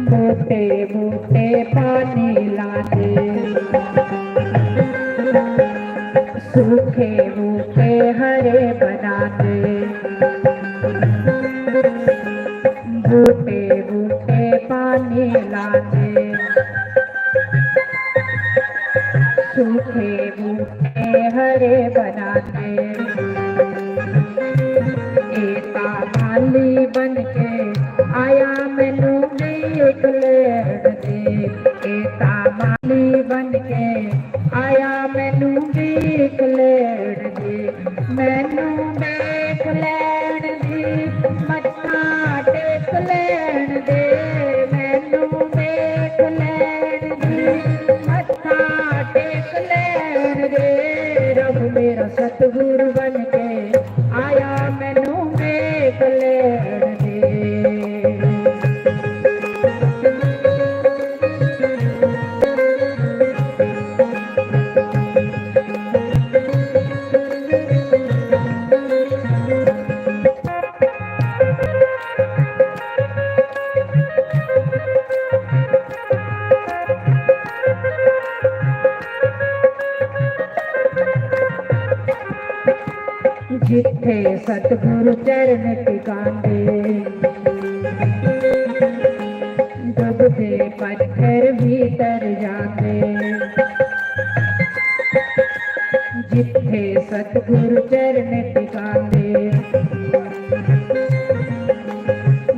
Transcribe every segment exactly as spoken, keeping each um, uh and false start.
बूटे बूटे पानी लाते, सूखे बूटे हरे बनाते। बूटे बूटे पानी लाते, सूखे बूटे हरे बनाते। एता माली बन के आया, मैनू देख लेण दे। एता माली बन के आया, मैनू देख लेण दे। मैनू देख लेण दे, मत्था टेक लेण दे। मैनू देख लेण दे, मत्था टेक लेण दे। रब मेरा सतगुरु बन के आया, मैनू देख लेण दे। जित्थे सतगुरु चरण टिकांदे, डुबदे पत्थर भी तर जांदे। जित्थे सतगुरु चरण टिकांदे,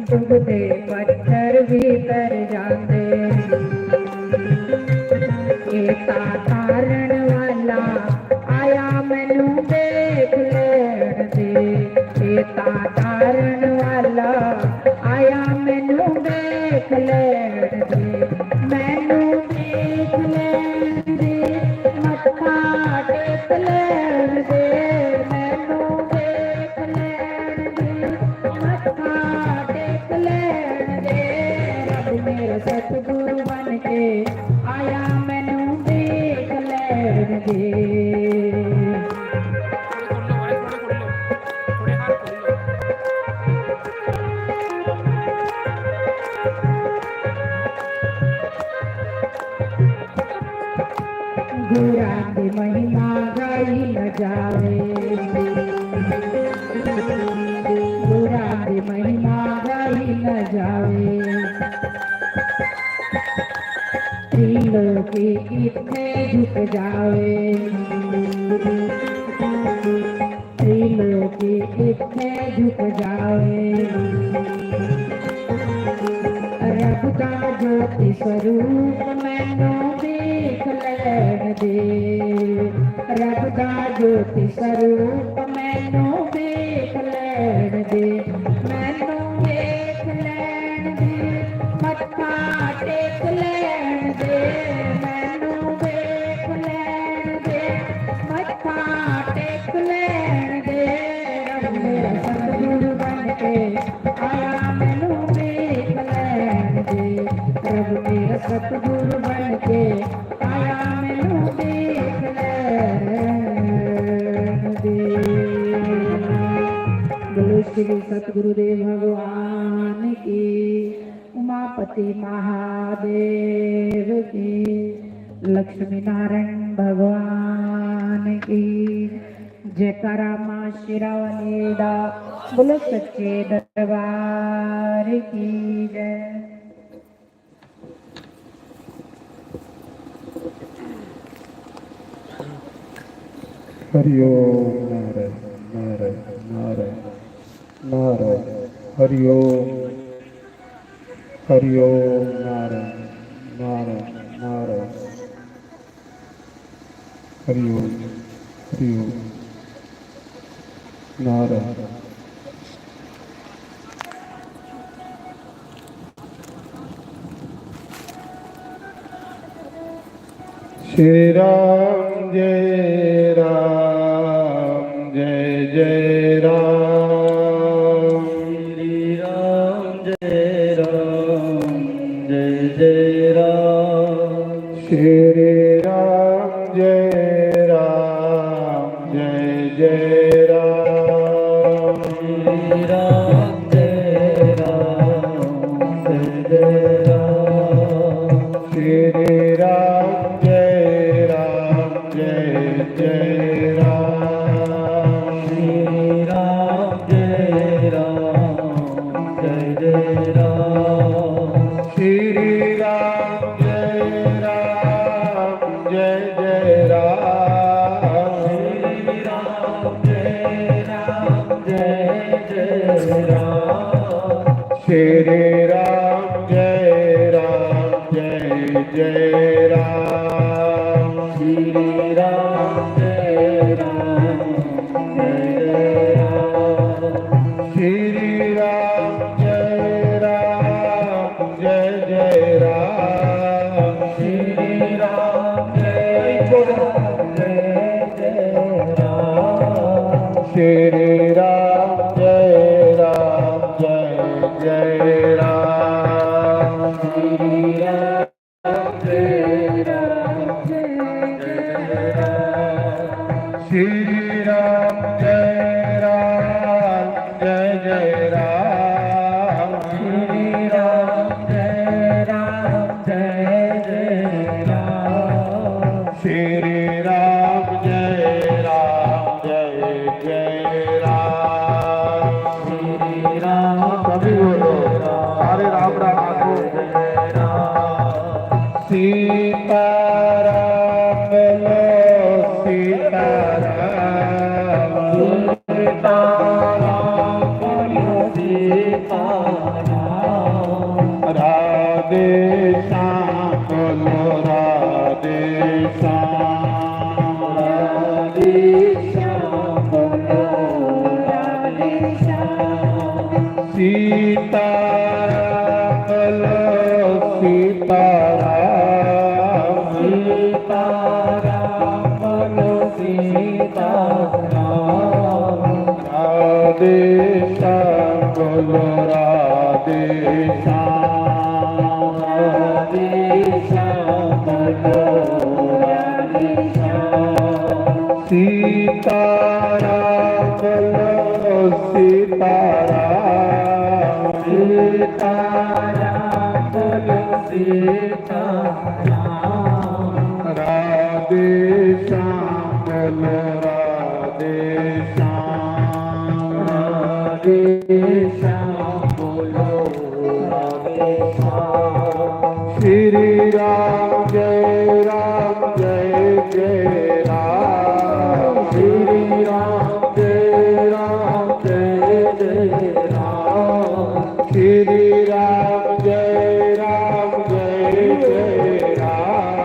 डुबदे पत्थर भी तर जांदे। एता तारण वाला आया, मैनू देख लेण दे। एता तारण वाला आया, मैनू देख लेण दे। मैनू देख लेण दे, मत्था टेक लेण दे। मैनू देख लेण दे, मत्था टेक लेण दे। रब मेरा सतगुरु बन के आया, मैनू देख लेण दे। गुरां दी महिमा गाई न जावे, गुरां दी महिमा गाई न जावे। त्रिलोकी इत्थे झुक जावे, त्रिलोकी इत्थे झुक जावे। रब दा ज्योति स्वरूप मैनू देख लेण दे, रब दा ज्योति स्वरूप मैनू देख लेण दे। मैनू देख लेण दे, मत्था टेक लेण दे। मैनू देख लेण दे, मत्था टेक लेण दे। रब मेरा सतगुरु बन के आया, मैनू देख लेण दे। रब मेरा सतगुरु बन के आया, मैनू देख लेण दे। बोलो श्री सतगुरुदेव भगवान की, उमापति महादेव की, लक्ष्मी नारायण भगवान की। जयकारा माँ शेरावाली दा, बोलो सच्चे दरबार की जय। हरि ओम। नारायण, नारायण, नारायण, नारायण। हरि ओम, हरि ओम। नारायण, नारायण, नारायण। हरि ओम, हरि ओम। नारायण। श्री राम जय राम जय जय राम। श्री राम जय राम जय जय राम। श्री राम जय राम जय जय राम। श्री राम जय राम जय जय राम। श्री राम जय राम जय जय राम। श्री राम जय राम जय जय राम। श्री राम जय राम जय जय राम। श्री राम जय राम जय जय राम। श्री राम जय राम जय जय राम। श्री राम जय राम जय जय राम। श्री राम जय राम जय जय राम। श्री राम जय राम जय जय राम। श्री राम जय राम जय जय राम। श्री राम जय राम जय जय राम। श्री राम जय राम जय जय राम। श्री राम जय राम जय जय राम। श्री राम जय राम जय जय राम। श्री राम सभी बोलो, सारे राम राम आखो। जय राम। सीताराम बोलो सीताराम। सीताराम बोलो सीताराम। राधे श्याम बोलो राधे श्याम। राधे श्याम बोलो राधे श्याम। सीताराम बोलो सीताराम। सीताराम बोलो सीताराम। राधे श्याम बोलो राधे श्याम। राधे श्याम बोलो राधे श्याम। सीताराम बोलो सीताराम। सीताराम बोलो सीताराम। राधे श्याम बोलो राधे श्याम। राधे श्याम बोलो राधे श्याम। श्री राम जय राम जय जय राम। श्री राम जय राम जय जय राम। श्री राम जय राम जय जय राम।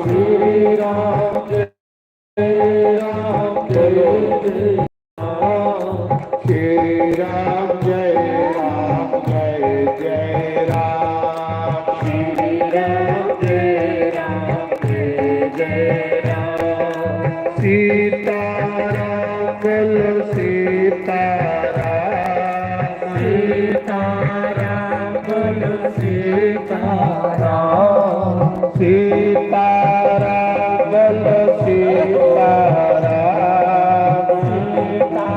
श्री राम जय राम जय जय राम। श्री राम जय राम जय जय राम। श्री राम जय राम जय जय राम। सीताराम बोलो सीताराम। सीताराम बोलो सीताराम। सीताराम बोलो सीताराम।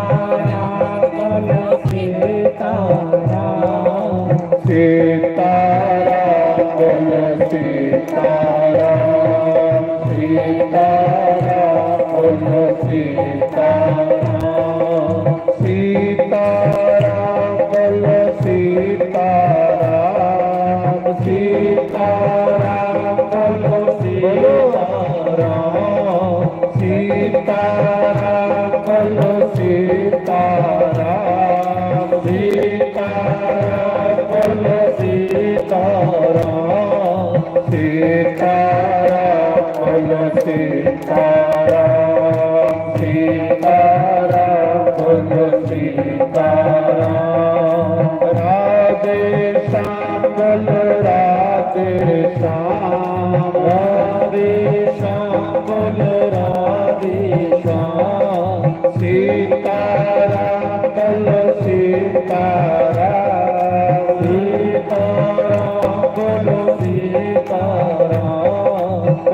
सीताराम बोलो सीताराम। सीताराम बोलो सीताराम। सीताराम बोलो सीताराम। सीताराम बोलो सीताराम। सीताराम बोलो सीताराम। सीताराम बोलो सीताराम। सीताराम बोलो सीताराम। सीताराम बोलो सीताराम। सीताराम बोलो सीताराम। राधे श्याम बोलो राधे श्याम। राधे बोलो सीताराम, सीताराम, बोलो सीताराम।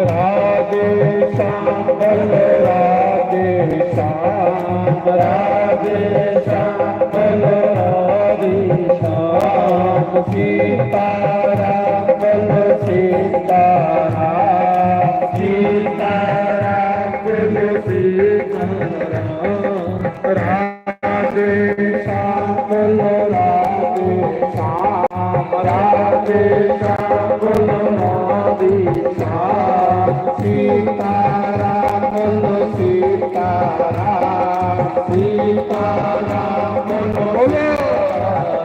राधे श्याम, बोलो राधे श्याम, राधे श्याम, बोलो राधे श्याम। सीताराम, बोलो सीताराम, सीताराम, बोलो सीताराम। राधे श्याम बोलो राधे श्याम, राधे श्याम बोलो राधे श्याम। सीताराम बोलो सीताराम, सीताराम बोलो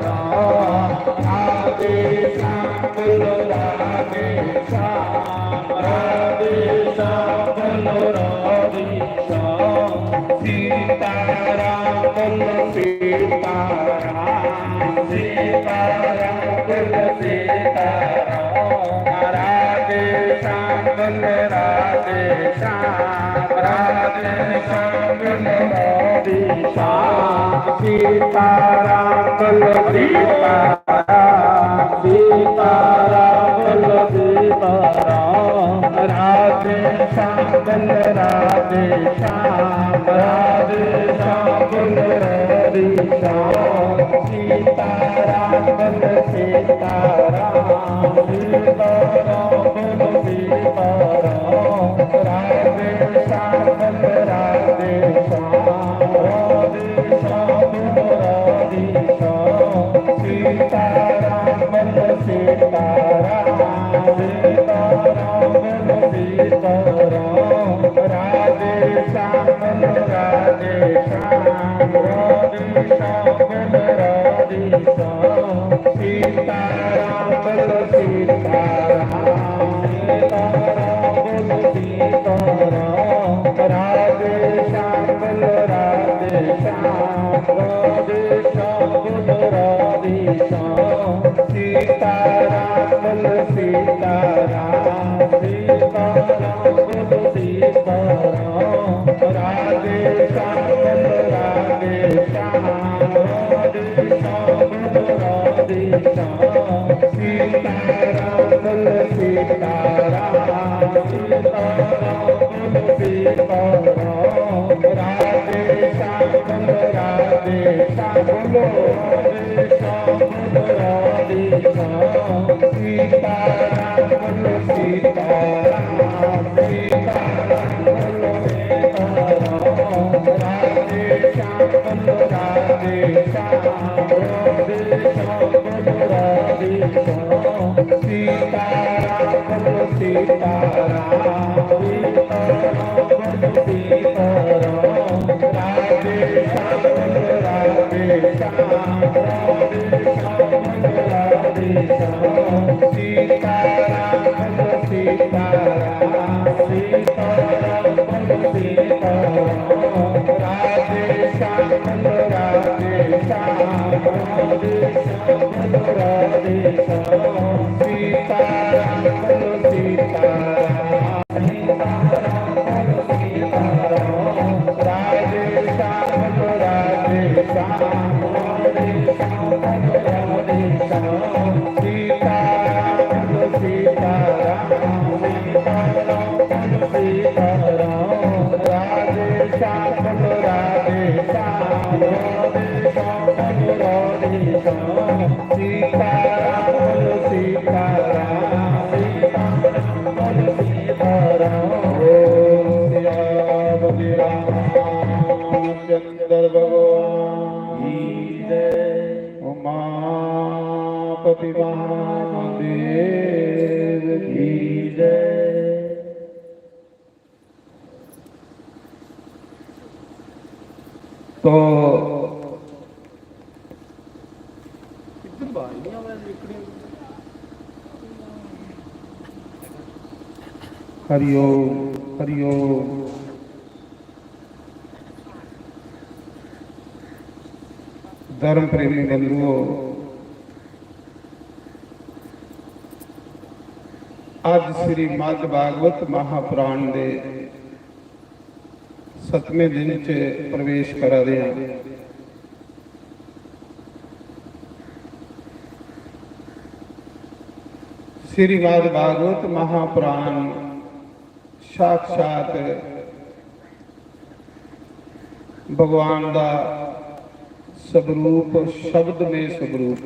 राम। राधे श्याम बोलो राधे श्याम, राधे श्याम बोलो राधे श्याम। सीताराम बोलो सीताराम, सीताराम बोलो सीताराम। राधे श्याम बोलो राधे श्याम, राधे श्याम बोलो राधे श्याम। सीताराम बोलो सीताराम, सीताराम बोलो सीताराम। राधे श्याम बोलो राधे श्याम, राधे श्याम बोलो राधे श्याम। सीताराम बोलो सीताराम, सीताराम बोलो सीताराम। राधे श्याम बोलो राधे श्याम, राधे श्याम बोलो राधे श्याम। सीताराम बोलो सीताराम, सीताराम बोलो सीताराम। राधे श्याम बोलो राधे श्याम, राधे श्याम बोलो राधे श्याम। सीताराम बोलो सीताराम, सीताराम बोलो सीताराम। राधे श्याम बोलो राधे श्याम, राधे श्याम बोलो राधे श्याम। सीताराम बोलो सीताराम, सीताराम बोलो सीताराम। राधे श्याम बोलो राधे श्याम, राधे श्याम बोलो राधे श्याम। सीताराम बोलो सीताराम, सीताराम बोलो सीताराम। राधे श्याम बोलो राधे श्याम, बोलो राधे श्याम बोलो राधे श्याम। सीताराम बोलो सीताराम, सीताराम बोलो सीताराम। राधे श्याम बोलो राधे श्याम, राधे श्याम बोलो राधे श्याम। सीताराम बोलो सीताराम, सीताराम बोलो सीताराम। राधे श्याम बोलो राधे श्याम, राधे श्याम बोलो राधे श्याम। सीताराम बोलो सीताराम, सीताराम बोलो सीताराम। राधे श्याम बोलो राधे श्याम, राधे श्याम बोलो राधे श्याम। सीताराम बोलो सीताराम, सीताराम बोलो सीताराम। राधे श्याम बोलो राधे श्याम, राधे श्याम बोलो राधे श्याम। सीताराम बोलो सीताराम, सीताराम बोलो सीताराम। राधे श्याम बोलो राधे श्याम, राधे श्याम बोलो राधे श्याम। सीताराम बोलो सीताराम, सीताराम बोलो सीताराम। ओम सियापति रामचंद्र भगवान की जय। उमापति महादेव की जय। तो हरिओम, हरिओम। धर्म प्रेमी बंधुओ, अज श्रीमद् भागवत महापुराण दे सतमें दिन च प्रवेश करा दे हां। श्रीमद् भागवत महापुराण साक्षात भगवान दा स्वरूप, शब्द में स्वरूप।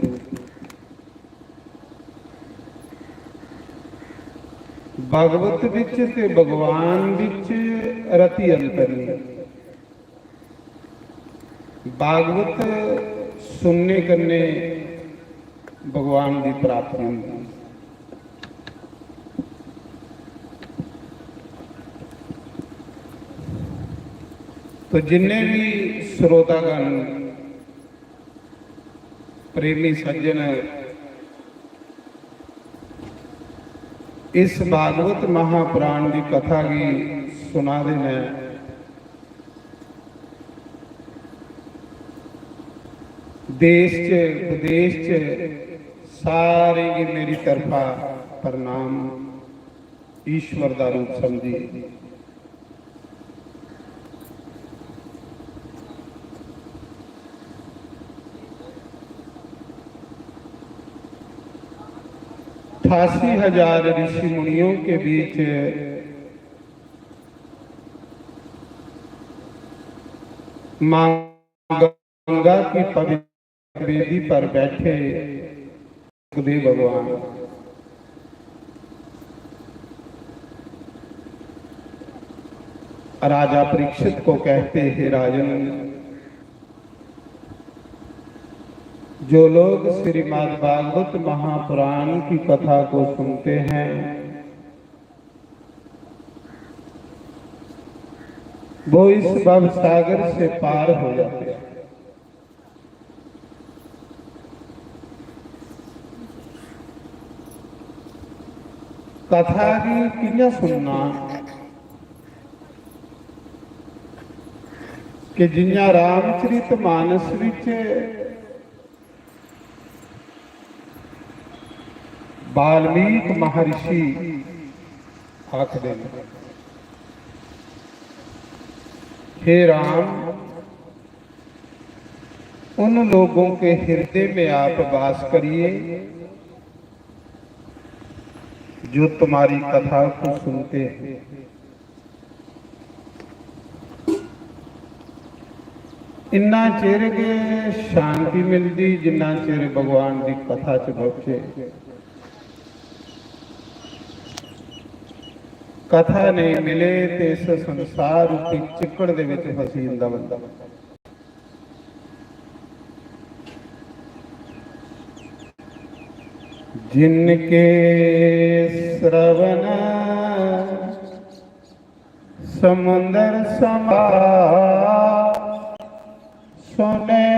भागवत विच ते भगवान विच रति अंतर नहीं। भागवत सुनने कन्नै भगवान दी प्राप्ति होंदी। तो जिन्ने भी श्रोतागण, प्रेमी सज्जन इस भागवत महापुराण दी कथा गी सुना दे न, देश च विदेश च सारें गी मेरी तरफा प्रणाम। ईश्वर दा रूप समझिए। अठासी हजार ऋषि मुनियों के बीच मां गंगा की पवित्र बेदी पर बैठे सुखदेव भगवान। राजा परीक्षित को कहते, हे राजन, जो लोग श्रीमद् भागवत महापुराण की कथा को सुनते हैं, वो इस भव सागर से पार हो जाते हैं। कथा गी कि'यां सुनना कि जि'यां रामचरित मानस विच वाल्मीकि महर्षि आखदे न, हे राम, उन लोगों के हृदय में आप वास करिए जो तुम्हारी कथा को सुनते हैं। इन्ना चिर गै शांति मिलदी जिन्ना चिर भगवान दी कथा च बौह्चे। कथा नेईं मिले ते इस संसार रूपी चिक्कड़ दे विच फसी जंदा बंदा। जिनके श्रवण समुंदर समा सुने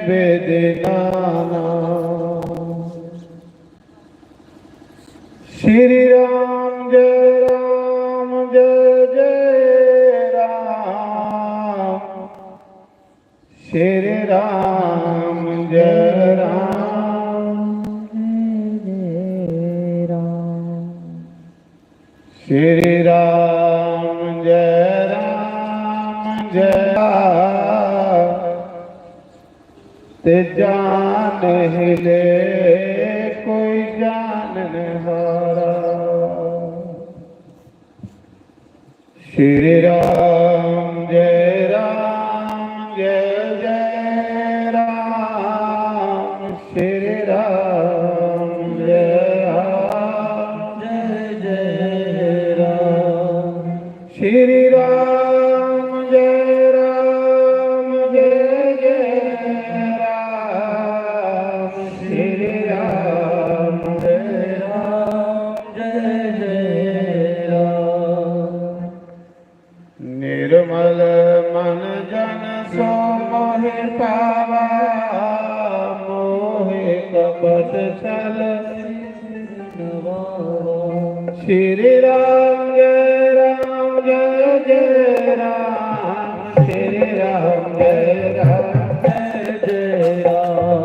वेद नाना। श्री राम जय राम जय जय राम। श्री राम जय राम जय जय राम। श्री राम जय राम जय राम। ते जान हिले कोई जानन हारा। श्री राम जय राम जय जय राम। श्री राम जय राम जय जय राम। श्री राम जय राम जय जय राम। श्री राम जय राम जय जय राम। निर्मल मन जन सो मोहि पावा, मोहि कपट छल श्री राम जय राम जय जय राम। श्री राम जय राम जय जय राम।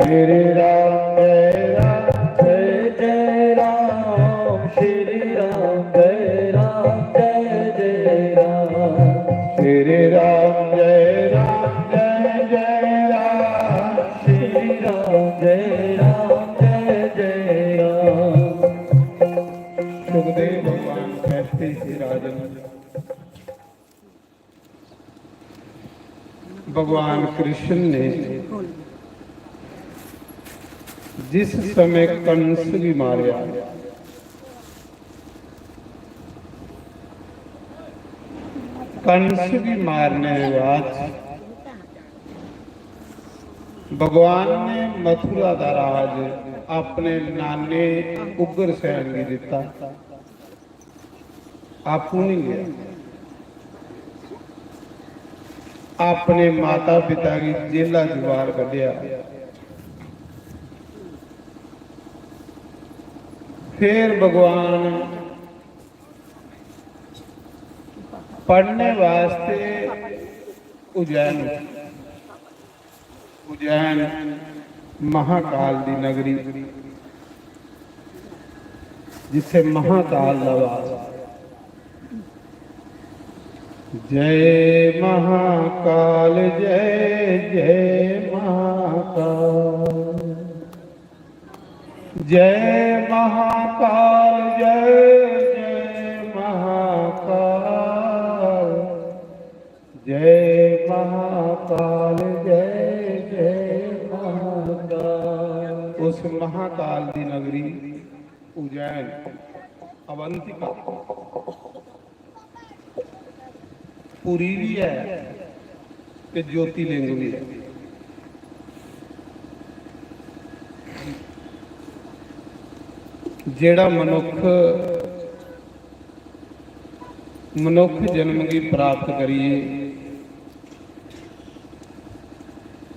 श्री राम जय राम जय जय राम। श्री राम जय राम जय जय राम। श्री राम जय राम जय जय राम। श्री राम जय राम जय जय राम। बैठे हे राजन। भगवान कृष्ण ने जिस समय कंस गी मारेआ, कंस गी मारने दे बाद भगवान ने मथुरा दा राज अपने नाने उग्रसेन गी दिता। आपूं नहीं गया, अपने माता पिता गी जेला च बाहर कड्ढेआ। फिर भगवान पढ़ने वास्ते उज्जैन, उज्जैन महाकाल दी नगरी, जिथे महाकाल दा वास। जय महाकाल, जय जय महाकाल। जय महाकाल, जय जय महाकाल। जय महाकाल, जय जय महाकाल। उस महाकाल दी नगरी उज्जैन, अवंतिका, पुरी भी है ते ज्योतिलिंग भी है। जेड़ा मनुख, मनुख जन्म गी प्राप्त करिए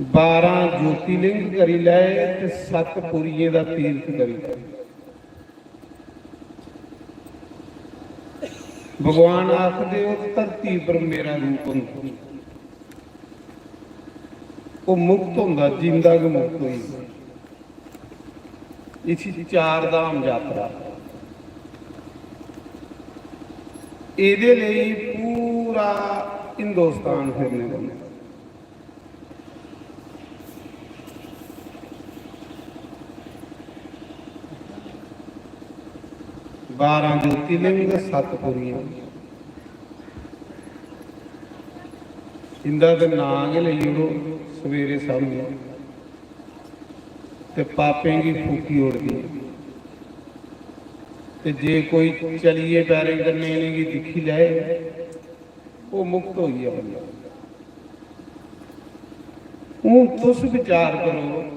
बारह ज्योतिलिंग करी लै ते सत पुरियें दा तीर्थ करी लै। भगवान आखदे, "ओह् धरती पर मेरा रूप होंदा, ओह् मुक्त होंदा, जींदा गै मुक्त होई जंदा।" इसी चार धाम यात्रा, एह्दे लेई पूरा हिंदुस्तान फिरने पौंदा। बारह ज्योतिलिंग, सत पुरियां, इंदा ते नांऽ गै लेई ओड़ो सवेरे शामीं, ते पापें गी फूकी ओड़दी। ते जे कोई चलियै पैरें कन्नै इ'नेंगी दिक्खी लै, ओह् मुक्त होई गेआ बंदा। हून तुस विचार करो,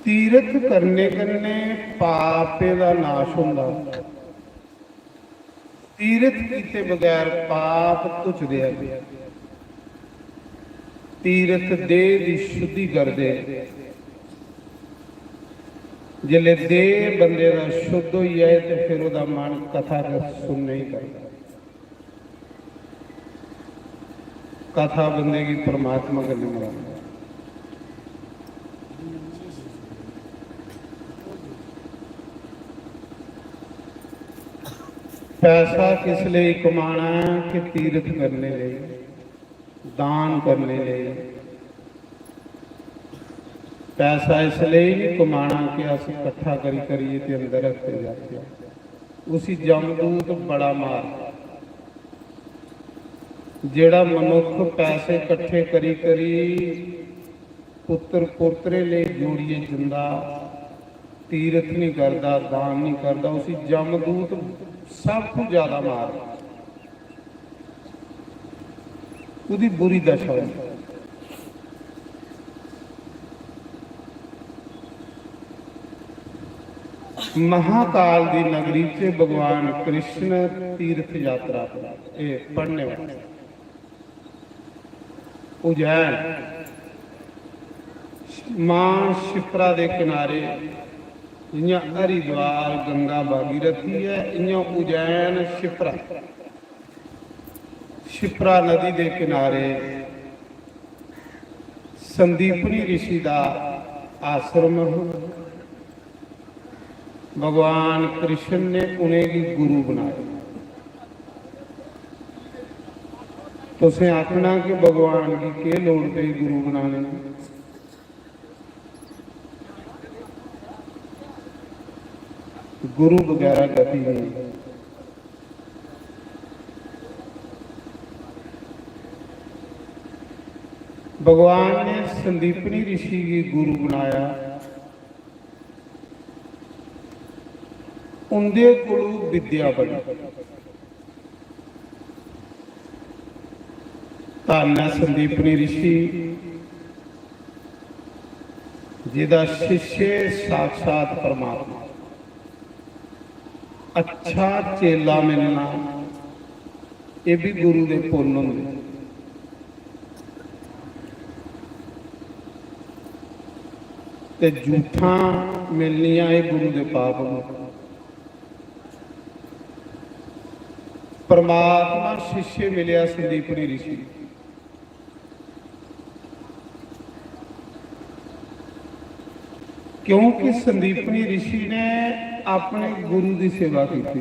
तीरथ करने कन्नै पापें दा नाश होंदा। तीरथ कीते बगैर पाप धुचदे ऐ। तीरथ देह दी शुद्धि करदे। जिसलै देह बंदे दा शुद्ध होई जाए ते फिर ओह्दा मन कथा दा सुनने ही करदा। कथा बंदे गी परमात्मा कन्नै मिलांदी। पैसा किस लेई कमाना है? कि तीरथ करने लेई, दान करने लेई। पैसा इस लेई नहीं कमाना कि अस इकट्ठा करी करिए ते अंदर रखते जाते। उसी जमदूत बड़ा मार। जेड़ा मनुख पैसे इकट्ठे करी करी पुत्र पोतरे लेई जोड़िए जंदा, तीरथ नहीं करदा, दान नहीं करदा, उसी जमदूत सब तू ज्यादा मार। ओह्दी बुरी दशा होई। महाकाल दी नगरी च भगवान कृष्ण तीर्थ यात्रा पर, एह् पढ़ने वास्तै उज्जैन, मां शिप्रा दे किनारे, जि'यां हरिद्वार गंगा भागीरथी ऐ, इ'यां उज्जैन शिप्रा। शिप्रा नदी दे किनारे संदीपनी ऋषि दा आश्रम हा। भगवान कृष्ण ने उ'नेंगी गुरु बनाया। तुसें आखना कि भगवान गी केह् लोड़ पेई गुरु बनाने दी? गुरु बगैरा गति नेईं। भगवान ने संदीपनी ऋषि गी गुरु बनाया, उंदे कोलू विद्या पढ़ी। धन्न ऐ संदीपनी ऋषि, जेह्दा शिष्य साक्षात परमात्मा। अच्छा चेला मिलना, एह् बी गुरु दे पुन्न होंदे। ते जूठां मिलनियां, एह् गुरु दे पाप होंदे। परमात्मा शिष्य मिलेआ संदीपनी ऋषि, क्योंकि संदीपनी ऋषि ने अपने गुरु दी सेवा की थी,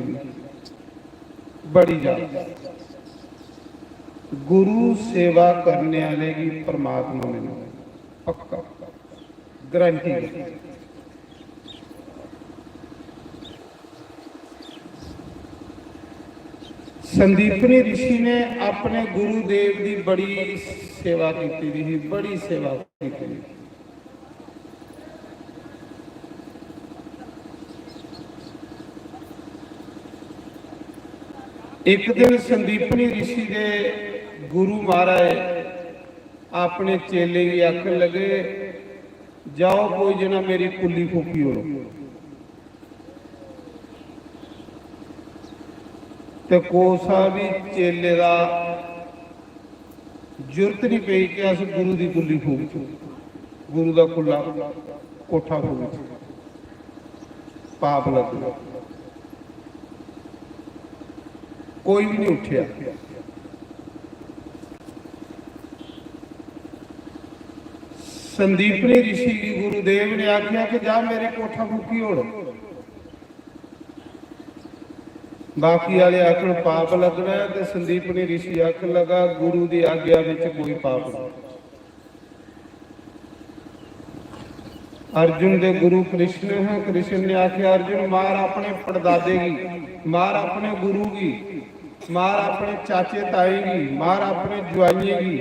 बड़ी ज्यादा। गुरु सेवा करने वाले की परमात्मा मिलना पक्का, गारंटी है। संदीपनी ऋषि ने अपने गुरुदेव की बड़ी सेवा की थी, बड़ी सेवा की थी। एक दिन संदीपनी ऋषि दे गुरु महाराज अपने चेले गी आखन लगे, "जाओ, कोई जना मेरी कुल्ली फूकी ओड़ो।" ते कोसा भी चेले दा जुर्त नहीं पई कि अस गुरु दी कुल्ली फूकचै, गुरु दा कुल्ला कोठा फूकचै, पाप लगदा। कोई भी नहीं उठिया। संदीपनी ऋषि गी गुरुदेव ने आख्या कि जा मेरे कोठा फूकी ओड़। बाकी आले आखन पाप लगना है, ते संदीपनी ऋषि आखन लगा, "गुरु दी आज्ञा विच कोई पाप नहीं।" अर्जुन दे गुरु कृष्ण हैं। कृष्ण ने आख्या, "अर्जुन, मार अपने पड़दादे गी, मार अपने गुरु गी, मार अपने चाचे ताए गी, मार अपने जुआइयें गी,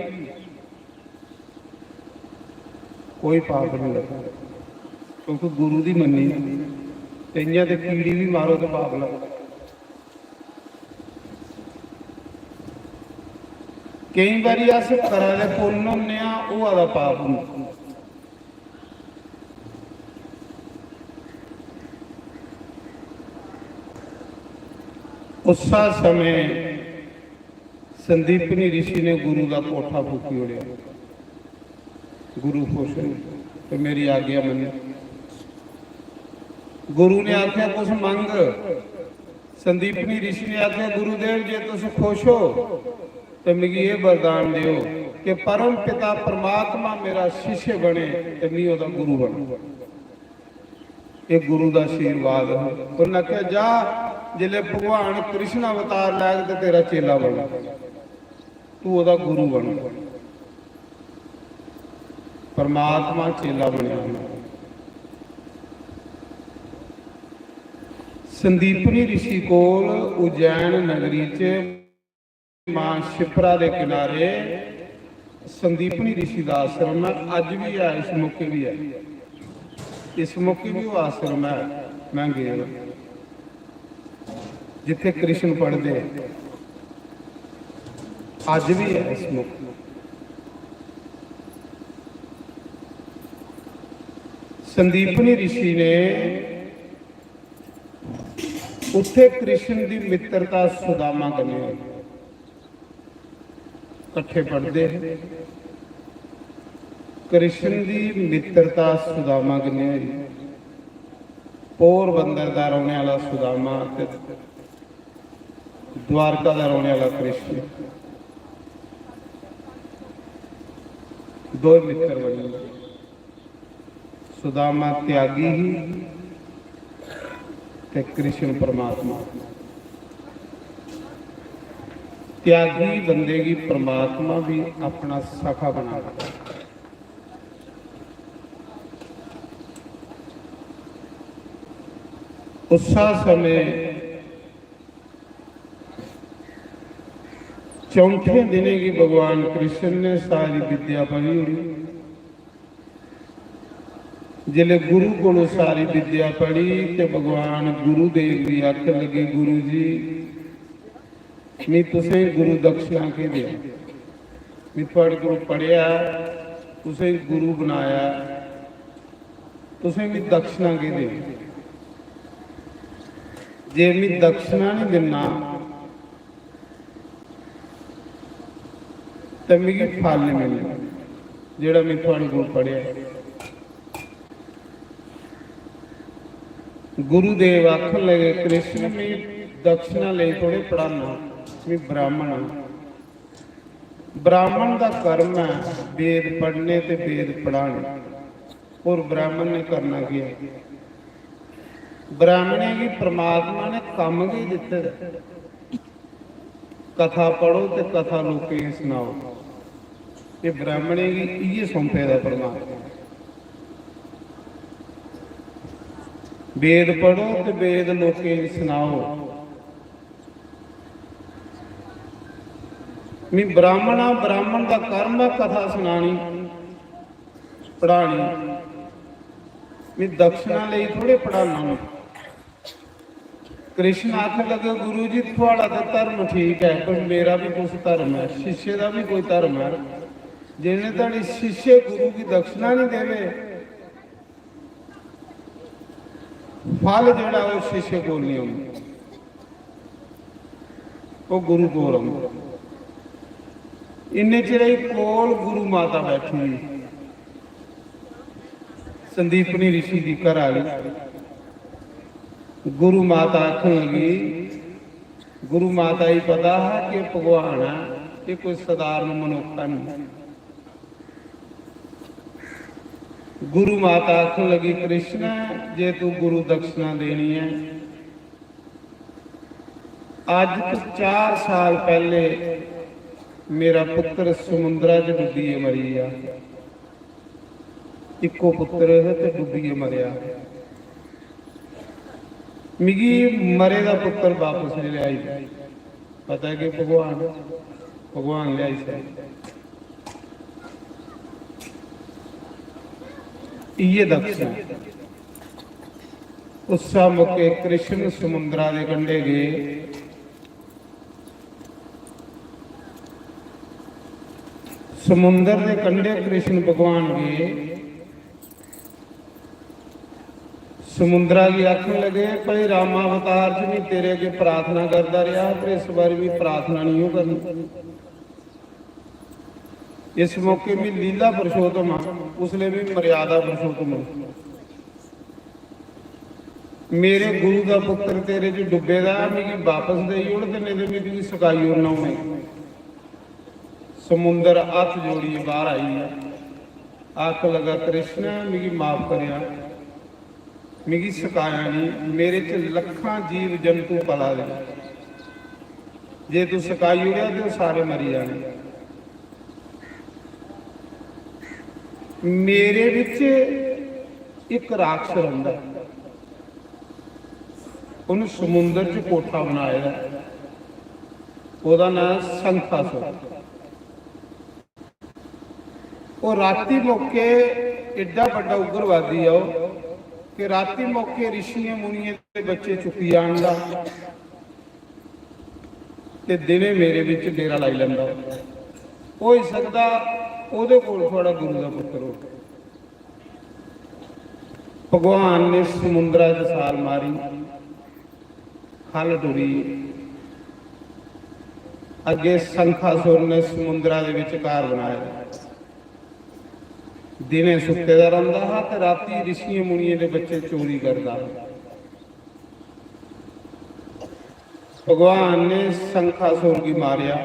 कोई पाप नहीं लगदा, क्योंकि गुरु दी मन्नी।" ते इ'यां ते कीड़ी भी मारो ते पाप लगदा। केईं बारी अस करा दे पुन्न होन्ने आं, होआ दा पाप होंदा। उस्सा समें संदीपनी ऋषि ने गुरु दा कोठा फूकी ओड़ेआ। गुरु खुश होई ते मेरी आज्ञा मन्नी। गुरु ने आख्या, "तुस मंग।" संदीपनी ऋषि ने आखेआ, "गुरुदेव, जे तुस खुश हो ते मिगी एह् वरदान देओ कि परम पिता परमात्मा मेरा शिष्य बने ते मी ओह्दा गुरु बनां।" एह् गुरु दा आशीर्वाद हा। उन्नै आखेआ, "जा, जिसलै भगवान कृष्ण अवतार लैग ते तेरा चेला बनग, तू ओह्दा गुरु बनग।" परमात्मा चेला बनेआ। संदीपनी ऋषि कोल उज्जैन नगरी च मां शिप्रा दे किनारे संदीपनी ऋषि दा आश्रम ऐ, अज्ज बी ऐ, इस मौके बी ऐ। इस मौके बी ओह् आश्रम ऐ, में गेदा। जित्थै कृष्ण पढ़दे, अज्ज बी ऐ इस मौके। संदीपनी ऋषि ने उत्थै कृष्ण दी मित्रता सुदामा कन्नै होई। कट्ठे पढ़दे हे। कृष्ण दी मित्रता सुदामा कन्नै होई। पोरबंदर दा रौह्ने आह्ला सुदामा ते द्वारका दा रौह्ने आह्ला कृष्ण, दो मित्र बनी गे। सुदामा त्यागी ही ते कृष्ण परमात्मा। त्यागी बंदे गी परमात्मा भी अपना सखा बना लेता। उस्सा समें चौंठे दिनें गी भगवान कृष्ण ने सारी विद्या पढ़ी ओड़ी। जिसले गुरु कोलों सारी विद्या पढ़ी ते भगवान गुरुदेव गी आखन लगे, "गुरु जी, मी तुसें गुरु दक्षिणा केह् देआं? मी थुआढ़े कोल पढ़ेआ, तुसें गुरु बनाया, तुसें मी दक्षिणा केह् देनी? जे मी दक्षिणा निं दिन्ना ते मिगी फल निं मिलना, जेह्ड़ा मी थुआढ़े कोल पढ़ेआ।" गुरुदेव आखन लगे, "कृष्ण, मी दक्षिणा लेई थोड़े पढ़ाना, मी ब्राह्मण आं।" ब्राह्मण दा कर्म ऐ वेद पढ़ने ते वेद पढ़ाने। और ब्राह्मण ने करना केह् ऐ? ब्राह्मणें गी परमात्मा ने कम्म गै दित्ते दा ऐ। कथा पढ़ो ते कथा लोकें गी सनाओ। एह् ब्राह्मणें गी इ'यै सौंपे दा परमात्मा। वेद पढ़ो ते वेद लोकें गी सनाओ। मी ब्राह्मण आं, ब्राह्मण दा कर्म ऐ कथा सनानी, पढ़ानी। मी दक्षिणा लेई थोड़े पढ़ाना। कृष्ण आखन लगे, "गुरु जी, थुआढ़ा ते धर्म ठीक ऐ, पर मेरा भी कुछ धर्म ऐ, शिष्य दा भी कोई धर्म ऐ। जिन्ने धड़ी शिष्य गुरु गी दक्षिणा नहीं देवे, फल जेह्ड़ा ओह् शिष्य कोल नहीं औंदा, ओह् गुरु कोल औंदा।" इन्ने चिरे कोल गुरु माता बैठी दी, संदीपनी ऋषि दी घर आह्ली। गुरु माता आखन लगी, गुरु माता गी पता हा कि भगवान ऐ, एह् कोई सधारण मनुक्ख है नहीं। गुरु माता आखन लगी, "कृष्ण, जे तू गुरु दक्षिणा देनी है, अज तो चार साल पहले मेरा पुत्र समुद्रा च डुब्बियै मरी गया। इक्को पुत्र है ते डुब्बियै मरेआ। मिगी मरे दा पुत्र वापस लेआई दे।" पता है कि भगवान, भगवान लेआई सकदे। इ'यै दक्षिणा। उस्सै मौके कृष्ण समुद्रा दे कंढे गे। समुंदर दे कंढे कृष्ण भगवान गे। समुंदरा गी आखन लगे, "भाई, रामावतार च मैं तेरे अगे प्रार्थना करदा रेहा, पर इस बारी मैं प्रार्थना नहीं हो करनी। इस मौके मैं लीला पुरुषोत्तम हां, उसले मैं मर्यादा पुरुषोत्तम हां। मेरे गुरु दा पुत्र तेरे च डुब्बे दा ऐ, मिगी वापस देई ओड़, ते नेईं ते मैं तुगी सकाई ओड़ना उ'नें।" समुंदर हत्थ जोड़ियै बाहर आई गेआ। आखन लगा, "कृष्ण, मिगी माफ करेआ, मिगी सकाया नहीं, मेरे च लक्खां जीव जंतु पला दे, जे तू सकाई ओड़ेआ ते ओह् सारे मरी जाने। मेरे बिच इक राक्षस रौंह्दा ऐ, उन्न समुंदर च कोठा बनाए दा ऐ, ओह्दा नांऽ शंखासुर।" ओह् राती मौके एड्डा बड्डा उग्रवादी ऐ ओह् कि राती मौके ऋषियें मुनियें दे बच्चे चुक्की आनदा ते दिनें मेरे बिच डेरा लाई लैंदा। होई सकदा ओह्दे कोल थुआढ़ा गुरु दा पुत्तर होग। भगवान ने समुंदरा च छाल मारी, ख'ल्ल टुरी। अग्गें शंखासुर ने समुंदरा दे बिच घर बनाए दा। दिनें सुत्ते दा रौंह्दा हा ते रातीं ऋषियें मुनियें दे बच्चे चोरी करदा हा। भगवान ने शंखासुर गी मारेआ,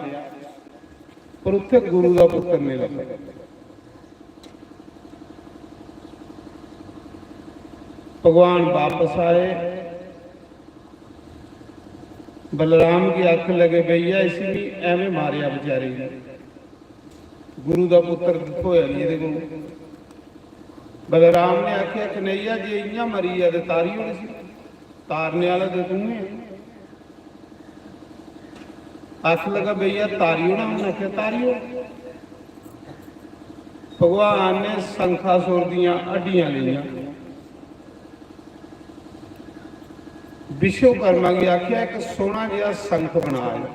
पर उत्थै गुरु दा पुत्तर नेईं लब्भेआ। भगवान बापस आए, बलराम गी आखन लगे, "भैया, इसी भी एवें मारेआ बेचारे गी, गुरु दा पुत्तर थ्होया नहीं एह्दे कोल।" बलराम ने आखेआ, "कन्हैया, जे इ'यां मरी गेआ ते तारी ओड़ इसी।" तारने आह्ला ते तूं ऐ। आखन लगा, "भैया, तारी ओड़ा।" उ'नें आखेआ, "तारी ओड़।" भगवान ने शंखासुर दियां हड्डियां लेइयां, विश्वकर्मा गी आखेआ, "इक सोह्ना जेहा शंख बना।"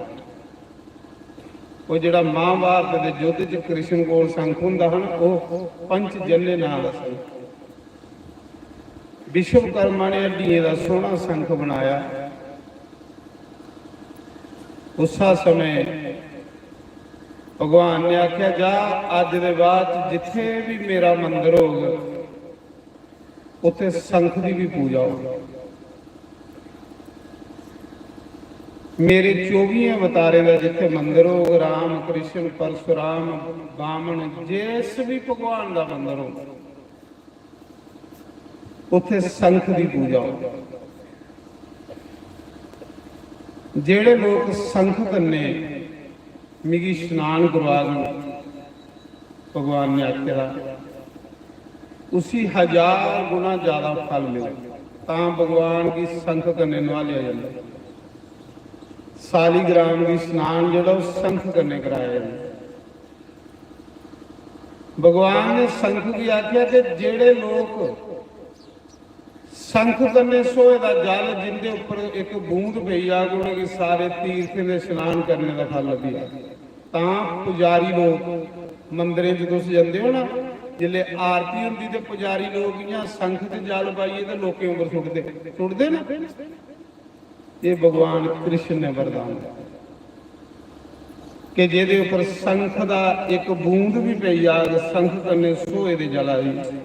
ओह् जेह्ड़ा महाभारत दे युद्ध च कृष्ण कोल शंख होंदा हा ना, ओह् पंचजन्य नांऽ दा शंख। विश्वकर्मा ने हड्डियें दा सोह्ना शंख बनाया। उस्सा समें भगवान ने आखेआ, "जा, अज्ज दे बाद च जित्थै बी मेरा मंदर होग, उत्थै शंख दी बी पूजा होग। मेरे चौबियें अवतारें दा जित्थै मंदर होग, राम, कृष्ण, परशुराम, बामन, जिस बी भगवान दा मंदर होग, उत्थै शंख दी पूजा होग। जेह्ड़े लोक शंख कन्नै मिगी स्नान करवाग," भगवान ने आखे दा, "उसी हजार गुणा ज्यादा फल मिले।" तां भगवान गी शंख कन्नै नुहालेआ जंदा। सालीग्राम गी स्नान जेह्ड़ा, ओह् शंख कन्नै कराया जंदा। भगवान ने शंख गी आखेआ कि जेह्ड़े लोक शंख कन्नै स्होए दा जल जिंदे उप्पर इक बूंद पेई जाग, उ'नेंगी सारे तीर्थें दे स्नान करने दा फल लब्भी जाग। तां पुजारी लोक, मंदरें च तुस जंदे ओ ना, जिसलै आरती होंदी ते पुजारी लोक इ'यां शंख च जल पाइयै ते लोकें उप्पर सुट्टदे, सुट्टदे ना। एह् भगवान कृष्ण ने वरदान दित्ता कि जेह्दे उप्पर शंख दा इक बूंद बी पेई जाग, शंख कन्नै स्होए दे जला दी,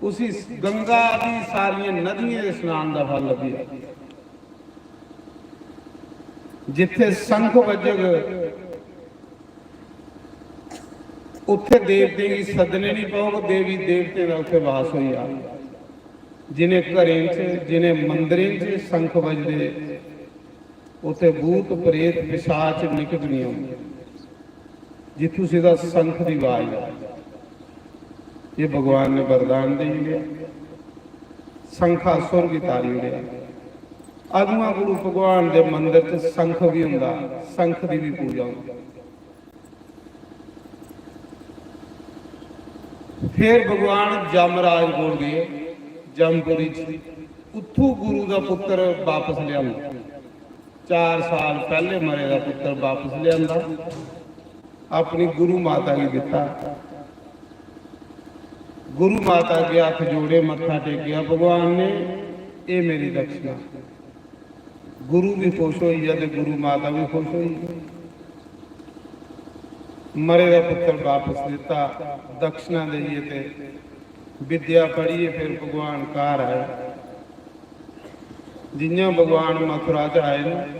उसी गंगा आदि सारियें नदियें दे स्नान दा फल लब्भी जाग। जित्थै शंख बज्जग, उत्थै देवतें गी सद्दने निं पौग, देवी देवतें दा उत्थै वास होई जाग। जिनें घरें च, जिनें मंदरें च शंख बजदे, उत्थै भूत प्रेत पिशाच निकट निं औंदे। जित्थू सिद्धा शंख दी आवाज ऐ, एह् भगवान ने वरदान देई ओड़ेआ, शंखासुर गी तारी ओड़ेआ। अदुआं गुरु भगवान दे मंदर च शंख बी होंदा, शंख दी बी पूजा होंदी। फिर भगवान जमराज कोल गे, जमपुरी च, उत्थू गुरु दा पुत्र वापस लिआंदा। चार साल पैह्ले मरे दा पुत्र वापस लिआंदा, अपनी गुरु माता गी दित्ता। गुरु माता अग्गें हत्थ जोड़े, मत्था टेकेआ भगवान ने, "एह् मेरी दक्षिणा।" गुरु भी खुश होई गेआ ते गुरु माता भी खुश होई गेई। मरे दा पुत्र वापस दित्ता, दक्षिणा देइयै ते विद्या पढ़ियै फिर भगवान घर आए। जि'यां भगवान मथुरा च आए न,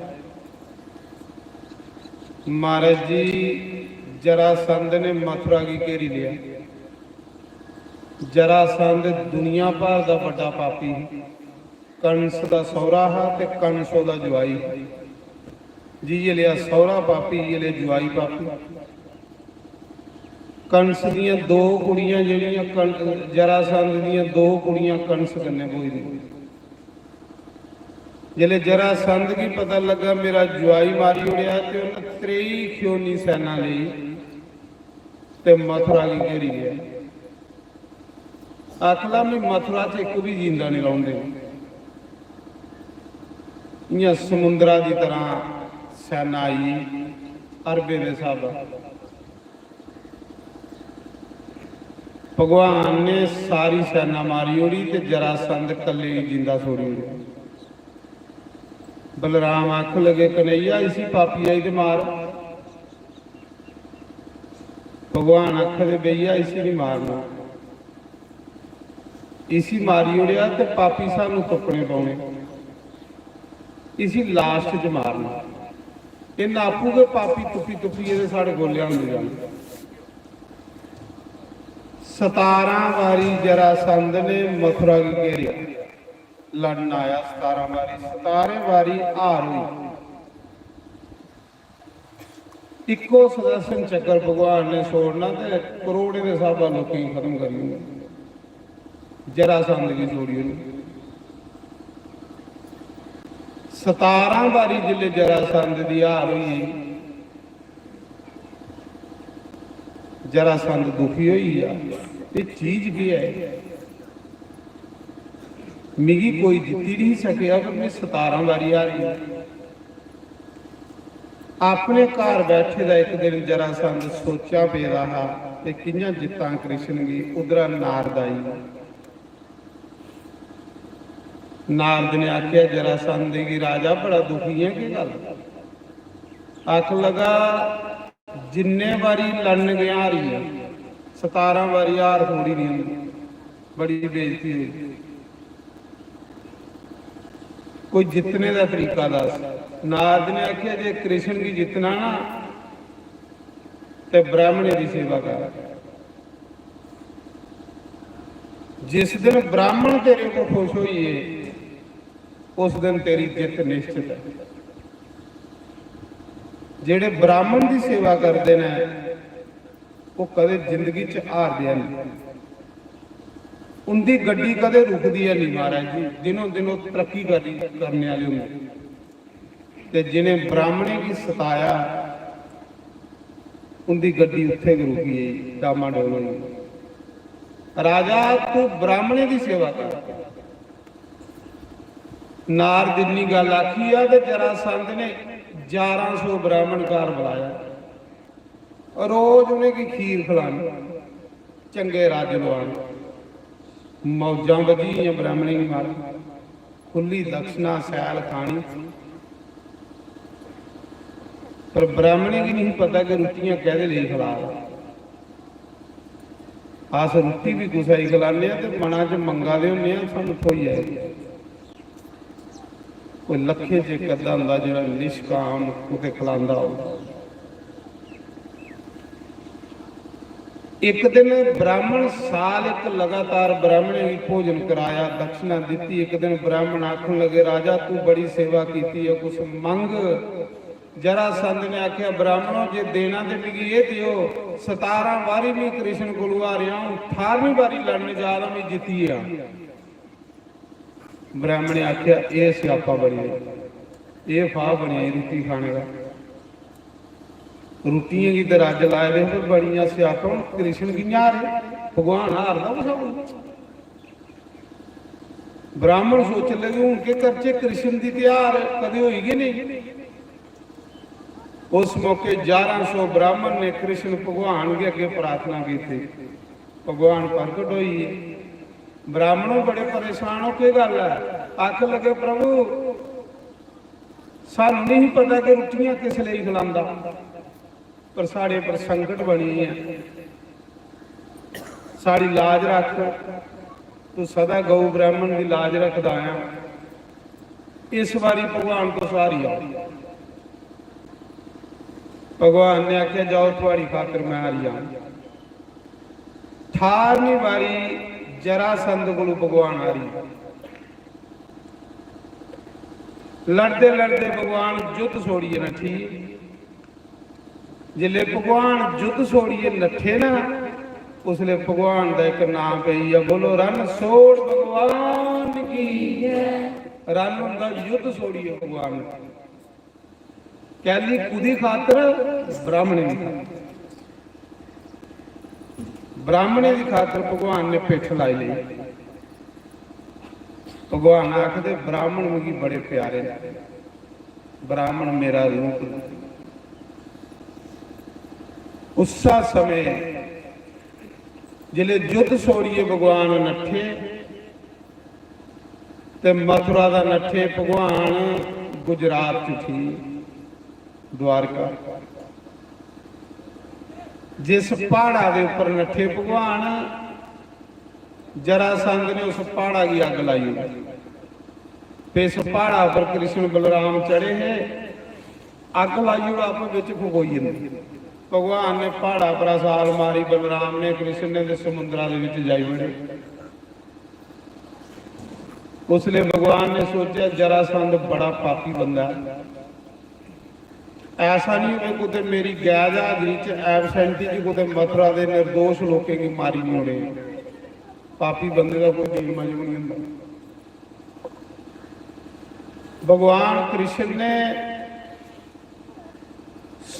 महाराज जी, जरासंध ने मथुरा गी घेरी लेआ। जरासंध दुनिया भर दा बड्डा पापी ही। कंस दा सौह्रा हा ते कंस ओह्दा जुआई। जि'यै लेआ सौह्रा पापी, इ'यै लेआ जुआई पापी। कंस दियां दो कुड़ियां जेह्ड़ियां कं-, जरासंध दियां दो कुड़ियां कंस कन्नै ब्होई दियां। जिसलै जरासंध गी पता लग्गा मेरा जुआई मारी ओड़ेआ ते उन्नै त्रेई खियोनी सैना लेई ते मथुरा गी घेरी लेआ। आखला, "मैं मथुरा च इक बी जींदा निं रौह्न देना।" इ'यां समुंदरा दी तरह सैना आई, अरबें दे स्हाबा। भगवान ने सारी सैना मारी ओड़ी ते जरासंध कल्ले गी जिंदा छोड़ी ओड़ेआ। बलराम आखन लगे, "कन्हैया, इसी पापिया गी ते मार।" भगवान आखदे, "भैया, इसी नहीं मारना, इसी मारी ओड़ेआ ते पापी सानू तुप्पने पौने, इसी लास्ट च मारना।" इन्ना आपूं गै पापी तुप्पी तुप्पियै ते साढ़े कोल लेआंदे जाने। सतारां बारी जरासंध ने मथुरा गी घेरेआ, लड़न आया सतारां बारी, सतारें बारी हार होई। इक्को सुदर्शन चक्कर भगवान ने छोड़ना ते करोड़ें दे स्हाबा लोकें गी खत्म करी ओड़ना। जरासंध गी छोड़ी ओड़ना। सतारां बारी जिसलै जरासंध दी हार होई, जरासंध दुखी होई गेआ, "एह् चीज केह् ऐ? मिगी कोई जित्ती नहीं सकेआ, पर में सतारां बारी हारी आं।" अपने घर बैठे दा इक दिन जरासंध सोचा पेदा हा ते कि'यां जित्तां कृष्ण गी। उद्धरा नारद आई। नारद ने आखेआ जरासंध गी, "राजा, बड़ा दुखी ऐ, केह् गल्ल?" आखन लगा, "जिन्ने बारी लड़न गेआ हारी आं, सतारां बारी हार थोड़ी नहीं होंदी, बड़ी बेइज्जती होई। कोई जित्तने दा तरीका दस।" नारद ने आखेआ, "जे कृष्ण गी जित्तना ना, ते ब्राह्मणें दी सेवा कर। जिस दिन ब्राह्मण तेरे को खुश होइए, उस दिन तेरी जित्त निश्चित है।" जेह्ड़े ब्राह्मण दी सेवा करदे न, ओह् कदें जिंदगी च हारदे न। उंदी गड्डी कदें रुकदी है नहीं महाराज जी, दिनों दिन ओह् तरक्की करी, करने आह्ले होंदे। ते जिनें ब्राह्मणें गी सताया, उंदी गड्डी उत्थें गै रुकी गेई, डामाडोल होई गेई। "राजा, तू ब्राह्मणें दी सेवा कर।" नारद इन्नी गल्ल आखी आ ते जरासंध ने ग्यारह सौ ब्राह्मण घर बुलाया। रोज उ'नेंगी खीर खलानी, चंगे रज्ज लुआने, मौजां बज्जी गेइयां ब्राह्मणें गी मार, खु'ल्ली दक्षिणा सैल खानी। पर ब्राह्मणें गी नहीं पता कि रुट्टियां कैह्दे लेई खला दा। अस रुट्टी बी कुसै गी खलाने आं ते मना च मंगा दे होन्ने आं, "सानूं थ्होई जाए।" कोई लक्खें च इक अद्धा होंदा जेह्ड़ा निष्काम कुतै खलांदा होग। इक दिन ब्राह्मण, साल इक लगातार ब्राह्मणें गी भोजन कराया, दक्षिणा दित्ती। इक दिन ब्राह्मण आखन लगे, "राजा, तू बड़ी सेवा कीती ऐ, कुछ मंग।" जरासंध ने आखेआ, "ब्राह्मणो, जे देना ते मिगी एह् देओ, सतारां बारी में कृष्ण कोलू हारेआ, हून ठारमीं बारी लड़ने जा दा, में जित्ती गेआ।" ब्राह्मण ने आखेआ, "एह् स्यापा बनी गेआ, एह् फाह् बनी गेआ रुट्टी खाने दा। रुट्टियें गी ते रज्ज लाए दे हे, पर बनियां स्यापा, हून कृष्ण कि'यां हारे? भगवान हारदा कुसै कोला?" ब्राह्मण सोचन लगे, "हून केह् करचै, कृष्ण दी ते हार कदें होई गै नेईं।" उस मौके ग्यारह सौ ब्राह्मण ने कृष्ण भगवान के अग्गे प्रार्थना की थी, भगवान प्रकट होई गे। ब्राह्मणों बड़े परेशान हो, केह् गल्ल ऐ? आखन लगे, "प्रभु, सानू नहीं पता कि रुट्टियां किस लेई खलांदा, पर साढ़े पर संकट बनी ऐ, साढ़ी लाज रख, तू सदा गौ ब्राह्मण दी लाज रखदा आया, इस बारी भगवान तुस हारी आओ।" भगवान ने आखेआ, "जाओ, थुआड़ी खातर मैं हारी आं।" ठारमीं बारी जरासंध कोलू भगवान हारी। लड़दे लड़दे भगवान युद्ध छोड़ियै नठी। जिसले भगवान युद्ध छोड़ियै नठे ना, उसले भगवान दा इक नाम पेई गेआ, बोलो, "रण छोड़ भगवान की।" रण होंदा युद्ध छोड़ियै भगवान। कैली, कुदी खातर? ब्राह्मणें दी खातर। ब्राह्मणें दी खातर भगवान ने पिट्ठ लाई लेई। भगवान आखदे, "ब्राह्मण मिगी बड़े प्यारे न, ब्राह्मण मेरा रूप न।" उस्सा समें जिसले युद्ध छोड़ियै भगवान नठे, ते मथुरा दा नठे भगवान गुजरात च उठी, द्वारका। जिस प्हाड़ा दे उप्पर नठे भगवान, जरासंध ने उस प्हाड़ा गी अग्ग लाई ओड़ी। ते इस प्हाड़ा पर कृष्ण बलराम चढ़े हे, अग्ग लाई ओड़, आपस बिच फकोई जंदे। भगवान ने प्हाड़ा पर असाल मारी, बलराम ने, कृष्ण ने ते समुद्रा दे बिच जाई बड़े। उसले भगवान ने सोचेआ, जरासंध बड़ा पापी बंदा ऐ, ऐसा नहीं होवे कुते मेरी गै दी हाजरी च, एबसेंटी च कुते मथुरा दे निर्दोष लोकें गी मारी ओड़े। पापी बंदे दा कोई जीन मजब नहीं होंदा। भगवान कृष्ण ने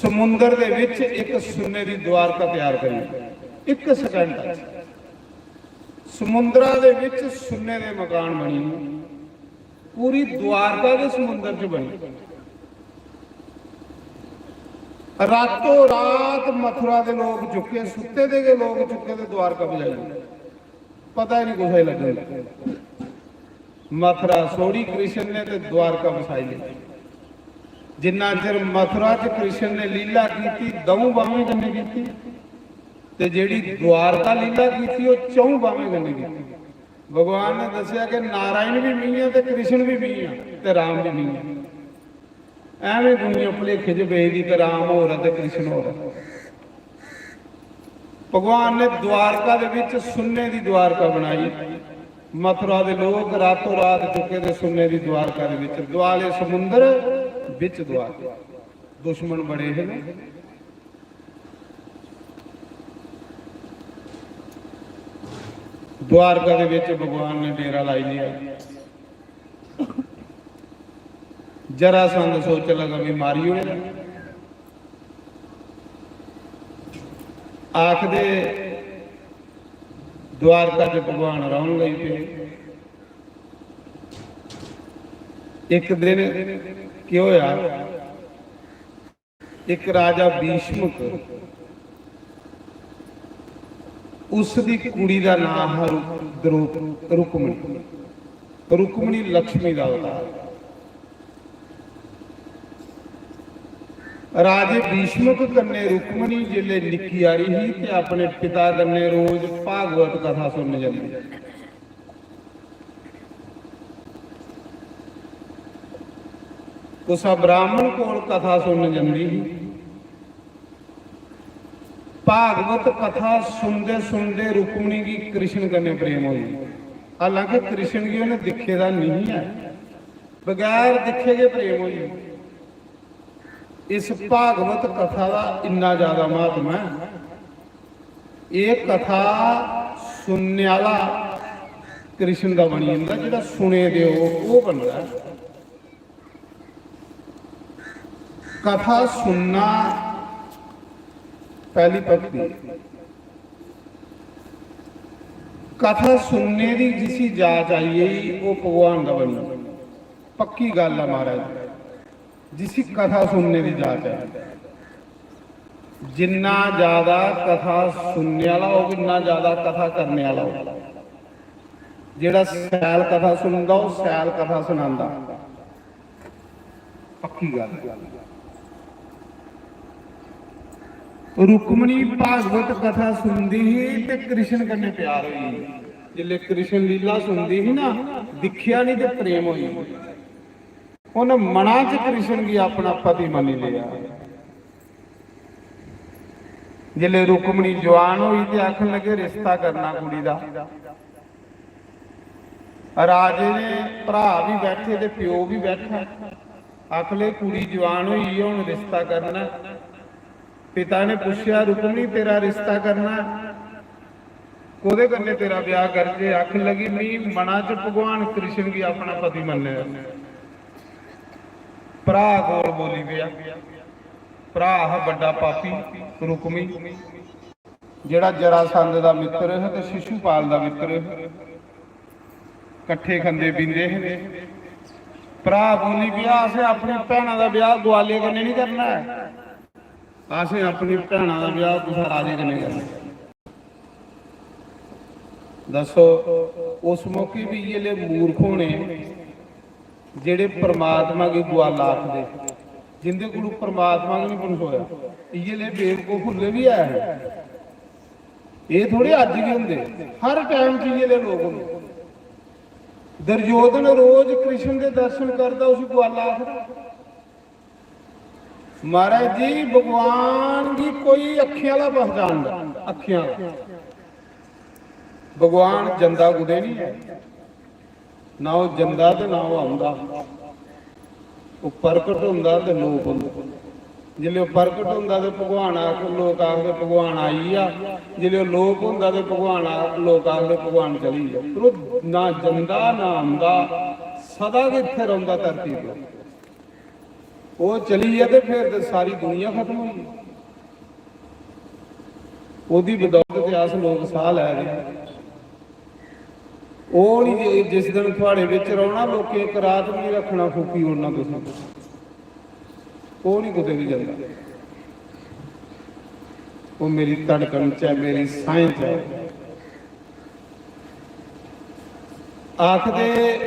समुंदर दे विच इक सुन्ने दी द्वारका तैयार करी, इक सेकंड च समुंदरा दे विच सुन्ने दे मकान बनी, पूरी द्वारका दे समुंदर च बनी। रातों रात मथुरा दे लोग चुके, सुत्ते दे गै लोग चुके ते द्वारका बजाई, पता ही नहीं कुसै लग्गन। मथुरा छोड़ी कृष्ण ने ते द्वारका बसाई लेई। जिन्ना चिर मथुरा च कृष्ण ने लीला कीती, दऊं बाहें कन्नै कीती, ते जेड़ी द्वारका लीला कीती, ओह चऊं बाहें कन्नै कीती। भगवान ने दस्सेआ कि नारायण भी मी ऐ ते कृष्ण भी मी ऐ ते राम भी मी ऐ। एवें दुनिया भुलेखे च पेई दी कि राम होर ऐ ते कृष्ण होर ऐ। भगवान ने द्वारका दे विच सुन्ने दी द्वारका बनाई। मथुरा दे लोग रातों रात चुके दे सुन्ने दी द्वारका दे विच, द्वाले समुंदर विच द्वारका। दुश्मन बड़े हे ना। द्वारका दे विच भगवान ने डेरा लाई लिया। जरासंध सोचन लगा भी मारी ओड़े। आखदे द्वारका च भगवान रौहन लगी पे। एक दिन केह् होया, एक राजा भीष्मक, उसदी कुड़ी दा नां हा रु-, द्रौ-, रुक्मणी। रुक्मणी लक्ष्मी दा अवतार। राजे भीष्मक कन्नै रुक्मणी जिसलै निक्की हारी ही ते अपने पिता कन्नै रोज भागवत कथा सुनन जंदी। कुसा ब्राह्मण कोल कथा सुनन जंदी ही। भागवत कथा सुनदे सुनदे रुक्मणी गी कृष्ण कन्नै प्रेम होई। हालांकि कृष्ण गी उन्हें दिक्खे दा नहीं ऐ, बगैर दिक्खे गै प्रेम होई। इस भागवत कथा दा इन्ना ज्यादा महात्मा ऐ। एह् कथा सुनने आह्ला कृष्ण दा बनी जंदा, जेह्ड़ा सुने दे ओ, ओह् बनदा ऐ। कथा सुनना पैह्ली भक्ति। कथा सुनने दी जिसी जाच आई गेई, ओह् भगवान दा बनी। पक्की गल्ल ऐ महाराज, जिसी कथा सुनने दी जाच ऐ, जिन्ना ज्यादा कथा सुनने आह्ला होग, इन्ना ज्यादा कथा करने आह्ला होग। जेह्ड़ा सैल कथा सुनदा, ओह् सैल कथा सनांदा। पक्की गल्ल। रुक्मणी भागवत कथा सुनदी ही ते कृष्ण कन्नै प्यार होई गेई। जिसलै कृष्ण लीला सुनदी ही ना, दिक्खेआ नहीं ते प्रेम होई गेआ। उन्हें मना च कृष्ण गी अपना पति मन्नी लिया। जिसलै रुक्मणी जवान होई ते आखन लगे, "रिश्ता करना कुड़ी दा।" राजे ने भ्रा भी बैठे ते प्यो भी बैठा। आखले, "कुड़ी जवान होई गेई, हुन रिश्ता करना।" पिता ने पुच्छेआ, "रुक्मणी, तेरा रिश्ता करना, कोह्दे कन्नै तेरा ब्याह करगे?" आखन लगी, "मी मना च भगवान कृष्ण गी अपना पति मन्ने दा।" भ्रा कोल बोली पेआ। भ्रा हा बड्डा पापी रुक्मी, जेह्ड़ा जरासंध दा मित्र हा ते शिशुपाल दा मित्र हा। कट्ठे खंदे पींदे हे। भ्रा बोली पेआ, "असें अपनी भैना दा ब्याह ग्वाले कन्नै नहीं करना ऐ, असें अपनी भैना दा ब्याह कुसै राजे कन्नै करना ऐ।" दस्सो, उस मौके भी इ'यै ले मूर्ख होने जेह्ड़े परमात्मा गी ग्वाला आखदे, जिंदे कोलू परमात्मा गै नहीं बनसोया, इ'यै ले बेवकूफ हुल्ले भी ऐ हे। एह् थोड़े अज्ज गै होंदे, हर टाइम च इ'यै ले लोक होंदे। दुर्योधन रोज कृष्ण दे दर्शन करदा, उसी ग्वाला आखदा। महाराज जी, भगवान गी कोई अक्खें आह्ला पहचानदा, अक्खें आह्ला। भगवान जंदा कुतै नहीं ऐ, ना ओह् जंदा ते ना ओह् औंदा। ओह् प्रकट होंदा ते लोप होंदा। जिसलै ओह् प्रकट होंदा ते भगवान आख-, लोक आखदे, "भगवान आई गेआ।" जिसलै ओह् लोप होंदा ते भगवान आ-, लोक आखदे, "भगवान चली गेआ।" पर ओह् ना जंदा ना औंदा, सदा गै इत्थै रौंह्दा धरती पर। ओह् चली गेआ ते फिर ते सारी दुनिया खत्म होई गेई। ओह्दी बदौलत ते अस लोक साह् लै दे आं। ओह् निं जे-, जिस दिन थुआढ़े बिच रौह्ना, लोकें इक रात बी निं रक्खना, फूकी ओड़ना तुसें। ओह् निं कुतै बी जंदा। ओह् मेरी धड़कन च ऐ, मेरी साहें च ऐ। आखदे,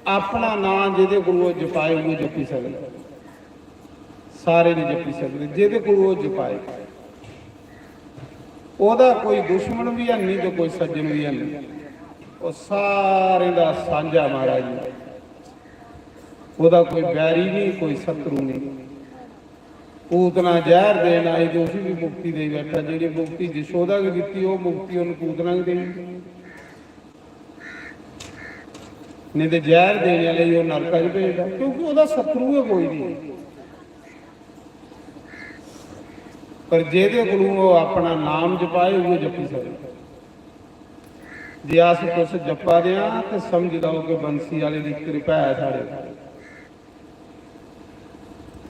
अपना नांऽ जेह्दे कोल ओह् जपाए, उ'ऐ जपी सकदा। सारे निं जपी सकदे, जेह्दे कोल ओह् जपाए। ओह्दा कोई दुश्मन बी हैनी ते कोई सज्जन बी हैनी। ओह् सारें दा सांझा महाराज जी। ओह्दा कोई बैरी निं, कोई शत्रु निं। पूतना जैह्र देन आई ते उसी बी मुक्ति देई बैठा। जेह्ड़ी मुक्ति जशोदा गी दित्ती, ओह् मुक्ति उन्न पूतना गी देई। नेईं ते जैह्र देने आह्ले गी ओह् नरका च भेजदा, क्योंकि ओह्दा शत्रु गै कोई निं। पर जेह्दे कोलूं ओह् अपना नाम जपाए, उ'ऐ जपी सकदा। जे अस तुस जप्पा दे आं ते समझी लैओ कि बंसी आह्ले दी किरपा ऐ साढ़े उप्पर।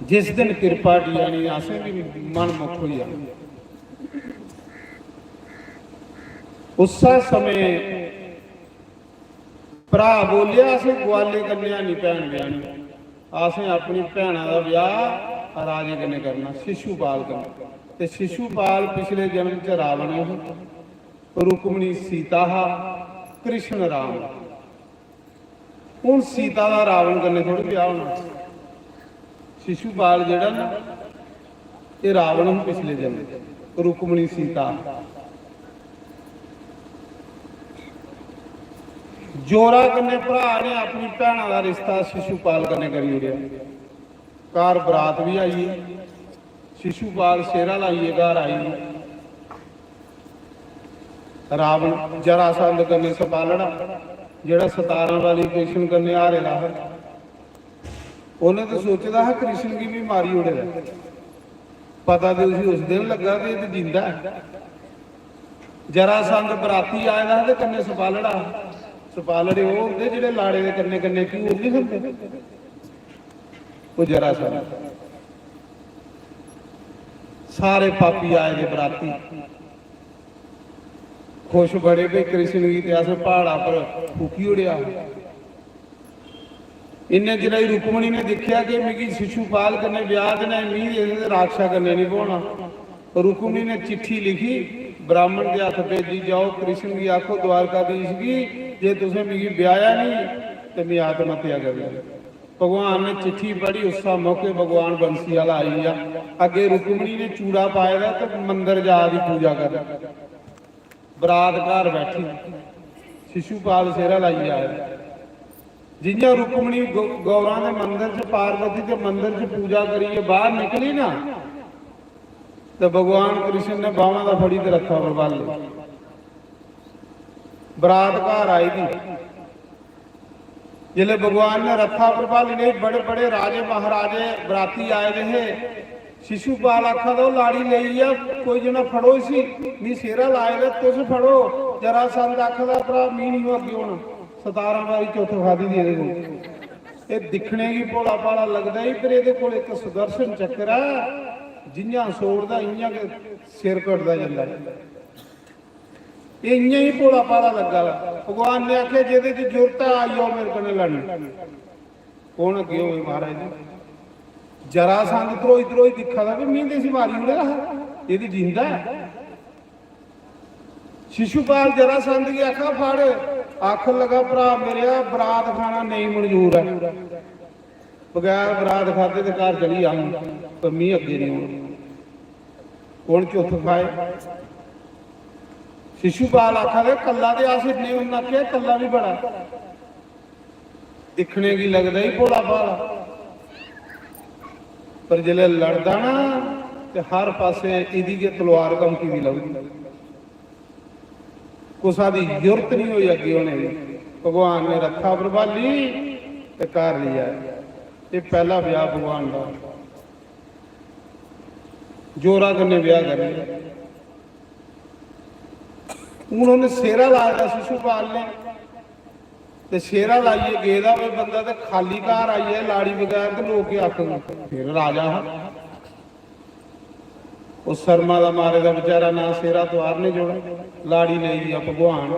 जिस दिन किरपा उठी जानी, असें बी मन मुख होई जाना। उस्सै समें भ्राऽ बोलेआ, "असें गुआले कन्नै निं भैन ब्याह्नी, असें अपनी भैना दा ब्याह् राजे कन्नै करना, शिशुपाल कन्नै।" ते शिशुपाल पिछले जन्म च रावण हा, रुक्मणी सीता हा, कृष्ण राम। हून सीता दा रावण कन्नै थोड़ी ब्याह् होना। शिशुपाल जेह्ड़ा ना, एह् रावण हा पिछले जन्म, रुक्मणी सीता। जोरा कन्नै भ्राऽ ने अपनी भैना दा रिश्ता शिशुपाल कन्नै करी ओड़ेआ। घर बरात बी आई गेई, शिशुपाल सेह्रा लाइयै घर आई। रावण जरासंध कन्नै सपालड़ा, जेह्ड़ा सतारां बारी कृष्ण कन्नै हारे दा हा, उन्नै ते सोचे दा हा कृष्ण गी बी मारी ओड़े दा। पता ते उसी उस दिन लग्गा कि एह् ते जींदा ऐ। जरासंध बराती आए दा हा ते कन्नै सपालड़ा हा। सपालड़े ओह् होंदे जेह्ड़े लाड़े दे कन्नै कन्नै घ्यूर निं खंदे। ओह् जरासंध। सारे पापी आए दे बराती, खुश बड़े भई कृष्ण गी ते असें प्हाड़ा पर फूकी ओड़ेआ। इन्ने चिरै च रुक्मणी ने दिक्खेआ कि मिगी शिशुपाल कन्नै ब्याह् देना ऐ, मी एह्दे राक्षा कन्नै निं ब्होना। रुक्मणी ने चिट्ठी लिखी, "ब्राह्मण दे हत्थ भेजी जाओ, कृष्ण गी आखो द्वारकाधीश गी, जे तुसें मिगी ब्याह्या निं ते में आत्महत्या करी लैनी।" भगवान ने चिट्ठी पढ़ी, उस्सै मौके भगवान बंसी आह्ला आई गेआ। अग्गें रुक्मणी ने चूड़ा पाए दा ते मंदर जा दी पूजा करन। बरात घर बैठी, शिशुपाल सेह्रा लाइयै आए। जि'यां रुक्मणी गौ-, गौरां दे मंदर च, पार्वती दे मंदर च पूजा करियै बाहर निकली ना, ते भगवान कृष्ण ने बांह् दा फड़ी ते रथा पर ब्हाली। बरात घर आई दी। जिसलै भगवान ने रथा पर ब्हाली लेई, बड़े बड़े राजे महाराजे बराती आए दे हे। शिशुपाल आखा दा, "ओह् लाड़ी लेई गेआ, कोई जना फड़ो इसी, मी सेह्रा लाए दा, तुस फड़ो।" जरासंध आखा दा, "भ्राऽ, मी निं अग्गें होना, सतारां बारी चौथ खादी दी एह्दे कोल।" एह् दिक्खने गी भोला भाला लगदा ई, पर एह्दे कोल इक सुदर्शन चक्कर ऐ, जि'यां सोड़दा इ'यां गै सिर कटदा जंदा ऐ। एह् इ'यां ई भोला भाला लग्गा दा। भगवान ने आखेआ, "जेह्दे च जुरत ऐ, आई जाओ मेरे कन्नै लड़न।" कौन अग्गें होए महाराज जी? जरासंध ध्रोई ध्रोई दिक्खा दा कि में ते इसी मारी ओड़े दा हा, एह् ते जींदा ऐ। शिशुपाल जरासंध गी आखा, "फड़।" आखन लगा, "भ्राऽ मेरेआ, बरात खाना नेईं मंजूर ऐ।" बगैर बरात खाद्धे ते घर चली जाङ, पर मी अग्गें निं होना। कौन चुत्थ खाए? शिशुपाल आखा दे, "कल्ला ते अस इन्ने, उन्न आखेआ, "कल्ला बी बड़ा।" दिक्खने गी लगदा ही भोला भाला, पर जिसलै लड़दा ना, ते हर पासै एह्दी गै तलवार धमकी दी लभदी। कुसा दी जुर्त निं होई अग्गें होने दी। भगवान ने रथा पर ब्हाली ते घर लेई आए। एह् पैह्ला ब्याह् भगवान दा। जोरा कन्नै ब्याह् करी लेआ। हून उन्नै सेह्रा लाए दा शिशुपाल ने। ते सेहरा लाइयै गेदा होवे बंदा ते खाली घर आइयै लाड़ी बगैर ते लोक केह् आखङन? फिर राजा हा। उस शर्मा दा मारे दा बेचारा ना सेहरा तुआरने जोड़ा, लाड़ी लेई गेआ भगवान।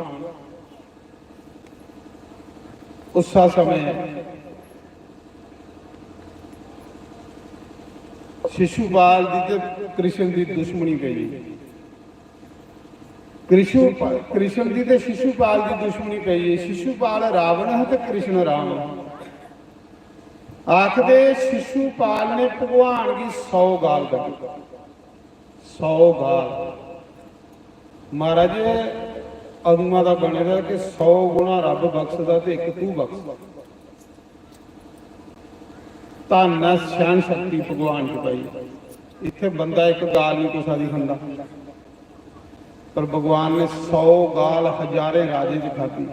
उस्सा समें शिशुपाल दी ते कृष्ण दी दुश्मनी पेई। कृष्ण कृष्ण दी ते शिशुपाल दी दुश्मनी पेई। शिशुपाल रावण है ते कृष्ण राम। आखदे शिशुपाल ने भगवान गी सौ गाल कड्ढी। सौ गाल। महाराज, अगुआं दा बने दा कि सौ गुणा रब बख्शदा ते इक तू बख्श। धन्न ऐ सैहन शक्ति भगवान च पाई। इत्थै बंदा इक गाल नहीं कुसा दी खंदा, पर भगवान ने सौ गाल हजारें राजें च खाधी।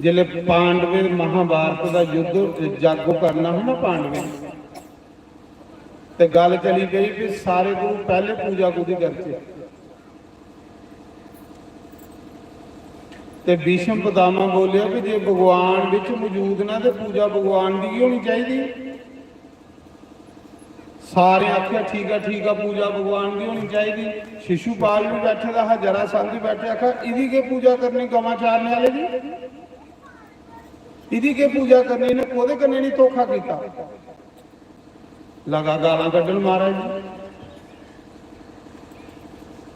जिसलै पांडवें महाभारत दा युद्ध, जग करना हा ना पांडवें, ते गल्ल चली गई कि सारे कोलू पैहले पूजा कोदी करचै। ते भीष्म पितामह बोलेआ कि जे भगवान बिच मौजूद ना, ते पूजा भगवान दी गै होनी चाहिदी। सारे आखेआ, "ठीक ऐ, ठीक ऐ, पूजा भगवान दी होनी चाहिदी।" शिशुपाल भी बैठे दा हा, जरासंध भी बैठे, आखेआ, "इदी केह् पूजा करनी गवां चारने आह्ले दी? इदी केह् पूजा करनी? इन्हें कोह्दे कन्नै नहीं धोखा कीता?" लगा गालां कड्ढन महाराज जी।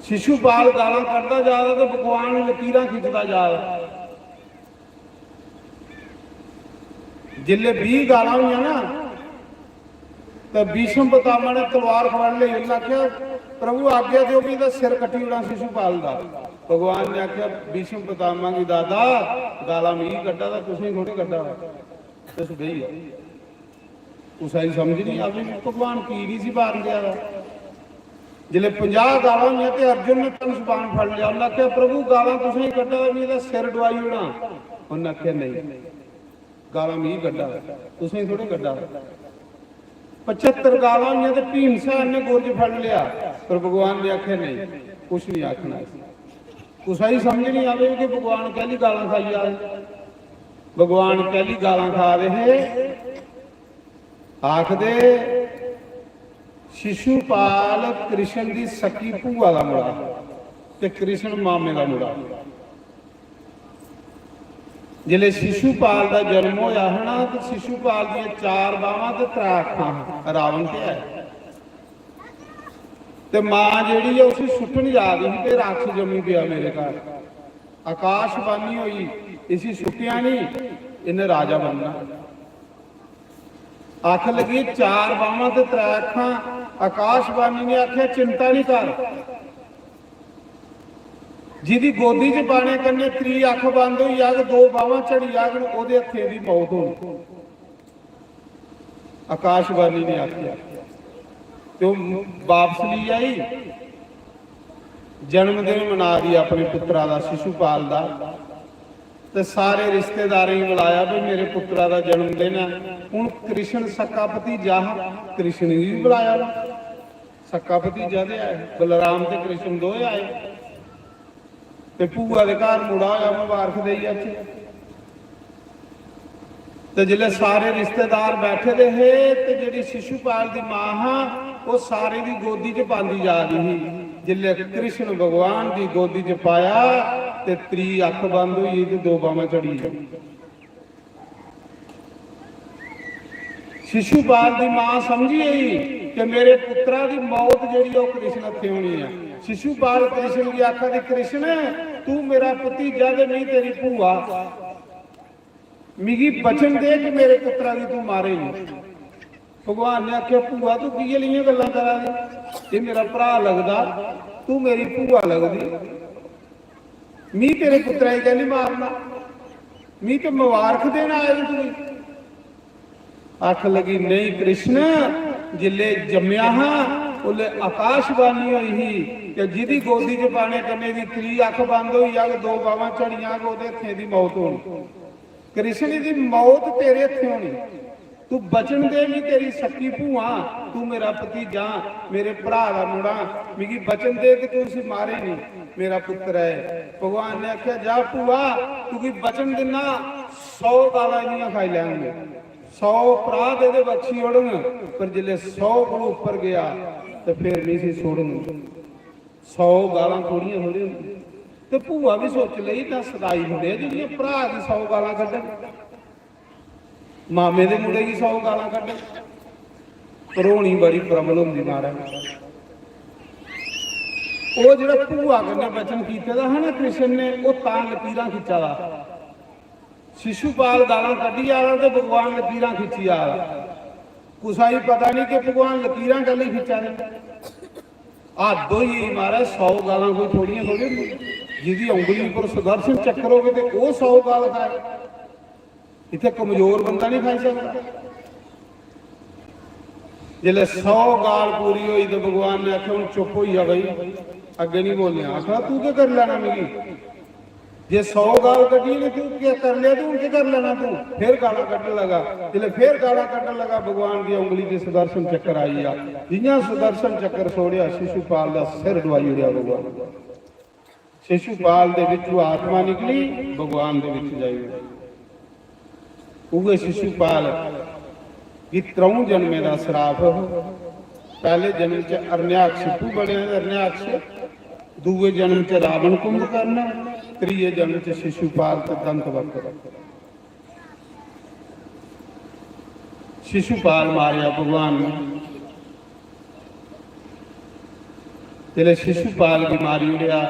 शिशुपाल गालां कड्ढदा जा दा ते भगवान लकीरां खिचदा जा दा। जिसलै बीह गालां होइयां ना, ते भीष्म पितामह ने तलवार फड़ लेई। उन्नै आखेआ, "प्रभु, आज्ञा देओ, भी एह्दा सिर कट्टी ओड़ां शिशुपाल दा।" भगवान ने आखेआ, "भीष्म पितामह गी, दादा, गालां मिगी कड्ढा दा, तुसेंगी थोड़े कड्ढा दा, तुस बेही जाओ।" कुसै गी समझ नहीं आवे कि भगवान की नहीं सी बार देआ दा। जिसलै पंजाह गालां होइयां ते अर्जुन ने धनुष बाण फड़ लिया। उन्नै आखेआ, "प्रभु, गालां तुसेंगी कड्ढा दा, मी एह्दा सिर डुआई ओड़ां।" उन्नै आखेआ, "नहीं, गालां मिगी कड्ढा दा, तुसेंगी थोड़े कड्ढा दा।" पचहत्तर गालां होइयां ते भीमसेन ने गुरज फड़ लिया, पर भगवान ने आखेआ, "नहीं, कुछ नहीं आखना इसी।" कुसै गी समझ नहीं आवे कि भगवान कैह्ली गालां खाई जा दे। भगवान कैह्ली गालां खा दे हे? आखदे शिशुपाल कृष्ण दी सक्की भूआ दा मुड़ा ते कृष्ण मामे दा मुड़ा। जिसलै शिशुपाल दा जन्म होया हा ना, ते शिशुपाल दियां चार बावां ते त्रै अक्खां हा। रावण ते है। ते मां जेह्ड़ी ऐ, उसी सुट्टन जा दी ही, "ते राक्षस जम्मी पेआ मेरे घर।" आकाशवाणी होई, "इसी सुट्टेआ नहीं, इन्हें राजा बनना।" आखन लगी, "चार बावां ते त्रै अक्खां।" आकाशवाणी ने आखेआ, "चिंता नहीं कर, जिदी गोदी च पाने कन्नै त्री अक्ख बंद होई जाग, दो बावां झड़ी जागन, ओह्दे हत्थें दी मौत होनी।" आकाशवाणी ने आखेआ, ते ओह् बापस ली आई। जन्मदिन मना दी अपने पुत्तरा दा, शिशुपाल दा। ते सारे रिश्तेदारें गी बुलाया, "भाई, मेरे पुत्तरा दा जन्मदिन ऐ।" हून कृष्ण सक्का भतीजा हा, कृष्ण गी बी बुलाया। सक्का भतीजा ते है, बलराम ते कृष्ण दोए आए। ते भूआ दे घर मुड़ा होया, मबारख देई आचे। ते जिसलै सारे रिश्तेदार बैठे दे हे, ते जेह्ड़ी शिशुपाल दी मां हा, ओह् सारे दी गोदी च पांदी जा दी ही। जिसलै कृष्ण भगवान दी गोदी च पाया, ते त्री अक्ख बंद होई गेई ते दो बावां झड़ी गेई। शिशुपाल दी मां समझी गई कि मेरे पुत्तरा दी मौत जेह्ड़ी, ओह् कृष्ण हत्थे होनी ऐ। शिशुपाल कृष्ण गी आखा दे, "कृष्ण, तू मेरा भतीजा ते में तेरी भूआ, मिगी वचन दे कि मेरे पुत्तरा गी तू मारे नहीं।" भगवान ने आखेआ, "भूआ, तू की लेइयां गल्लां करा दी? एह् मेरा भ्राऽ लगदा, तू मेरी भूआ लगदी। मी तेरे पुत्तरा गी कैह्ली मारना? मी ते मबारख देन आए दे तुगी।" आखन लगी, "नहीं कृष्ण, जिसलै जम्मेआ हा, उसलै आकाशवाणी होई ही कि जिदी गोदी च पाने कन्नै दी त्री अक्ख बंद होई जाग, दो बावां झड़ी जाग, ओह्दे हत्थें दी मौत होनी। कृष्ण दी मौत तेरे हत्थें होनी।" तू बचन दे, मी तेरी सक्की भूआ, तू मेरा भतीजा, मेरे भ्रा दा मुड़ा, मिगी बचन दे कि तू उसी मारे नहीं, मेरा पुत्र है। भगवान ने आख्या, जा भूआ, तुगी बचन दिना, सौ गालां इन्नियां खाई लैंगे, सौ भ्रा दे दे बख्शी ओड़न, पर जिसले सौ कोलू उप्पर गया, तो फिर नहीं इसी छोड़न। सौ गालां थोड़ियां थोड़ी होंदियां। ते भूआ भी सोच लेई, तां सताई मुंडे जिंदियां भ्रा दी सौ गालां कड्ढन, मामे दे मुंडे गी सौ गालां कड्ढन। पर होनी बड़ी प्रबल होंदी महाराज। ओह् जेह्ड़ा भूआ कन्नै वचन कीते दा हा ना कृष्ण ने, ओह् तां लकीरां खिच्चा दा। शिशुपाल गालां कड्ढी आ दा ते भगवान लकीरां खिच्ची आ दा। कुसा गी पता नहीं कि भगवान लकीरां कैल्ली खिच्चा दे। हद होई गेई महाराज, सौ गालां कोई थोड़ियां थोड़ी होंदियां। जिदी उंगली पर सुदर्शन चक्र होवे ते ओह् सौ गाल खाए। इत्थै कमजोर बंदा नहीं खाई सकदा। जिसलै सौ गाल पूरी होई ते भगवान ने आखेआ, "हून चुप होई जा भाई, अग्गें नहीं बोलना।" आखा, "तू केह् करी लैना मिगी? जे सौ गाल कड्ढी ने तू केह् कर लिया, तू हून केह् कर लैना तू?" फिर गालां कड्ढन लगा। जिसलै फिर गालां कड्ढन लगा, भगवान दी उंगली ते सुदर्शन चक्र आई गया। जियां सुदर्शन चक्र छोड़िया, शिशुपाल दा सिर डुआई ओड़िया भगवान। शिशुपाल दे विचों आत्मा निकली, भगवान दे विच जाई। उहे शिशुपाल गी त्रऊं जन्में दा श्राप हो। पहले जन्म च अरण्याक्ष तू बने, अरण्याक्ष, दूए जन्म च रावण कुंभकर्ण, त्रिये जन्म च शिशुपाल ते दंत वक्र। शिशुपाल मारेआ भगवान ने। जिसलै शिशुपाल गी मारी ओड़ेआ,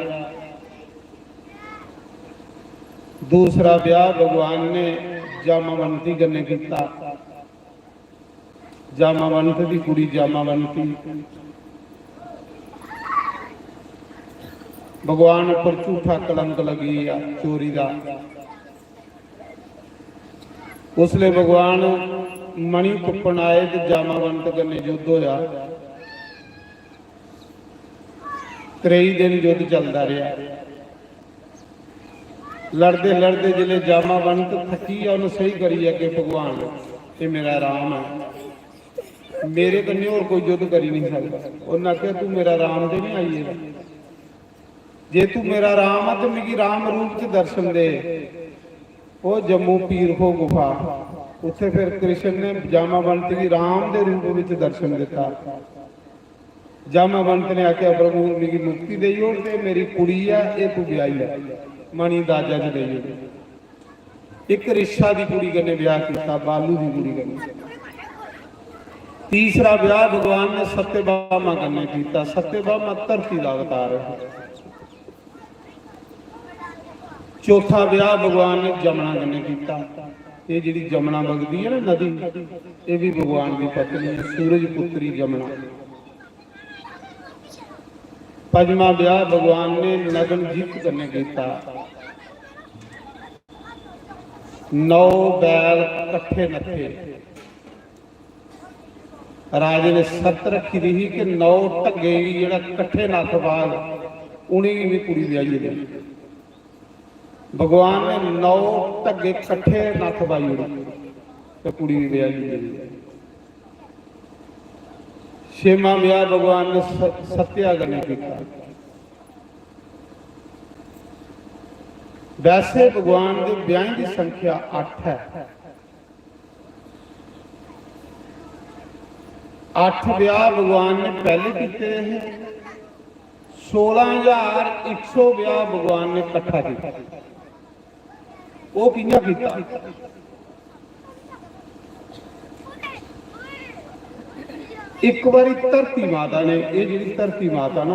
दूसरा ब्याह भगवान ने जामावंती कन्नै कीता। जामावंत दी कुड़ी जामावंती, भगवान उपर झूठा कलंक लगी गया चोरी का। उसले भगवान मणि तुप्पन आए ते जामावंत कन्नै युद्ध होया। त्रेई दिन युद्ध चलदा रहा। लड़दे लड़दे जिसले जामावंत थकी गया, उन्हें सही करी अगे, "भगवान, ये मेरा राम है, मेरे कन्नै होर कोई युद्ध करी नहीं सकता।" उन्हें आख्या, "तू मेरा राम ते नहीं आई गेदा? जे तू मेरा राम है तो मिगी राम रूप च दर्शन दे।" वो जम्मू पीर खो गुफा, उत्थे फिर कृष्ण ने जामावंत गी राम दे रूप विच दर्शन दिता। जामावंत ने आख्या, "प्रभु, मिगी मुक्ति देई ओड़ ते मेरी कुड़ी ऐ, एह् तू ब्याही लै, मणि दाजा च देई ओड़।" इक रिशा दी कुड़ी कन्नै ब्याह कीता, बालू दी कुड़ी कन्नै। तीसरा ब्याह भगवान ने सत्यभामा कन्नै कीता। सत्यभामा धरती दा अवतार है। चौथा ब्याह भगवान ने जमुना कन्नै कीता। ये जेह्ड़ी जमुना बगदी है ना नदी, ये भी भगवान की पत्नी है, सूरज पुत्री जमुना। पंजमा ब्याह भगवान ने नगन जीत कन्नै कीता। नौ बैल कट्ठे नत्थे। राजे ने शर्त रखी दी ही कि नौ ढग्गे गी जेह्ड़ा कट्ठे नत्थ पाग, उ'नेंगी बी कुड़ी ब्याहियै देनी। भगवान ने नौ ढग्गे कट्ठे नत्थ पाई ओड़े ते कुड़ी बी ब्याही देई। छेमा ब्याह भगवान ने स-, सत्या कन्नै कीता। वैसे भगवान दे ब्याहें दी संख्या अट्ठ है। अट्ठ ब्याह भगवान ने पैह्ले कीते दे हे, सोलां हजार इक सौ ब्याह भगवान ने कट्ठा कीता। ओह् कि'यां कीता? इक बारी धरती माता ने, एह् जेह्ड़ी धरती माता ना,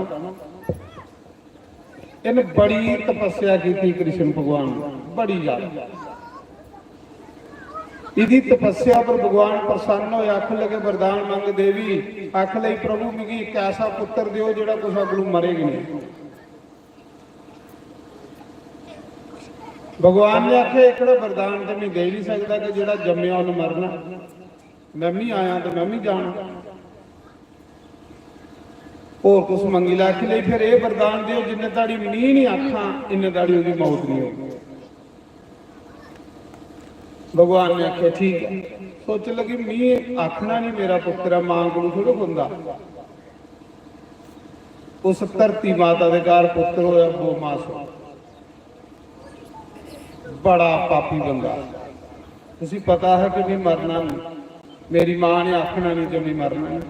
इन्न बड़ी तपस्या कीती कृष्ण भगवान, बड़ी ज्यादा। इदी तपस्या पर भगवान प्रसन्न होए, आखन लगे, "वरदान मंग देवी।" आखन लगी, "प्रभु, मिगी इक ऐसा पुत्र देओ जेह्ड़ा कुसै कोलू मरे गै नेईं।" भगवान ने आखेआ, "एह्कड़ा वरदान ते मैं देई नहीं सकदा कि जेह्ड़ा जम्मेआ उन्न मरना। मैं मी आया ते मैं मी जाना।" होर कुछ मंगी लै, आखी लेई, "फिर एह् वरदान देओ, जिन्ने धड़ी मी निं आखां, इन्ने धड़ी ओह्दी मौत निं होग।" भगवान ने आखेआ, "ठीक ऐ।" सोचन लगी, "मी आखना नहीं मेरा पुत्र ऐ, मां कोलू थोड़े होंदा।" उस धरती माता दे घर पुत्र होया बोमासुर। बड़ा पापी बंदा। उसी पता है कि मैं मरना नहीं, मेरी मां ने आखना नहीं जो मैं मरना नहीं।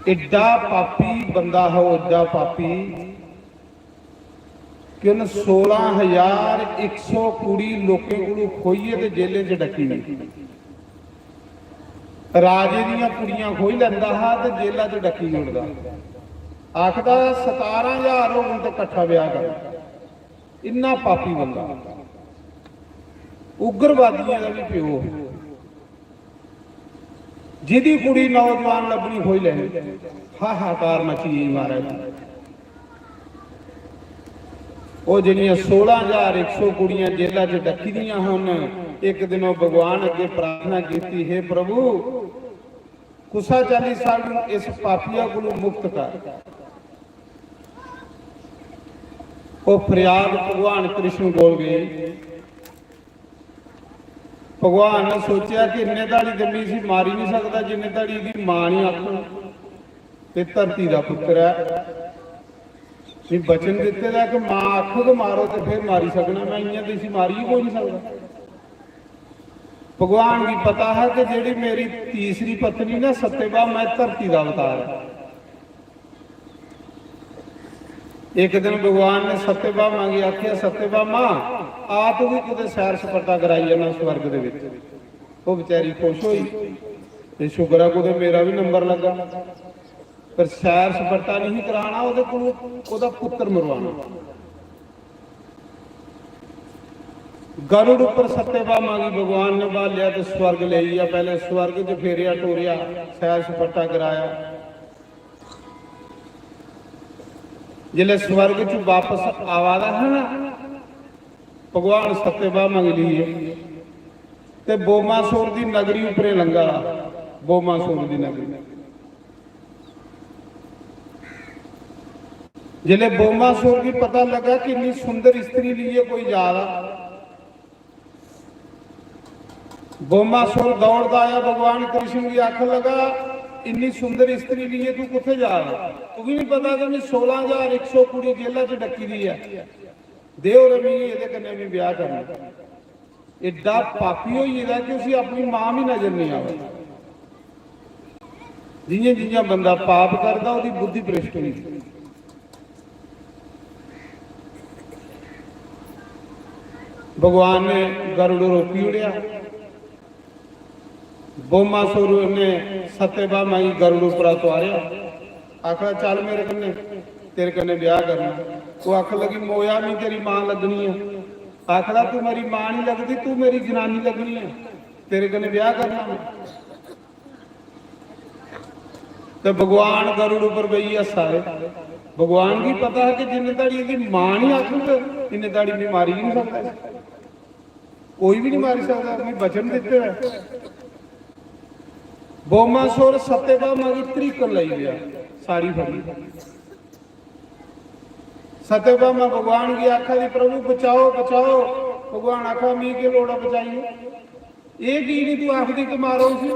एड्डा पापी बंदा हो, एड्डा पापी कि उन सोलां हजार इक सौ कुड़ी लोकें कोलू खोइये ते जेलें च डकी दी। राजे दियां कुड़ियां खोई लैंदा हा ते जेला च डकी ओड़दा। आखदा, "सतारां हजार होगन ते कट्ठा ब्याह कर।" इन्ना पापी बंदा, उग्रवादियें दा भी प्यो। जिदी कुड़ी नौजवान लब्भनी खोई लैनी। हाहाकार मची गेई महाराज। ओह जेह्ड़ियां सोलां हजार इक सौ कुड़ियां जेला च डक्की दियां हन, इक दिन ओह भगवान अग्गे प्रार्थना कीती, "हे प्रभु, कुसा चाल्ली सानू इस पापिया कोलू मुक्त कर।" ओह फरियाद भगवान कृष्ण कोल गई। भगवान ने सोचेआ कि इन्ने धड़ी ते में इसी मारी नहीं सकदा जिन्ने धड़ी एह्दी मां नहीं आखू कि धरती दा पुत्र ऐ। मी वचन दित्ते दा कि मां आखग मारो ते फिर मारी सकना, मैं इ'यां ते इसी मारी ही कोई नहीं सकदा। भगवान गी पता हा कि जेह्ड़ी मेरी तीसरी पत्नी ना सत्यभामा, मैं धरती दा अवतार है। एक दिन भगवान ने सत्यभामा गी आख्या, "सत्यभामा, आ तू भी कुतै सैर सपाटा कराई जाना स्वर्ग दे विच।" ओह बेचारी खुश होई, "ते शुक्र ऐ कुतै मेरा भी नंबर लग्गा।" पर सैर सपाटा नहीं कराना, ओहदे कोल ओहदा पुत्र मरवाना। गरुड़ उप्पर सत्यभामा गी भगवान ने बालेआ ते स्वर्ग लेई गेआ। पहले स्वर्ग च फेरेआ टोरेआ, सैर सपाटा कराया। जिसलै स्वर्ग च वापस आवा दा हा ना भगवान सत्यभामा गी लेइयै, ते बोमासुर दी नगरी उपरे लंघा दा, बोमासुर दी नगरी। जिसलै बोमासुर गी पता लगा कि इन्नी सुंदर स्त्री लेइयै कोई जा दा, बोमासुर दौड़दा आया भगवान कृष्ण गी आखन लगा, "इन्नी सुंदर स्त्री लेइयै तू कुत्थे जा रहा? तुगी नहीं पता कि मैं सोलह हजार एक सौ कुड़ी जेला च डकी दी है। दे ओरे मिगी, एदे कन्नै भी ब्याह करना।" एड्डा पापी होई गेदा कि उसी अपनी मां भी नजर नहीं आवे। जियां जियां बंदा पाप करदा, ओहदी बुद्धि भ्रष्ट होई जंदी। भगवान ने गरुड़ रोकी ओड़ेआ। बोमासुर ने सत्यभामा गी गरुड़ उप्परा तुआरेआ, आखदा, "चल मेरे कन्नै, तेरे कन्नै ब्याह करना।" ओह आखन लगी, "मोया, मी तेरी मां लग्गनी ऐ।" आखदा, "तू मेरी मां नहीं लगदी, तू मेरी जनानी लग्गनी ऐ, तेरे कन्नै ब्याह करना मैं।" ते भगवान गरुड़ उप्पर बेहियै हस्सा दे। भगवान गी पता है कि जिन्ने धड़ी एहदी मां नहीं आखग, इन्ने धड़ी मैं मारी नहीं सकदा। कोई भी नहीं मारी सकदा, मैं वचन दित्ते दा ऐ। बोमासुर सत्यभामा गी त्रिकन लई गया, साड़ी फड़ी। सत्यभामा भगवान गी आखा दी, "प्रभु बचाओ, बचाओ।" भगवान आखा, "मी केह् लोड़ ऐ बचाइयै? एह् की निं तू आखदी कि मारो इसी?"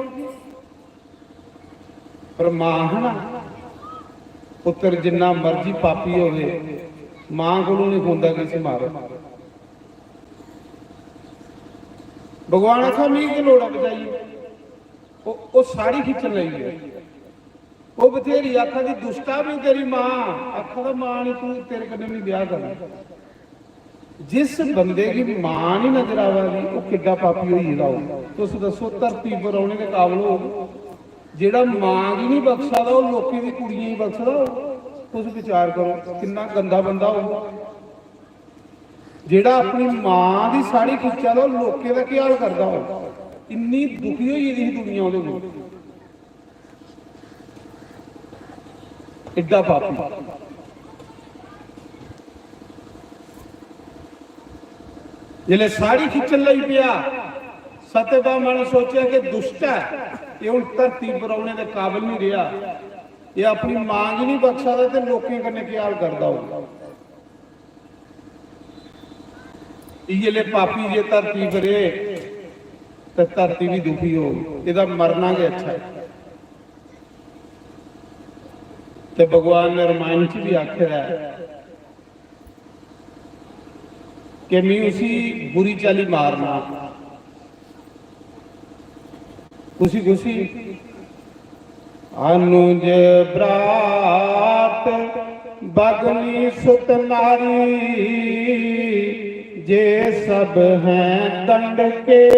पर मां है ना, पुत्तर जिन्ना मर्जी पापी होवे, मां कोलों नहीं होंदा कि इसी मारो। भगवान आखा, "मी केह् लोड़ ऐ बचाइयै?" ओह्, ओह् साड़ी खिच्चन लगी पे। ओह् बथेरी आखा दी, "दुष्टा भी तेरी मां।" आखा दा, "मां नहीं, तू, तेरे कन्नै नहीं ब्याह करना।" जिस बंदे गी मां नहीं नजर आवा दी, ओह् किड्डा पापी होई गेदा होग? तुस दस्सो, धरती पर रौहने दे काबल होग? जेह्ड़ा मां गी नहीं बख्शा दा, ओह् लोकें दी कुड़ियें गी बख्शदा होग? तुस विचार करो, किन्ना गंदा बंदा होग। जेह्ड़ा अपनी मां दी साड़ी खिच्चा दा, ओह् लोकें दा केह् हाल करदा होग? इन्नी दुखी होई गेदी ही दुनिया ओह्दे कोल। एड्डा पापी। जिसलै साड़ी खिच्चन लगी पेआ, सत्यभामा ने सोचेआ कि दुष्ट ऐ, एह् हुन धरती पर औने दे काबल नहीं रेहा, एह् अपनी मां गी नहीं बख्शा दा ते लोकें कन्नै केह् हाल करदा होग। इ'यै ले पापी जे धरती पर एह् ते धरती बी दुखी होग। एह्दा मरना गै अच्छा ऐ। ते भगवान ने रामायण च बी आखे दा ऐ कि मी उसी बुरी चाल्ली मारना। कुसी, कुसी? अनुज भ्रात भगनी सुत नारी, जे सब हैं दंड के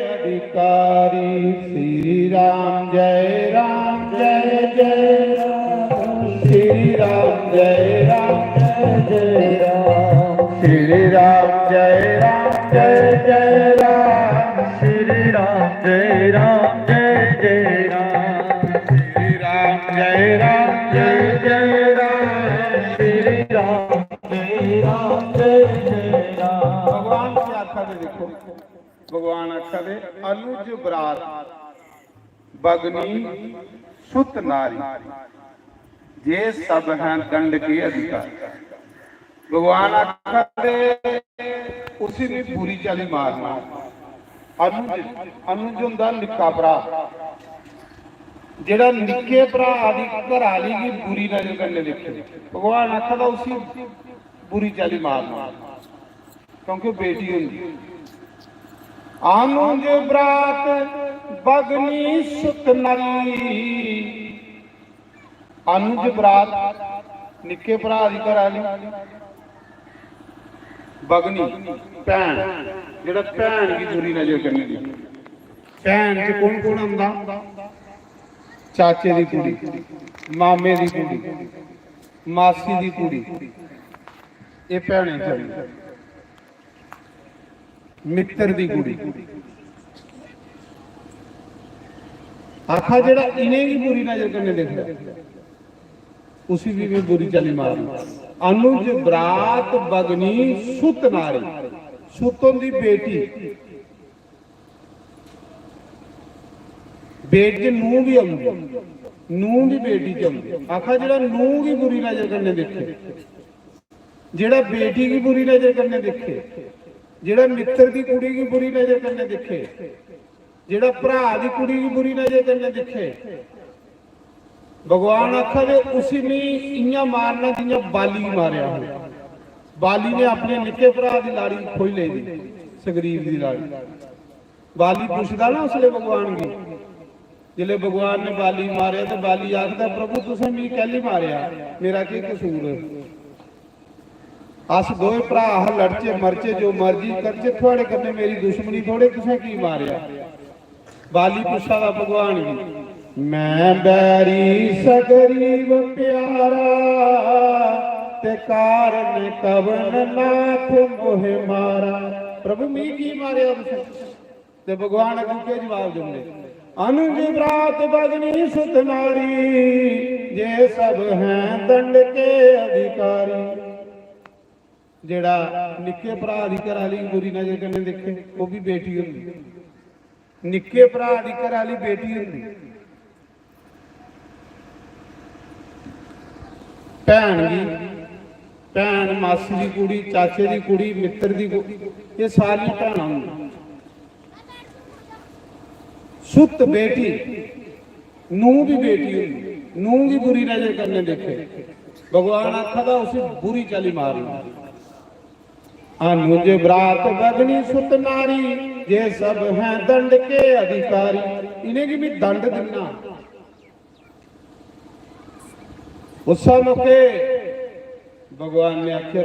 अधिकारी। श्री राम जय राम जय जय राम, श्री राम जय राम जय जय राम, श्री राम जय राम जय जय राम, श्री राम जय राम जय जय राम, श्री राम जय राम जय जय राम, श्री राम जय राम जय जय राम। भगवान की आखा दे देखो, भगवान आखा दे, अनुज बरात भगनी सुत नारी, जे सब हैं दंड के अधिकारी। भगवान आखा दे, उसी भी बुरी चाल्ली मारना। अनुज, अनुज हुंदा निक्का भ्रा, जेड़ा निक्के भ्रा दी घर आली गी बुरी नजर कन्नै दिक्खे, भगवान आखा दा उसी बुरी चाल्ली मारना, क्योंकि बेटी होंदी। अनुज बरात भगनी सुत नारी, अनुज बरात निक्के भ्रा दी घर आली, भगनी भैन, जेड़ा भैन गी बुरी नजर कन्नै दिक्खे। भैन च कौन कौन आंदा? चाचे दी कुड़ी, मामे दी कुड़ी, मासी दी कुड़ी, एह् भैनें च आंदी। मित्तर दी कुड़ी। आखा जेड़ा इ'नेंगी बुरी नजर कन्नै दिखदा, उसी भी मैं बुरी चाल्ली मारना। अनुज बरात भगनी सुत नारी, सुत होंदी बेटी, बेटी च नूंह भी औंदी, नूंह भी बेटी च औंदी। आखा जेड़ा नूंह गी बुरी नजर कन्नै दिक्खे, जेड़ा बेटी गी बुरी नजर कन्नै दिक्खे, जेड़ा मित्तर दी कुड़ी गी बुरी नजर कन्नै दिक्खे, जेड़ा भ्रा दी कुड़ी गी बुरी नजर कन्नै दिक्खे, भगवान आखा दे उसी मी इ'यां मारना जि'यां बाली गी मारेआ हा। बाली ने अपने निक्के भ्रा दी लाड़ी खोई लेई दी, सुग्रीव दी लाड़ी। बाली पुछदा ना उसले भगवान गी, जिसले भगवान ने बाली मारेआ ते बाली आखदा, "प्रभु तुसें मी कैली मारेआ, मेरा केह् कसूर?" अस दोए भ्रा हा, लड़चे मरचे जो मर्जी करचे, थुआड़े कन्नै मेरी दुश्मनी थोड़े, तुसें की मारेआ? बाली पुच्छा दा भगवान गी, "मैं बैरी सगरीब प्यारा, ते कारण कवन नाथ मोहे मारा।" प्रभु मी की मारेआ तुसें? ते भगवान अग्गें केह् जवाब दिंदे? "अनुज बरात भगनी सुत नारी, जे सब हैं दंड के अधिकारी।" जेड़ा निक्के भ्रा दी घर आली गी बुरी नजर कन्नै दिक्खे, ओह् भी बेटी होंदी। निक्के भ्रा दी घर आली बेटी होंदी। भैन गी, भैन, मासी दी कुड़ी, चाचे दी कुड़ी, मित्तर दी कुड़ी, एह् सारियां भैनां होंदियां। सुत बेटी, नूंह भी बेटी होंदी, नूंह गी बुरी नजर कन्नै दिक्खे, भगवान आखा दा उसी बुरी चाल्ली मारना। अनुज बरात भगनी सुत नारी, जे सब हैं दंड के अधिकारी। इ'नेंगी भी दंड दिन्ना। उस मौके भगवान ने आखेआ,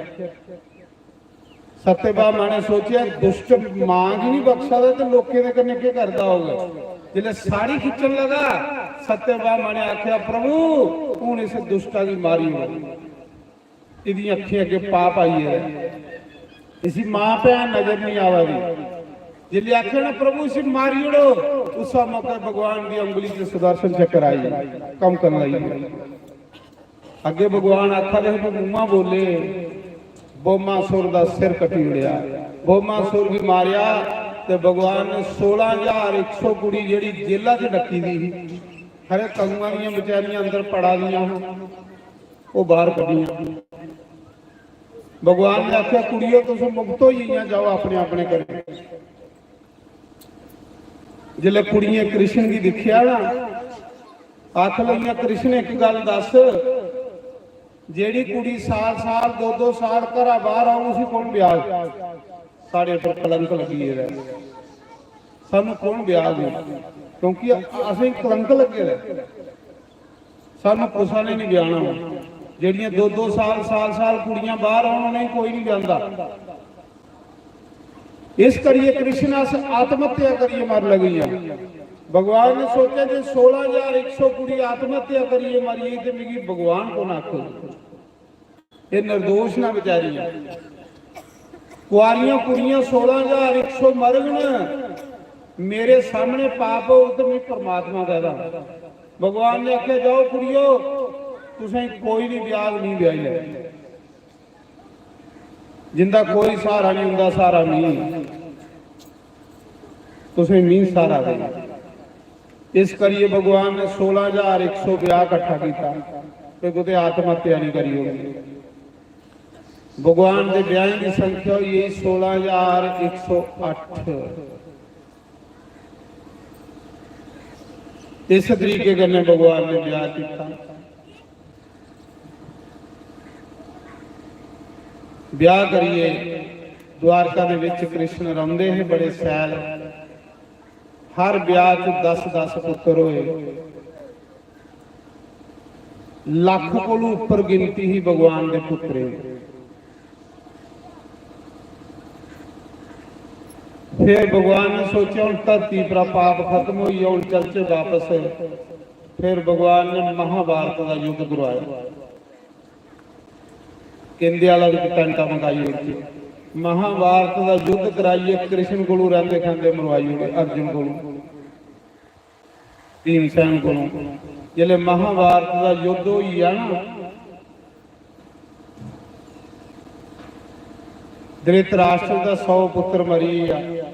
सत्यभामा ने सोचेआ, दुष्ट मां गी नहीं बख्शा दा ते लोकें दे कन्नै केह् करदा होग। जिसलै साड़ी खिच्चन लगा, सत्यभामा ने आखेआ, "प्रभु, हून इस दुष्टा गी मारी ओड़ो, एह्दी अक्खीं अग्गें पाप आई गेदा ऐ, इसी मां भैन नजर नहीं आवा दी।" जिसलै आखेआ ना, "प्रभु, इसी मारी ओड़ो," उस मौके भगवान दी उंगली च सुदर्शन चक्र आई, कम करन लगी। अग्गे भगवान आखा दे हे, मुंहा बोले, बोमासुर दा सिर कटी ओड़ेआ। बोमासुर गी मारेआ ते भगवान ने सोलां हजार इक सौ कुड़ी जेह्ड़ी जेला च डक्की दी ही, खरे कदुआं दियां बेचारियां अंदर पड़ा दियां हां, ओह् बाहर कड्ढियां। भगवान ने आखेआ, "कुड़ियो, तुस मुक्त होई गेइयां, जाओ अपने अपने घरें।" जिसलै कुड़ियें कृष्ण गी दिक्खेआ ना, आखन लगियां, "कृष्ण, इक गल्ल दस, जेह्ड़ी कुड़ी साल साल, दो दो साल घरा बाहर औग, उसी कौन ब्याहग? साढ़े उप्पर कलंक लग्गी गेदा ऐ, सानू कौन ब्याहग? क्योंकि असें कलंक लग्गे दा ऐ।" सानू कुसै ने नहीं ब्याहना। जेह्ड़ियां दो दो साल, साल साल कुड़ियां बाहर औन, उ'नेंगी कोई नहीं ब्याहदा। इस करियै कृष्ण अस आत्महत्या करियै मर लगी आं। भगवान ने सोचेआ जे सोलां ज्हार इक सौ कुड़ी आत्महत्या करियै मरी गेई ते मिगी भगवान कौन आखग? एह् निर्दोष ना बेचारियां। कुआरियां कुड़ियां सोलां ज्हार इक सौ मरगन, मेरे सामने पाप होग ते मिगी परमात्मा कहदा। भगवान ने आखेआ, "जाओ कुड़ियो, तुसें कोई नहीं ब्याहग, नहीं ब्याही लै। जिंदा कोई सहारा नहीं, उंदा सहारा मी, तुसें मी सहारा देना।" इस करियै भगवान ने सोलां ज्हार इक सौ ब्याह कट्ठा कीता ते कुतै आत्महत्या नहीं करी होगी। भगवान दे ब्याहें दी संख्या होई गेई सोलां ज्हार इक सौ अट्ठ। इस तरीके कन्नै भगवान ने ब्याह कीता। ब्याह करियै द्वारका दे विच कृष्ण रौंदे हे, बड़े सैल। हर ब्याह च दस दस पुत्र होए। लख कोलू उप्पर गिनती ही भगवान दे पुत्तरें दी। फिर भगवान ने सोचेआ, "हुन धरती परा पाप खत्म होई गेआ, हुन चलचे बापस।" फिर भगवान ने महाभारत दा युद्ध करवाया। किंदे आह्ला बी टैंटा मकाई ओड़दी। महाभारत दा युद्ध कराइयै कृष्ण कोलू रैंदे खैंदे मरवाई ओड़े, अर्जुन कोलू, भीमसेन कोलू। जिसलै महाभारत दा युद्ध होई गेआ ना, धृतराष्ट्र दा सौ पुत्र मरी गेआ।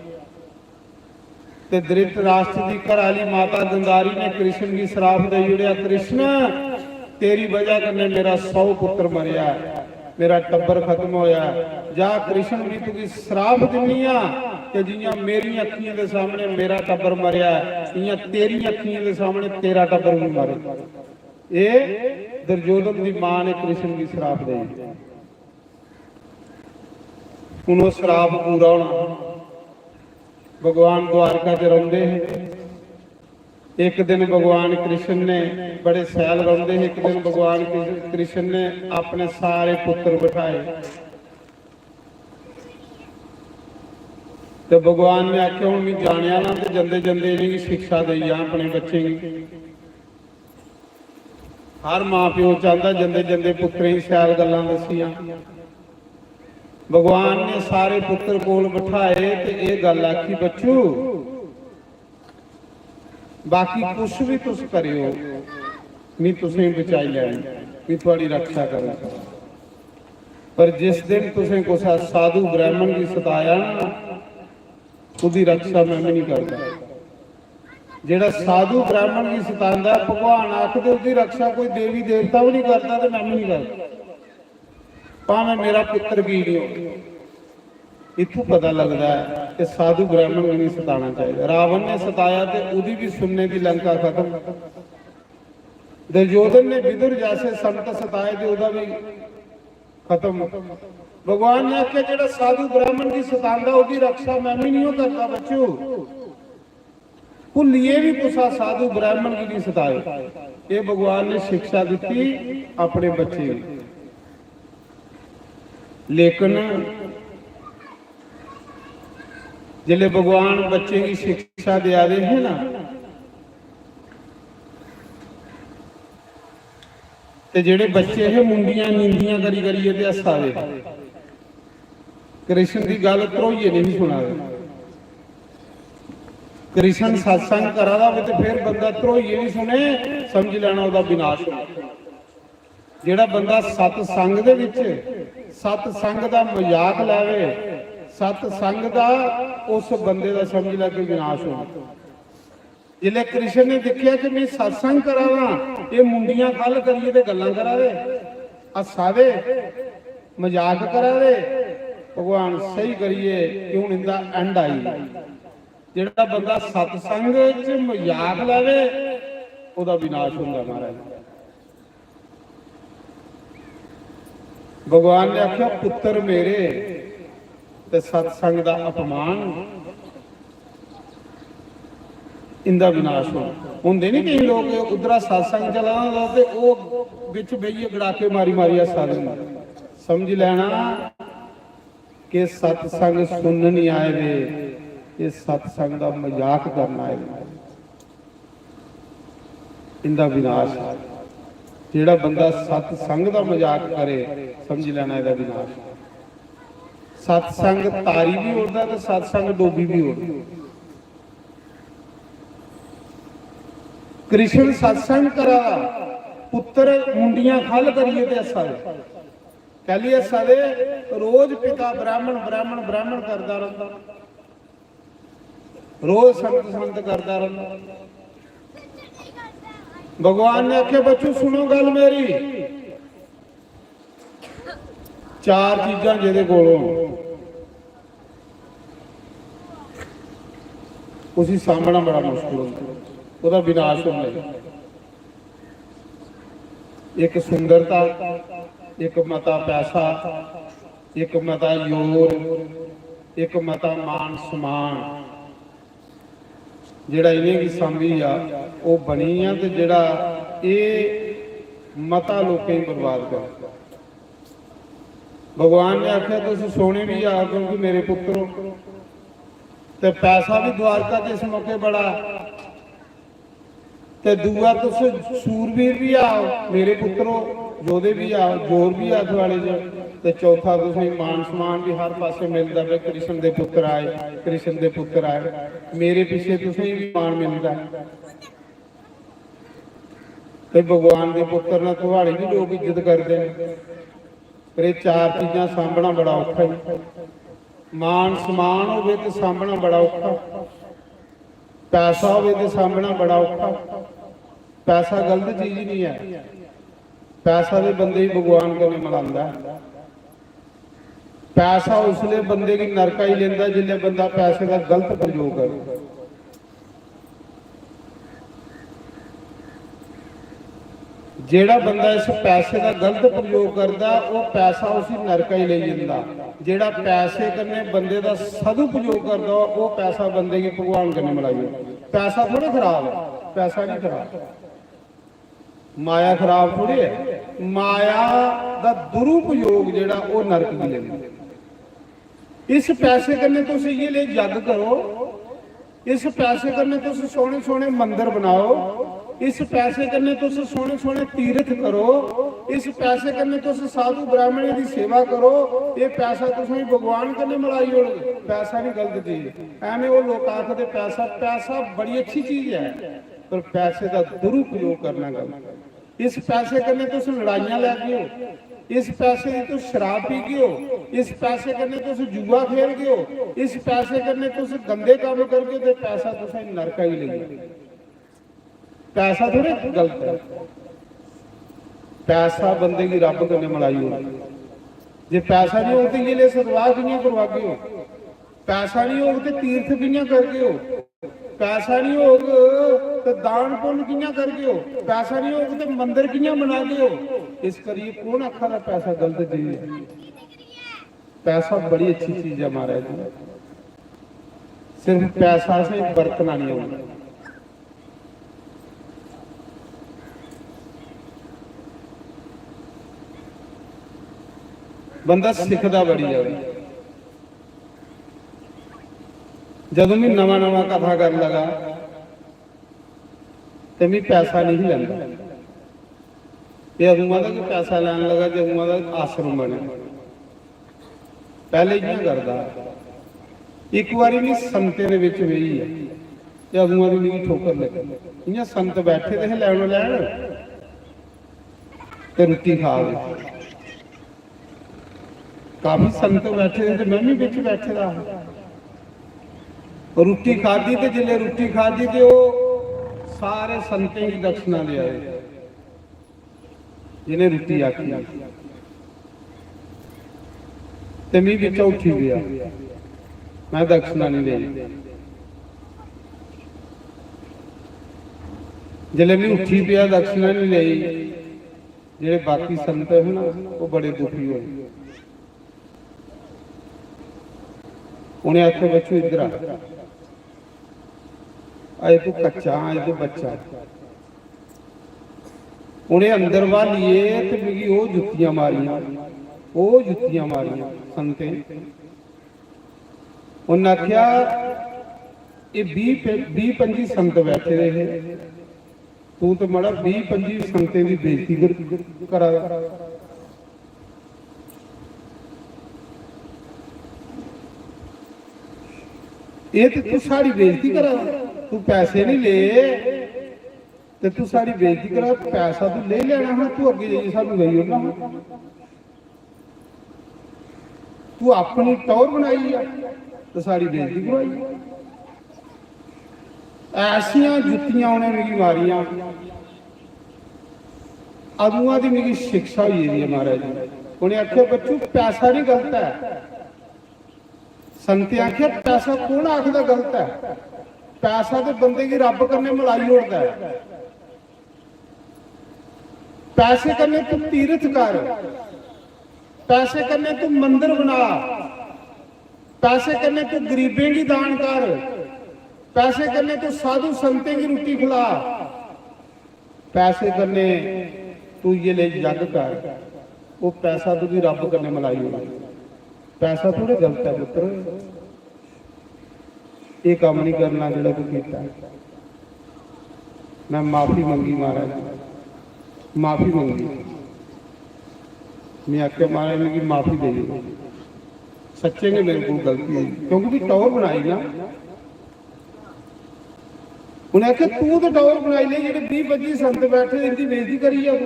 ते धृतराष्ट्र दी घरै आह्ली माता गंधारी ने कृष्ण गी श्राप देई ओड़ेआ, "कृष्ण, तेरी बजह कन्नै मेरा सौ पुत्र मरेआ ऐ, मेरा टब्बर खत्म होया ऐ। जा कृष्ण, में तुगी श्राप दिन्नी आं कि जियां मेरी अक्खियें दे सामने मेरा टब्बर मरेआ ऐ, इयां तेरी अक्खियें दे सामने तेरा टब्बर भी मरे।" एह् दुर्योधन दी मां ने कृष्ण गी श्राप देई ओड़ेआ। हुन ओह् श्राप पूरा होना। भगवान द्वारका च रौंदे हे। इक दिन भगवान कृष्ण ने, बड़े सैल रौंदे हे, इक दिन भगवान कृ-, कृष्ण ने अपने सारे पुत्र बठाए ते भगवान ने आखेआ, "हुन में जाने आह्ला ते जंदे जंदे इ'नेंगी शिक्षा देई जां अपने बच्चें गी।" हर मां प्यो चांह्दा जंदे जंदे पुत्तरें गी शैल गल्लां दस्सियां। भगवान ने सारे पुत्तर कोल बठाए ते एह् गल्ल आखी, "बच्चू, बाकी कुछ भी तुस करेओ, में तुसेंगी बचाई लैना, में थुआड़ी रक्षा करना। पर जिस दिन तुसें कुसै साधु ब्राह्मण गी सताया ना, ओह्दी रक्षा में बी नहीं करदा।" जेह्ड़ा साधु ब्राह्मण गी सतांदा ऐ, भगवान आखदे, "ओह्दी रक्षा कोई देवी देवता बी नहीं करदा ते में बी नहीं करदा, भामें मेरा पुत्तर की नहीं हो।" इत्थों पता लगदा ऐ कि साधु ब्राह्मण गी नहीं सताना चाहिए। रावण ने सताया ते ओह्दी भी सुन्ने दी लंका खत्म। दुर्योधन ने विदुर जैसे संत सताए ते ओह्दा भी खत्म। भगवान ने आखेआ, "जेह्ड़ा साधु ब्राह्मण गी सतांदा, ओह्दी रक्षा में बी नहीं करदा, बच्चू। भुल्लियै बी कुसा साधु ब्राह्मण गी नहीं सतायो।" एह् भगवान ने शिक्षा दित्ती अपने बच्चे गी। लेकिन जिसलै भगवान बच्चे गी शिक्षा देआ दे हे ना, ते जेह्ड़े बच्चे हे, मुंडियां नींदियां करी करियै ते हस्सा दे। कृष्ण दी गल्ल ध्रोइयै नहीं सुना दे। कृष्ण सत्संग करा दा होवे ते फिर बंदा ध्रोइयै नहीं सुने, समझ लैना ओह्दा विनाश होना। जेह्ड़ा बंदा सत्संग दे विच सत्संग दा मजाक लैवे, सत्संग दा, उस बंदे दा समझ लै कि विनाश होना। जिसलै कृष्ण ने दिक्खेआ कि मैं सत्संग करा दा, एह् मुंडियां खल्ल करियै ते गल्लां करा दे, हस्सा दे, मजाक करा दे, भगवान सही करियै कि हुन इंदा end आई गेआ। जेह्ड़ा बंदा सत्संग च मजाक लावे, ओह्दा विनाश होंदा महाराज। भगवान ने आखेआ, "पुत्तर मेरे, ते सत्संग दा अपमान, इंदा विनाश होना।" होंदे नी केईं लोक, उद्धरा सत्संग चला दा होंदा ते ओह् बिच बेहियै गड़ाके मारी मारी हस्सा दे होंदे। समझी लैना कि सत्संग सुनन नहीं आए दे, एह् सत्संग दा मजाक करन आए दे। इंदा विनाश ऐ। जेह्ड़ा बंदा सत्संग दा मजाक करे, समझी लैना एह्दा विनाश ऐ। सत्संग तारी भी ओड़दा ते सत्संग डोबी भी ओड़दा। कृष्ण सत्संग करा दा, पुत्तर मुंडियां खल करियै ते हस्सा दे। कैली हस्सा दे? रोज पिता ब्राह्मण, ब्राह्मण, ब्राह्मण करदा रौंह्दा, रोज संत, संत करदा रौंह्दा। भगवान ने आखेआ, "बच्चू, सुनो गल्ल मेरी, चार चीजां जेह्दे कोल होन, उसी सांभना बड़ा मुश्किल होंदा, ओह्दा विनाश होंदा।" इक सुंदरता, इक मता पैसा, इक मता जोर, इक मता मान सम्मान। जेह्ड़ा इ'नेंगी सांभी जा, ओह् बनी जा, ते जेह्ड़ा एह् मता लोकें गी बर्बाद कर। भगवान ने आखेआ, "तुस सोने भी जाओ, क्योंकि मेरे पुत्तर हो।" ते पैसा भी द्वारका च इस मौके बड़ा, ते दूआ, तुस सूरवीर भी आओ, मेरे पुत्तरो, योधे भी आओ, जोर भी आ थुआड़े च। ते चौथा, तुसें मान सम्मान भी हर पासे मिलदा पे, कृष्ण दे पुत्तर आए, कृष्ण दे पुत्तर आए, मेरे पीछे तुसें भी मान मिलदा। ते भगवान दे पुत्तर ने, थुआड़ी भी लोक इज्जत करदे न, पर एह् चार चीजां सांभना बड़ा औखा है। मान सम्मान होवे ते सांभना बड़ा औखा, पैसा होवे ते सांभना बड़ा औखा। पैसा गलत चीज नहीं है, पैसा ते बंदे गी भगवान कन्नै मिलांदा है। पैसा उसले बंदे गी नरका ही लेंदा जिसले बंदा पैसे दा गलत प्रयोग करे। जेड़ा बंदा इस पैसे दा गलत प्रयोग करदा, ओह पैसा उसी नरका ही लेई जंदा। जेड़ा पैसे कन्नै बंदे दा सदुपयोग करदा, ओह पैसा बंदे गी भगवान कन्नै मलाई ओड़दा। पैसा थोड़े खराब है, पैसा नहीं खराब। माया खराब थोड़े है। माया दा दुरुपयोग जेड़ा, ओह नरक गी लेंदा। इस पैसे कन्नै तुस इ'यै ले जग करो, इस पैसे कन्नै तुस सोहने सोहने मंदर बनाओ, इस पैसे कन्नै तुस सोहने सोहने तीर्थ करो, इस पैसे कन्नै तुस साधु ब्राह्मणें दी सेवा करो। ये पैसा तुसेंगी भगवान कन्नै मलाई ओड़ग। पैसा नहीं गलत चीज। एवें वो लोग आखदे, पैसा, पैसा बड़ी अच्छी चीज है, पर पैसे का दुरुपयोग करना गलत। इस पैसे कन्नै तुस लड़ाइयां लैगे हो, इस पैसे दी तुस शराब पीगे हो, इस पैसे कन्नै तुस जुआ खेलगे हो, इस पैसे कन्नै तुस गंदे कम्म करगे, ते पैसा तुसें नरका ही लेई जाना। पैसा थोड़े गलत है। पैसा बंदे गी रब कन्नै मलाई ओड़दा। जे पैसा नहीं होग, ते इ'यै ले सतवाह कि'यां करवागे हो? पैसा नहीं होग, ते तीर्थ कि'यां करगे हो? पैसा नहीं होग, ते दान पुण्य कि'यां करगे हो? पैसा नहीं होग, ते मंदर कि'यां बनागे हो? इस करियै कौन आखा दा पैसा गलत चीज है? पैसा बड़ी अच्छी चीज है महाराज जी। सिर्फ पैसा से बरतना नहीं होना। बंदा सिखदा बड़ी जावे। जदों मैं नवा नवा कथा कर लगा, ते मैं पैसा नहीं लेंदा। ये अदुआं दा कि पैसा लैन लगा, जदुआं दा आश्रम बने। पैह्ले इ'यां करदा हा। इक बारी मैं संतें दे बिच बेही गेआ, ते अदुआं दी मिगी ठोकर लग्गी। इ'यां संत बैठे दे हे लैनो लैन, ते रुट्टी खा दे। काफी संत बैठे दे, ते मैं भी बिच बैठे दा हा। रुट्टी खादी, ते जिसलै रुट्टी खादी, ते ओह् सारे संतें गी दक्षिणा देआ दे। जि'नें रुट्टी आखी, ते मी बिच्चा उठी गेआ, मैं दक्षिणा नहीं लेनी। जिसलै में उट्ठी पेआ, दक्षिणा नहीं लेई, जेह्ड़े बाकी संत हे ना, ओह् बड़े दुखी होए। उ'नें आखेआ, "बच्चू, इद्धर आ, अजें तू कच्चा, अजें तू बच्चा।" उ'नें अंदर ब्हालियै ते मिगी ओह् जुत्तियां मारियां, ओह् जुत्तियां मारियां संतें। उ'न्नै आखेआ, "एह् बीह् पे-, बीह् पंजी संत बैठे दे हे, तूं ते मड़ा बीह् पंजी संतें दी बेइज्जती कर-, करा दा। एह् ते तू साढ़ी बेइज्जती करा दा, तू पैसे नहीं ले ते तू साढ़ी बेइज्जती करा, पैसा तू लेई लैना हा, तू अग्गें जाइयै सानूं देई ओड़ना हा।" तू अपनी टौह्र बनाई ऐ ते साढ़ी बेइज्जती कराई। ऐसियां जुत्तियां उ'नें मिगी मारियां, अदुआं दी मिगी शिक्षा होई गेदी ऐ महाराज जी। उ'नें आखेआ, "बच्चू, पैसा नहीं गलत ऐ।" संतें आखेआ, "पैसा कौन आखदा गलत ऐ? पैसा ते बंदे गी रब्ब कन्नै मलाई ओड़दा ऐ।" पैसे कन्नै तू तीरथ कर, पैसे कन्नै तू मंदर बना, पैसे कन्नै तू गरीबें गी दान कर, पैसे कन्नै तू साधु संतें गी रुट्टी खिला, पैसे कन्नै तू इ'यै ले जग कर, ओह् पैसा तुगी रब्ब कन्नै मलाई ओड़ग। पैसा थोड़े गलत ऐ पुत्तर। एह् कम्म नहीं करना जेह्ड़ा तू कीता। मैं माफी मंगी महाराज, माफी मंगी। मैं आखेआ, "महाराज, मिगी माफी देई ओड़ो, सच्चें गै मेरे कोल गलती होई।" क्योंकि भी टौह्र बनाई ना। उ'नें आखेआ, "तू ते टौह्र बनाई लेई, जेह्ड़े बीह् पंजी संत बैठे, इंदी बेइज्जती करी जा तू।"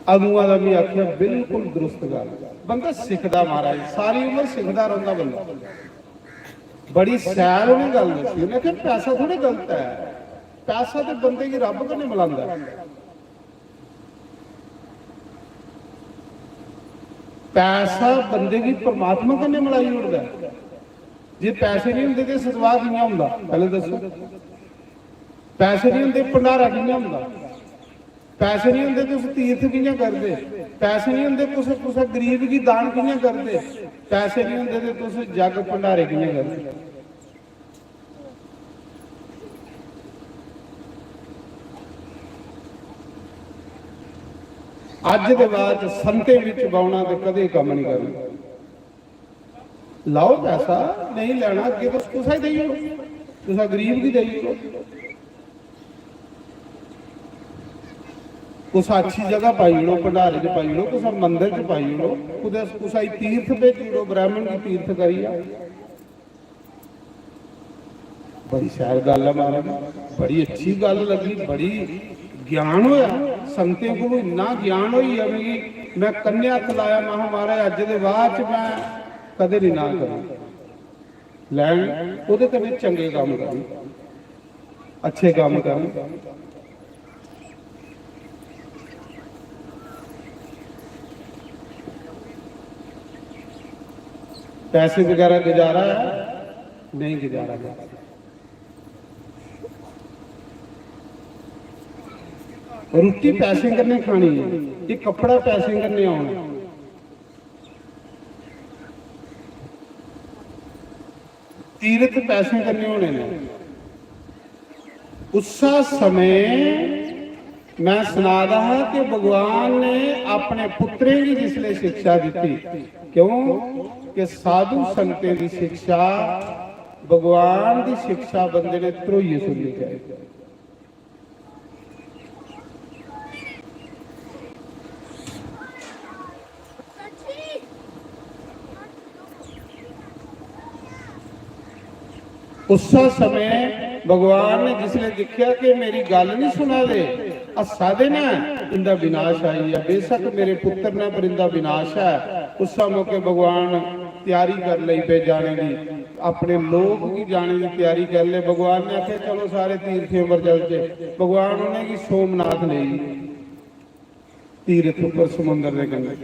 अदुआं दा में आखेआ, "बिल्कुल दुरुस्त गल्ल।" बंदा सिखदा महाराज, सारी उम्र सिखदा रौंह्दा बंदा। बड़ी शैल उ'नें गल्ल दस्सी। उ'नें आखेआ, "पैसा थोड़े गलत ऐ, पैसा ते बंदे गी रब्ब कन्नै मलांदा ऐ।" पैसा बंदे गी परमात्मा कन्नै मलाई ओड़दा ऐ। जे पैसे नहीं होंदे ते सतवाह् कि'यां होंदा? पैह्लें दस्सो। पैसे नहीं होंदे, भंडारा कि'यां होंदा? पैसे नहीं होंदे, तुस तीर्थ कि'यां करदे? पैसे नहीं होंदे, कुसै, कुसै गरीब गी दान कि'यां करदे? पैसे नहीं होंदे ते तुस जग भंडारे कि'यां करदे? अज्ज दे बाद च संतें बिच बौह्ना ते कदें कम्म नहीं करना। लाओ पैसा, नहीं लैना, अग्गें तुस कुसै गी देई ओड़ो, कुसै गरीब गी देई ओड़ो, कुसै अच्छी जगह पाई ओड़ो, भंडारे च पाई ओड़ो, कुसै मंदर च पाई ओड़ो, कुतै कुसै गी तीर्थ भेजी ओड़ो, ब्राह्मण गी तीर्थ करियै। बड़ी शैल गल्ल ऐ महाराज, बड़ी अच्छी गल्ल लग्गी, बड़ी ज्ञान होया। संतें कोलों इन्ना ज्ञान होई गेआ मिगी, मैं कन्नै हत्थ लाया, महां, "महाराज, अज्ज दे बाद च मैं कदें नहीं ना करूं।" लैन, ओह्दे कन्नै चंगे कम्म करन, अच्छे कम्म करन। पैसे बगैरा गुजारा है? नहीं गुजारा है। रुट्टी पैसे कन्नै खानी है, ये कपड़ा पैसे कन्नै औना। तीर्थ पैसे कन्नै होने ने। उस्सा समें मैं सना दा हा कि भगवान ने अपने पुत्रें गी जिसले शिक्षा दित्ती, क्यों कि साधु संतें दी शिक्षा, भगवान दी शिक्षा बंदे ने ध्रोइयै सुननी चाहिदी। उस्सै समें भगवान ने जिसलै दिक्खेआ कि मेरी गल्ल नहीं सुना दे, हस्सा दे न, इंदा विनाश आई गेआ। बेशक मेरे पुत्र ने, पर इंदा विनाश है। उस्सै मौके भगवान त्यारी कर लई पे जाने दी, अपने लोक गी जाने दी त्यारी कर ले। भगवान ने आखेआ, "चलो सारे तीर्थें पर चलचे।" भगवान उ'नेंगी सोमनाथ लेई गे, तीर्थ उप्पर समुंदर दे कंढे।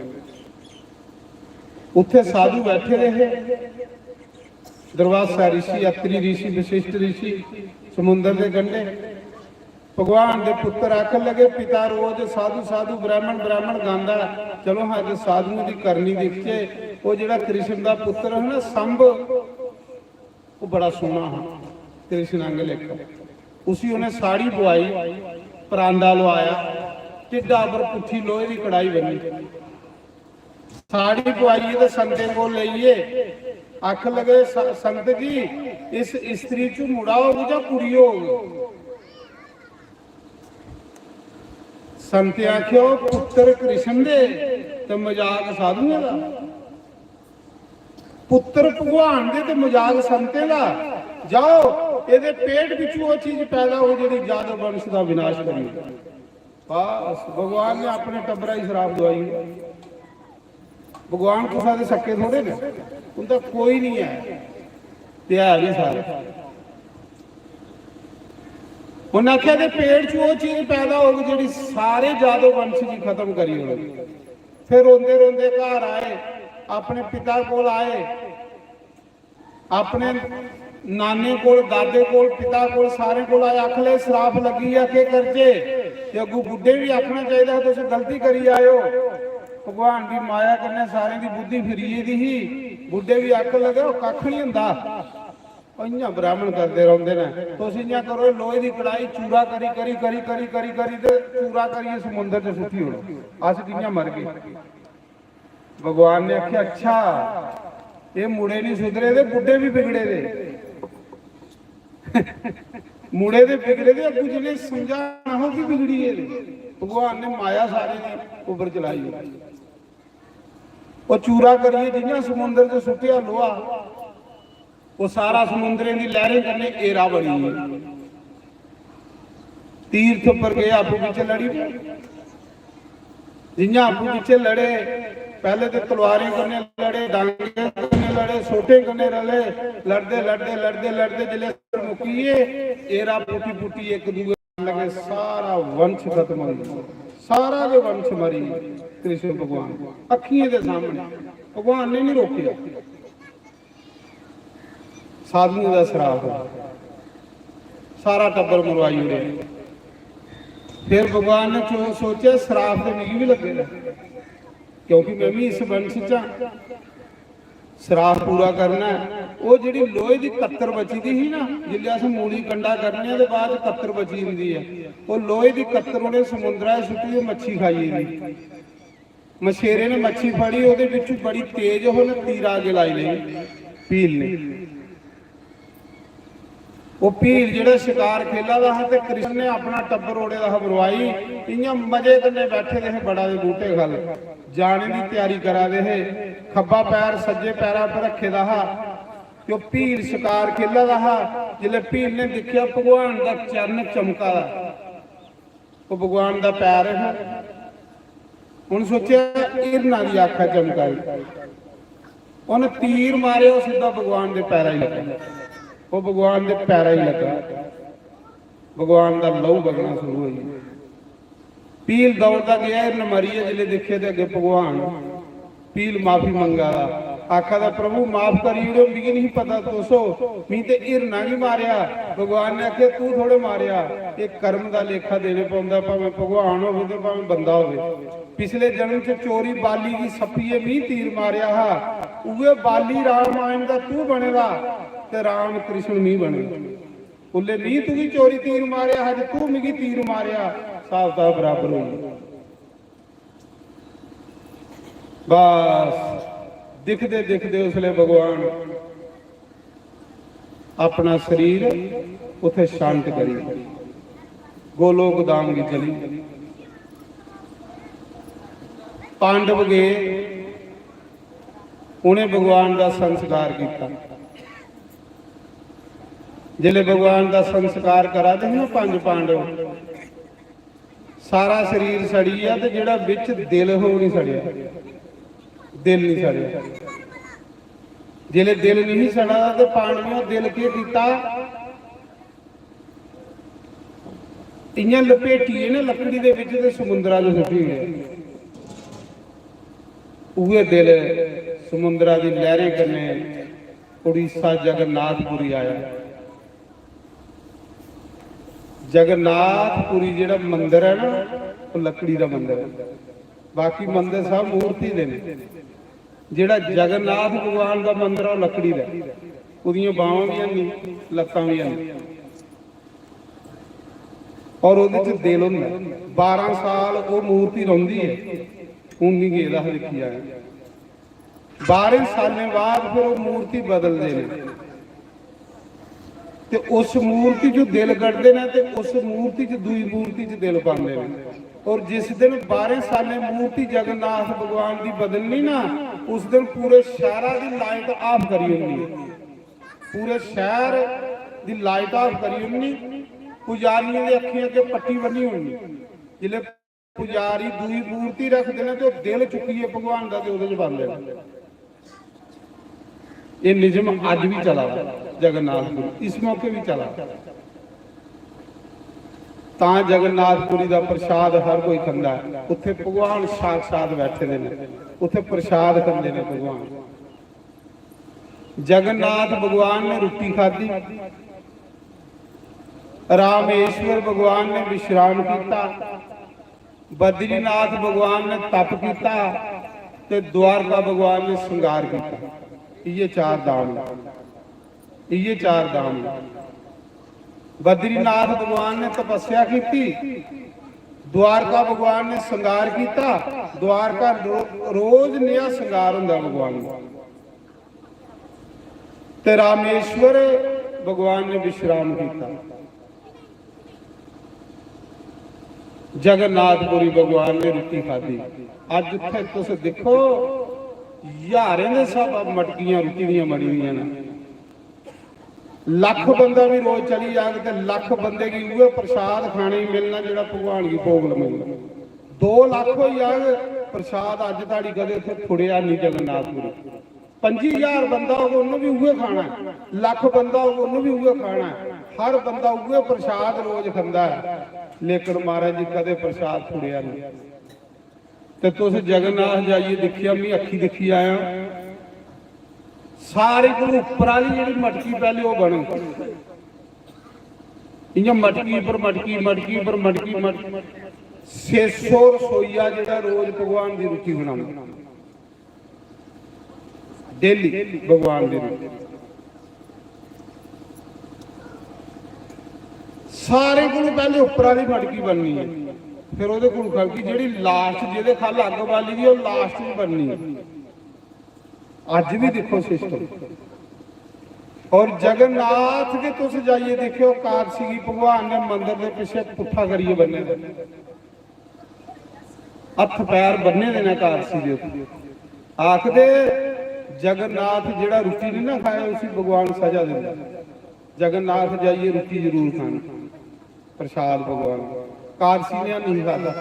उत्थे साधु बैठे दे हे, दुर्वासा ऋषि, अत्रि ऋषि, वशिष्ठ ऋषि, समुंदर दे कंढे। भगवान दे पुत्र आखन लगे, पिता रोज "साधु साधु, ब्राह्मण ब्राह्मण" गांदा ऐ, चलो हां अज्ज साधुओं दी करनी दिखचे। ओह जेहड़ा कृष्ण दा पुत्र है ना, संभ, ओह बड़ा सोहना हा, कृष्ण आंगे लेखा। उसी उन्हें साड़ी पुआई, परांदा लुआया, ढिड्डा पर पुट्ठी लोहे दी कड़ाई बन्नी। साड़ी पुआइयै ते संतें कोल लेइयै आखन लगे, "स-, संत जी, इस स्त्री च मुड़ा होग जां कुड़ी होग?" संतें आखेआ, "ओह पुत्तर कृष्ण दे ते मजाक साधुएं दा, पुत्तर भगवान दे ते मजाक संतें दा। जाओ, एहदे पेट बिच्चू ओह चीज पैदा हो जेहड़ी यादव वंश दा विनाश करी।" बस, भगवान ने अपने टब्बरा गी श्राप दवाई ओड़ेआ। भगवान कुसै दे सक्के थोड़े ने, उंदा कोई नहीं है, ते है भी सारे। उन्हें आखेआ, "ते पेट च ओह चीज पैदा होग जेहड़ी सारे यादव वंश गी खत्म करी ओड़ग।" फिर रोंदे रोंदे घर आए, अपने पिता कोल आए, अपने नाने कोल, दादे कोल, पिता कोल, सारें कोल आए, आखन लगे, "श्राप लग्गी गेआ, केह् करचै?" ते अग्गू बुड्ढे बी आखना चाहिदा हा, "तुस गलती करी आए ओ।" भगवान दी माया कन्नै सारें दी बुद्धि फिरी गेदी ही। बुड्ढे बी आखन लगे, "ओह् कक्ख निं होंदा, ओह् इ'यां ब्राह्मण करदे रौंह्दे न। तुस इ'यां करो, लोहे दी कड़ाही चूरा करी, करी, करी, करी, करी, करी ते चूरा करियै समुंदर च सुट्टी ओड़ो, अस कि'यां मरगे?" भगवान ने आखेआ, "अच्छा, एह् मुड़े नहीं सुधरे दे, बुड्ढे भी बिगड़े दे।" मुड़े दे बिगड़े दे, अग्गू जिन्हें समझाना हो कि बिगड़ी गेदे। भगवान ने माया सारे दी उप्पर चलाई। ओह् चूरा करियै जि'यां समुंदर च सुट्टेआ लोहा, ओह् सारा समुंदरें दी लैह्रें कन्नै एरा बनी गेआ। तीर्थ पर गे, आपूं बिच्चें लड़ी पे। जि'यां आपूं बिच्चें लड़े, पैह्ले ते तलवारें कन्नै लड़े, डांगें कन्नै लड़े, सोटें कन्नै रले, लड़दे, लड़दे, लड़दे, लड़दे जिसलै मुक्की गे, एरा पुट्टी पुट्टी इक दूए लगे, सारा वंश खत्म होई गेआ, सारा गै वंश मरी गेआ। कृष्ण भगवान अक्खियें दे सामने, भगवान ने नहीं रोकेआ। साधुएं दा श्राप होआ, सारा टब्बर मरवाई ओड़ेआ। फिर भगवान ने चो-, सोचेआ, "श्राप ते मिगी बी लग्गे दा, क्योंकि मैं भी इस वंश च आं।" श्राप पूरा करना ऐ। ओह् जेह्ड़ी लोहे दी कत्तर बची दी ही ना, जिसलै अस मूली कंडा कड्ढने आं ते बाद च कत्तर बची जंदी ऐ, ओह् लोहे दी कत्तर उ'नें समुंदरा च सुट्टी ते मच्छी खाई गेदी। मछेरे ने मच्छी फड़ी, ओह्दे बिच्चू बड़ी तेज, ओह् ने तीरा अग्गें लाई लेई भील ने। ओह् भील जेह्ड़ा शकार खेला दा हा ते कृष्ण ने अपना टब्बर ओड़े दा हा बरवाई। इ'यां मजे कन्नै बैठे दे हे बड़ा दे बूह्टे ख'ल्ल, जाने दी त्यारी करा दे हे। खब्बा पैर सज्जे पैरा पर रक्खे दा हा ते ओह् भील शकार खेला दा हा। जिसलै भील ने दिक्खेआ भगवान दा चरण चमका दा, ओह् भगवान दा पैर हा। उ'न्न सोचेआ हिरना दी अक्ख ऐ चमका दी। उ'न्न तीर मारेआ, ओह् सिद्धा भगवान दे पैरा गी लग्गा। ओह् भगवान दे पैरा गी लग्गा। भगवान दा लहू बगना शुरू होई गेआ। भील दौड़दा गेआ, हिरन मरियै जिसलै दिक्खे ते अग्गें भगवान। भील माफी मंगा दा, आखा दा, "प्रभु, माफ करी ओड़ो, मिगी नहीं पता तुस हो, मी ते हिरना गी मारेआ।" भगवान ने आखेआ, "तू थोड़े मारेआ, एह् कर्म दा लेखा देने पौंदा, भामें भगवान होवे ते भामें बंदा होवे। पिछले जन्म च चोरी बाली गी सप्पियै मी तीर मारेआ हा, उ'ऐ बाली रामायण दा तू बने दा ते राम कृष्ण मी बने दा। उल्ले मी तुगी चोरी तीर मारेआ हा ते तू मिगी तीर मारेआ, स्हाब दा बराबर होई गेआ।" बस दिखदे दिखदे उसलै भगवान अपना शरीर उत्थै शांत करी गोलोक धाम गी चली। पांडव गे, उ'नें भगवान दा संस्कार कीता। जिसलै भगवान दा संस्कार करा दे हे ना पंज पांडव, सारा शरीर सड़ी गेआ ते जेह्ड़ा बिच दिल हो, ओह् निं सड़ेआ। दिल निं सड़ेआ। जिसलै दिल निं सड़ा दा ते पांडवें दिल केह् कीता? इ'यां लपेटियै ना लकड़ी दे बिच ते समुंदरा च सुट्टी ओड़ेआ। उ'ऐ दिल समुंदरा दी लैह्रें कन्नै उड़ीसा जगन्नाथपुरी आया। जगन्नाथपुरी जेह्ड़ा मंदर ऐ ना, ओह् लकड़ी दा मंदर ऐ। बाकी मंदर सब मूर्ति दे न। जेह्ड़ा जगन्नाथ भगवान दा मंदर ऐ, ओह् लकड़ी दा ऐ। ओह्दियां बाह्मां बी हैन, लत्तां बी हैन। और ओह्दे च दिल होंदा ऐ। बारां साल ओह् मूर्ति रौंह्दी ऐ। हून निं गेदा हा, दिक्खी आया। बारें सालें बाद फिर ओह् मूर्ति बदलदे न ते उस मूर्ति च दिल कड्ढदे न ते उस मूर्ति च दूई मूर्ति च दिल पांदे न। और जिस दिन बारें सालें मूर्ति जगन्नाथ भगवान दी बदलनी ना, उस दिन पूरे शैह्रा दी लाइट ऑफ करी ओड़नी। पूरे शैह्र दी लाइट ऑफ करी ओड़नी। पुजारियें दे अक्खीं अग्गें पट्टी बन्नी ओड़नी। जिसलै पुजारी दूई मूर्ति रखदे न ते ओह् दिल चुक्कियै भगवान दा ते ओह्दे च पांदे न। एह् निजम अज्ज बी चला दा, जगन्नाथपुरी इस मौके बी चला दा। तां जगन्नाथपुरी दा प्रसाद हर कोई खंदा ऐ। उत्थे भगवान साक्षात बैठे दे न, उत्थे प्रसाद खंदे न भगवान। जगन्नाथ भगवान ने रुट्टी खाधी, रामेश्वर भगवान ने विश्राम किया, बद्रीनाथ भगवान ने तप किया ते द्वारका भगवान ने श्रृंगार किया। इये चार धाम न, इये चार धाम न। बद्रीनाथ भगवान ने तपस्या की, द्वारका भगवान ने श्रृंगार किया। द्वारका रो-, रोज नया श्रृंगार होंदा भगवान दा। ते रामेश्वर भगवान ने विश्राम किया। जगन्नाथपुरी भगवान ने रुट्टी खाधी। अज्ज उत्थे तुस दिक्खो, ज्हारें दे स्हाबा मटकियां रुट्टी दियां बनी दियां न। लक्ख बंदा भी रोज चली जाग ते लक्ख बंदे गी उ'ऐ प्रसाद खाने गी मिलना जेह्ड़ा भगवान गी भोग लमकदा। दो लक्ख होई जाग, प्रसाद अज्ज धोड़ी कदें उत्थे थुड़ेआ निं जगन्नाथपुरी। पंजी ज्हार बंदा होग, उन्नै बी उ'ऐ खाना ऐ। लक्ख बंदा होग, उन्नै बी उ'ऐ खाना ऐ। हर बंदा उ'ऐ प्रसाद रोज खंदा ऐ, लेकिन महाराज जी, कदें प्रसाद थुड़ेआ निं। ते तुस जगन्नाथ जाइयै दिक्खेआ, में अक्खी दिक्खी आया, सारे कोला उप्पर आह्ली जेह्ड़ी मटकी पैह्ले ओह् बने, इ'यां मटकी पर मटकी, मटकी पर मटकी, मटकी, छे सौ रसोइया जेह्ड़ा रोज भगवान दी रुट्टी बनांदा। डेली भगवान दी रुट्टी। सारें कोलू पैह्ले उप्पर आह्ली मटकी बननी ऐ, फिर ओह्दे कोलू ख'ल्ल गी, जेह्ड़ी लास्ट, जेह्दे ख'ल्ल अग्ग बाली दी, ओह् लास्ट च बननी ऐ। अज्ज बी दिक्खो सिस्टम। और जगन्नाथ गै तुस जाइयै दिक्खेओ, कादसी गी भगवान ने मंदर दे पिच्छे पुट्ठा करियै बन्ने दा। हत्थ पैर बन्ने दे न कादसी दे उत्ते। आखदे जगन्नाथ जेह्ड़ा रुट्टी निं ना खाए, उसी भगवान सजा दिंदा। जगन्नाथ जाइयै रुट्टी जरूर खानी, प्रसाद भगवान। कादसी ने निं खादा।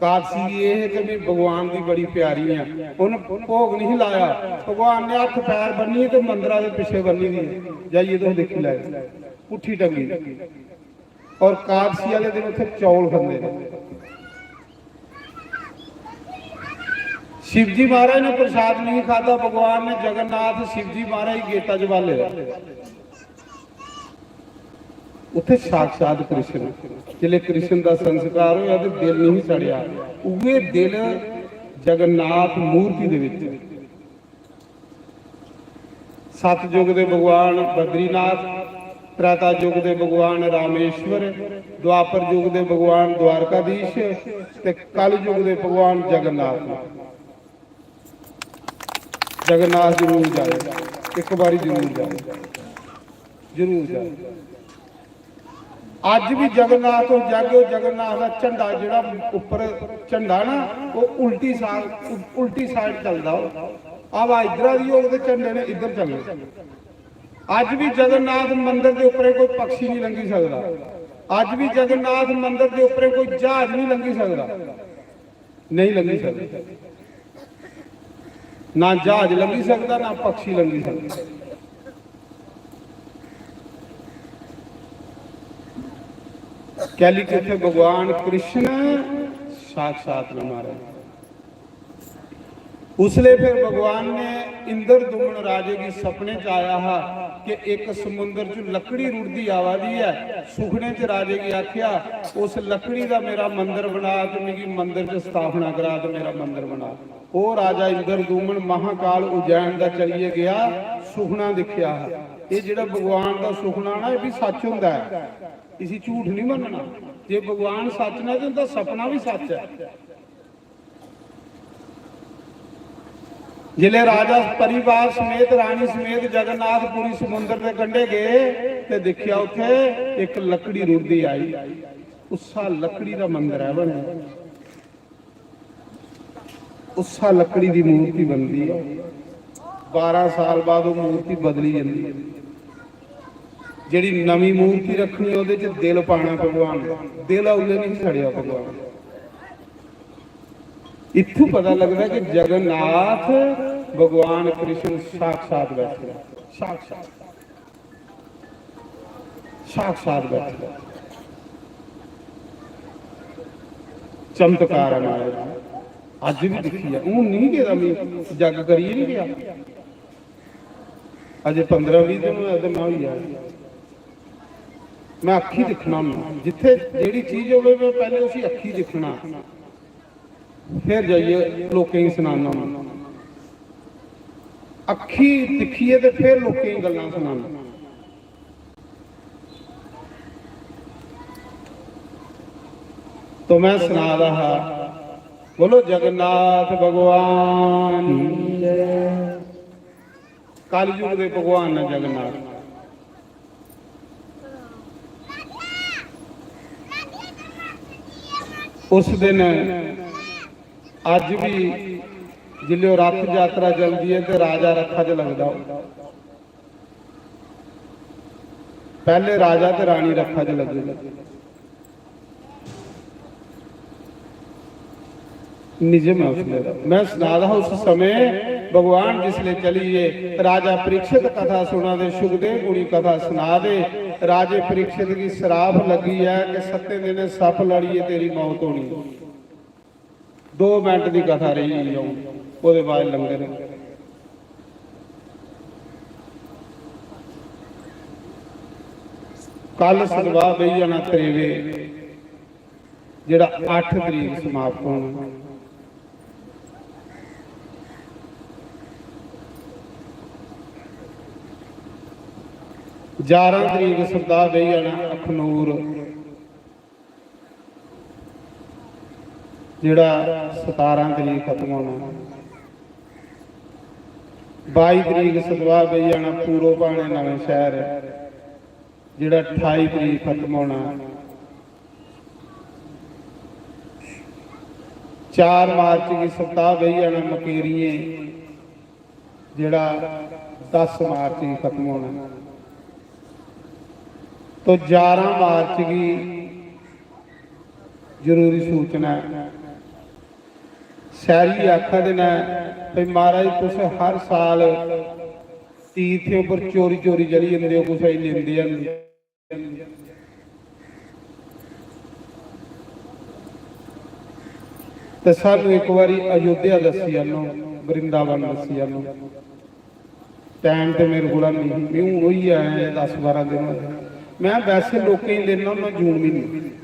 कादसी गी एह् है कि मैं भगवान दी बड़ी प्यारी आं। उन्न भोग निं लाया, भगवान ने हत्थ पैर बन्नियै ते मंदरा दे पिच्छे बन्नी दी ऐ। जाइयै तुस दिक्खी लैओ, पुट्ठी टंगी दी। और कादसी आह्ले दिन उत्थे चौल खंदे न। शिवजी महाराज ने प्रसाद नहीं खादा, भगवान ने, जगन्नाथ शिवजी महाराज गी गेटा च बाले दा। उत्थे साक्षात कृष्ण, जिसले कृष्ण दा संस्कार होया ते दिल नहीं सड़या, उहे दिल जगन्नाथ मूर्ति दे विच। सतयुग दे भगवान बद्रीनाथ, त्रेता युग दे भगवान रामेश्वर, द्वापर युग दे भगवान द्वारकाधीश ते कल युग दे भगवान जगन्नाथ। जगन्नाथ जरूर जाए, एक बारी जरूर जाए, जरूर जाए। अज्ज भी जगन्नाथ तुस जागे, जगन्नाथ दा झंडा जेह्ड़ा उप्पर झंडा ना, ओह् उल्टी सा-, उल्टी साइड चलदा, ओह् हवा इद्धरा दी होग ते झंडे ने इद्धर चलना। अज्ज भी जगन्नाथ मंदर दे उप्परें कोई पक्षी नहीं लंघी सकदा। अज्ज भी जगन्नाथ मंदर दे उप्परें कोई जहाज नहीं लंघी सकदा। नहीं लंघी सकदा। ना जहाज लंघी सकदा, ना पक्षी लंघी सकदा। कैली कि इत्थे भगवान कृष्ण साक्षात न महाराज। उसले फिर भगवान ने इंद्रदुम्न राजे गी सपने च आया हा कि इक समुंदर च लकड़ी रुढ़दी आवा दी ऐ। सुखने च राजे गी आखेआ, "उस लकड़ी दा मेरा मंदर बना ते मिगी मंदर च स्थापना करा ते मेरा मंदर बना।" ओह राजा इंद्रदुम्न महाकाल उज्जैन दा चलिए गया, सुखना दिक्खेआ हा। एह जेहड़ा भगवान दा सुखना ना, एह भी सच होंदा ऐ, इसी झूठ नहीं मनना। जे भगवान सच ना ते उंदा सपना भी सच ऐ। जिसले राजा परिवार समेत, रानी समेत जगन्नाथपुरी समुंदर दे कंढे गए ते दिक्खेआ, उत्थे इक लकड़ी रुढ़दी आई। उस्सा लकड़ी दा मंदर ऐ बने, उस्सा लकड़ी दी मूर्ति बनदी ऐ। बारां साल बाद ओह मूर्ति बदली जंदी ऐ। जेहड़ी नमीं मूर्ति रखनी, ओहदे च दिल पाना भगवान दा। दिल उसले नहीं सड़ेआ भगवान दा। इत्थों पता लगदा कि जगन्नाथ भगवान कृष्ण साक्षात बैठे, साक्षात, साक्षात बैठे। चमत्कार है महाराज, अज्ज भी दिक्खी ऐ। हून नहीं गेदा, मैं जग करियै नहीं गया। अजे पंदरां बीह दिन होया ते मैं होई आया। मैं अक्खी दिक्खना होन्ना, जित्थे जेहड़ी चीज होवे, मैं पैहले उसी अक्खी दिक्खना, फिर जाइयै लोकें गी सनाना होन्ना। अक्खी दिक्खियै ते फिर लोकें गी गल्लां सनाना। तो मैं सना दा हा, बोलो जगन्नाथ भगवान की जय। कलयुग दे भगवान ने जगन्नाथ। उस दिन अज्ज भी जिल्लै ओह् रथ यात्रा चलदी ऐ ते राजा रथा च लगदा, ओह् पैह्ले राजा ते रानी रथा च लग्गे। निजम है उसले दा। मैं सना दा हा, उस समय भगवान जिसले चली गे, राजा परीक्षित कथा सुना दे, सुखदेव मुनि कथा सना दे। राजे परीक्षित गी सराप लगी है कि सत्तें दिनें सप्प लड़िए तेरी मौत होनी। दो मिनट दी कथा रेही गेई, अ'ऊं ओह्दे बाद लंगर। कल सतवाह बेही जाना त्रेवे, जेह्ड़ा अट्ठ तरीक समाप्त होना। जारां तरीक सतवाह बेही जाना अखनूर, जेह्ड़ा सतारां तरीक खत्म होना। बाई तरीक सतवाह बेही जाना पूर्व भाने नमें शैह्र, जेह्ड़ा ठाई तरीक खत्म होना। चार मार्च गी सप्ताह बेही जाना मकेरियें, जेह्ड़ा दस मार्च गी खत्म होना। तो जारां मार्च गी जरूरी सूचना ऐ। सैरी आखा दे न भई, "महाराज, तुस हर साल तीर्थें उप्पर चोरी चोरी चली जंदे ओ, कुसै गी लेंदे हैन।" ते सानू इक बारी अयोध्या दस्सी आनो, वृंदावन दस्सी आनो। टाइम ते मेरे कोला नेईं, मैं हून होई आया ऐ, दस बारां दिन होए। मैं वैसे लोकें गी लेना होन्ना जून म्हीने,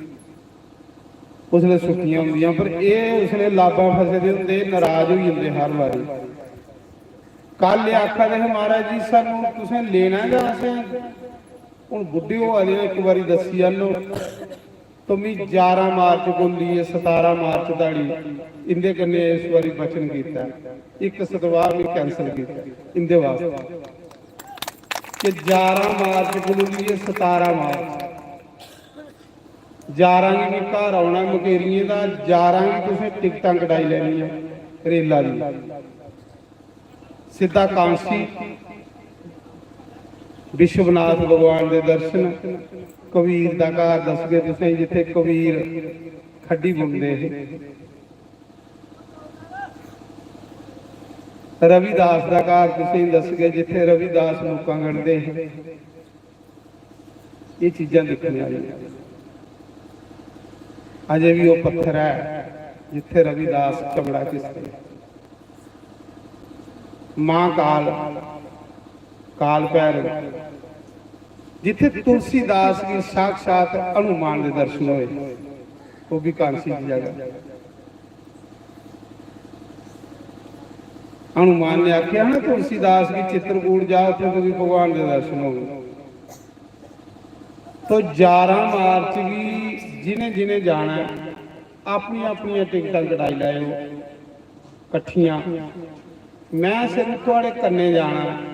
उसलै छुट्टियां होंदियां, पर एह् उसलै लाबां फसे दे होंदे, नाराज होई जंदे हर बारी। कल एह् आखा दे हे, "महाराज जी, सानू तुसें लेना ऐ जां असें हून बुड्ढे होआ दे आं, इक बारी दस्सी आनो।" तो मी जारां मार्च कोला लेइयै सतारां मार्च धोड़ी इंदे कन्नै इस बारी वचन कीता, इक सतवाह मी कैंसल कीता इंदे वास्तै कि जारां मार्च कोला लेइयै सतारां मार्च, जारां गी मी घर औना मकेरियें दा, जारां गी तुसें टिकटां कटाई लैनियां रेला दी। सिद्धा कांसी, विश्वनाथ भगवान दे दर्शन, कबीर दा घर दसगे तुसें, जित्थे कबीर खड्डी बुनदे हे। रविदास दा घर तुसें दसगे, जित्थे रविदास लोकां गढ़दे हे। एह् चीजां दिक्खने आह्लियां। अजें बी ओह् पत्थर ऐ जित्थै रविदास चमड़ा घिसदे। मां काल, काल भैरव, जित्थै तुलसीदास गी साक्षात हनुमान दे दर्शन होए, ओह् बी कांसी दी जगह। हनुमान ने आखेआ ना तुलसीदास गी, "चित्रकूट जा, उत्थै तुगी भगवान दे दर्शन होंगे।" तो ग्यारह मार्च गी जि'नें जि'नें जाना ऐ, अपनियां अपनियां टिकटां कटाई लैओ कट्ठियां। मैं सिर्फ थुआढ़े कन्नै जाना ऐ,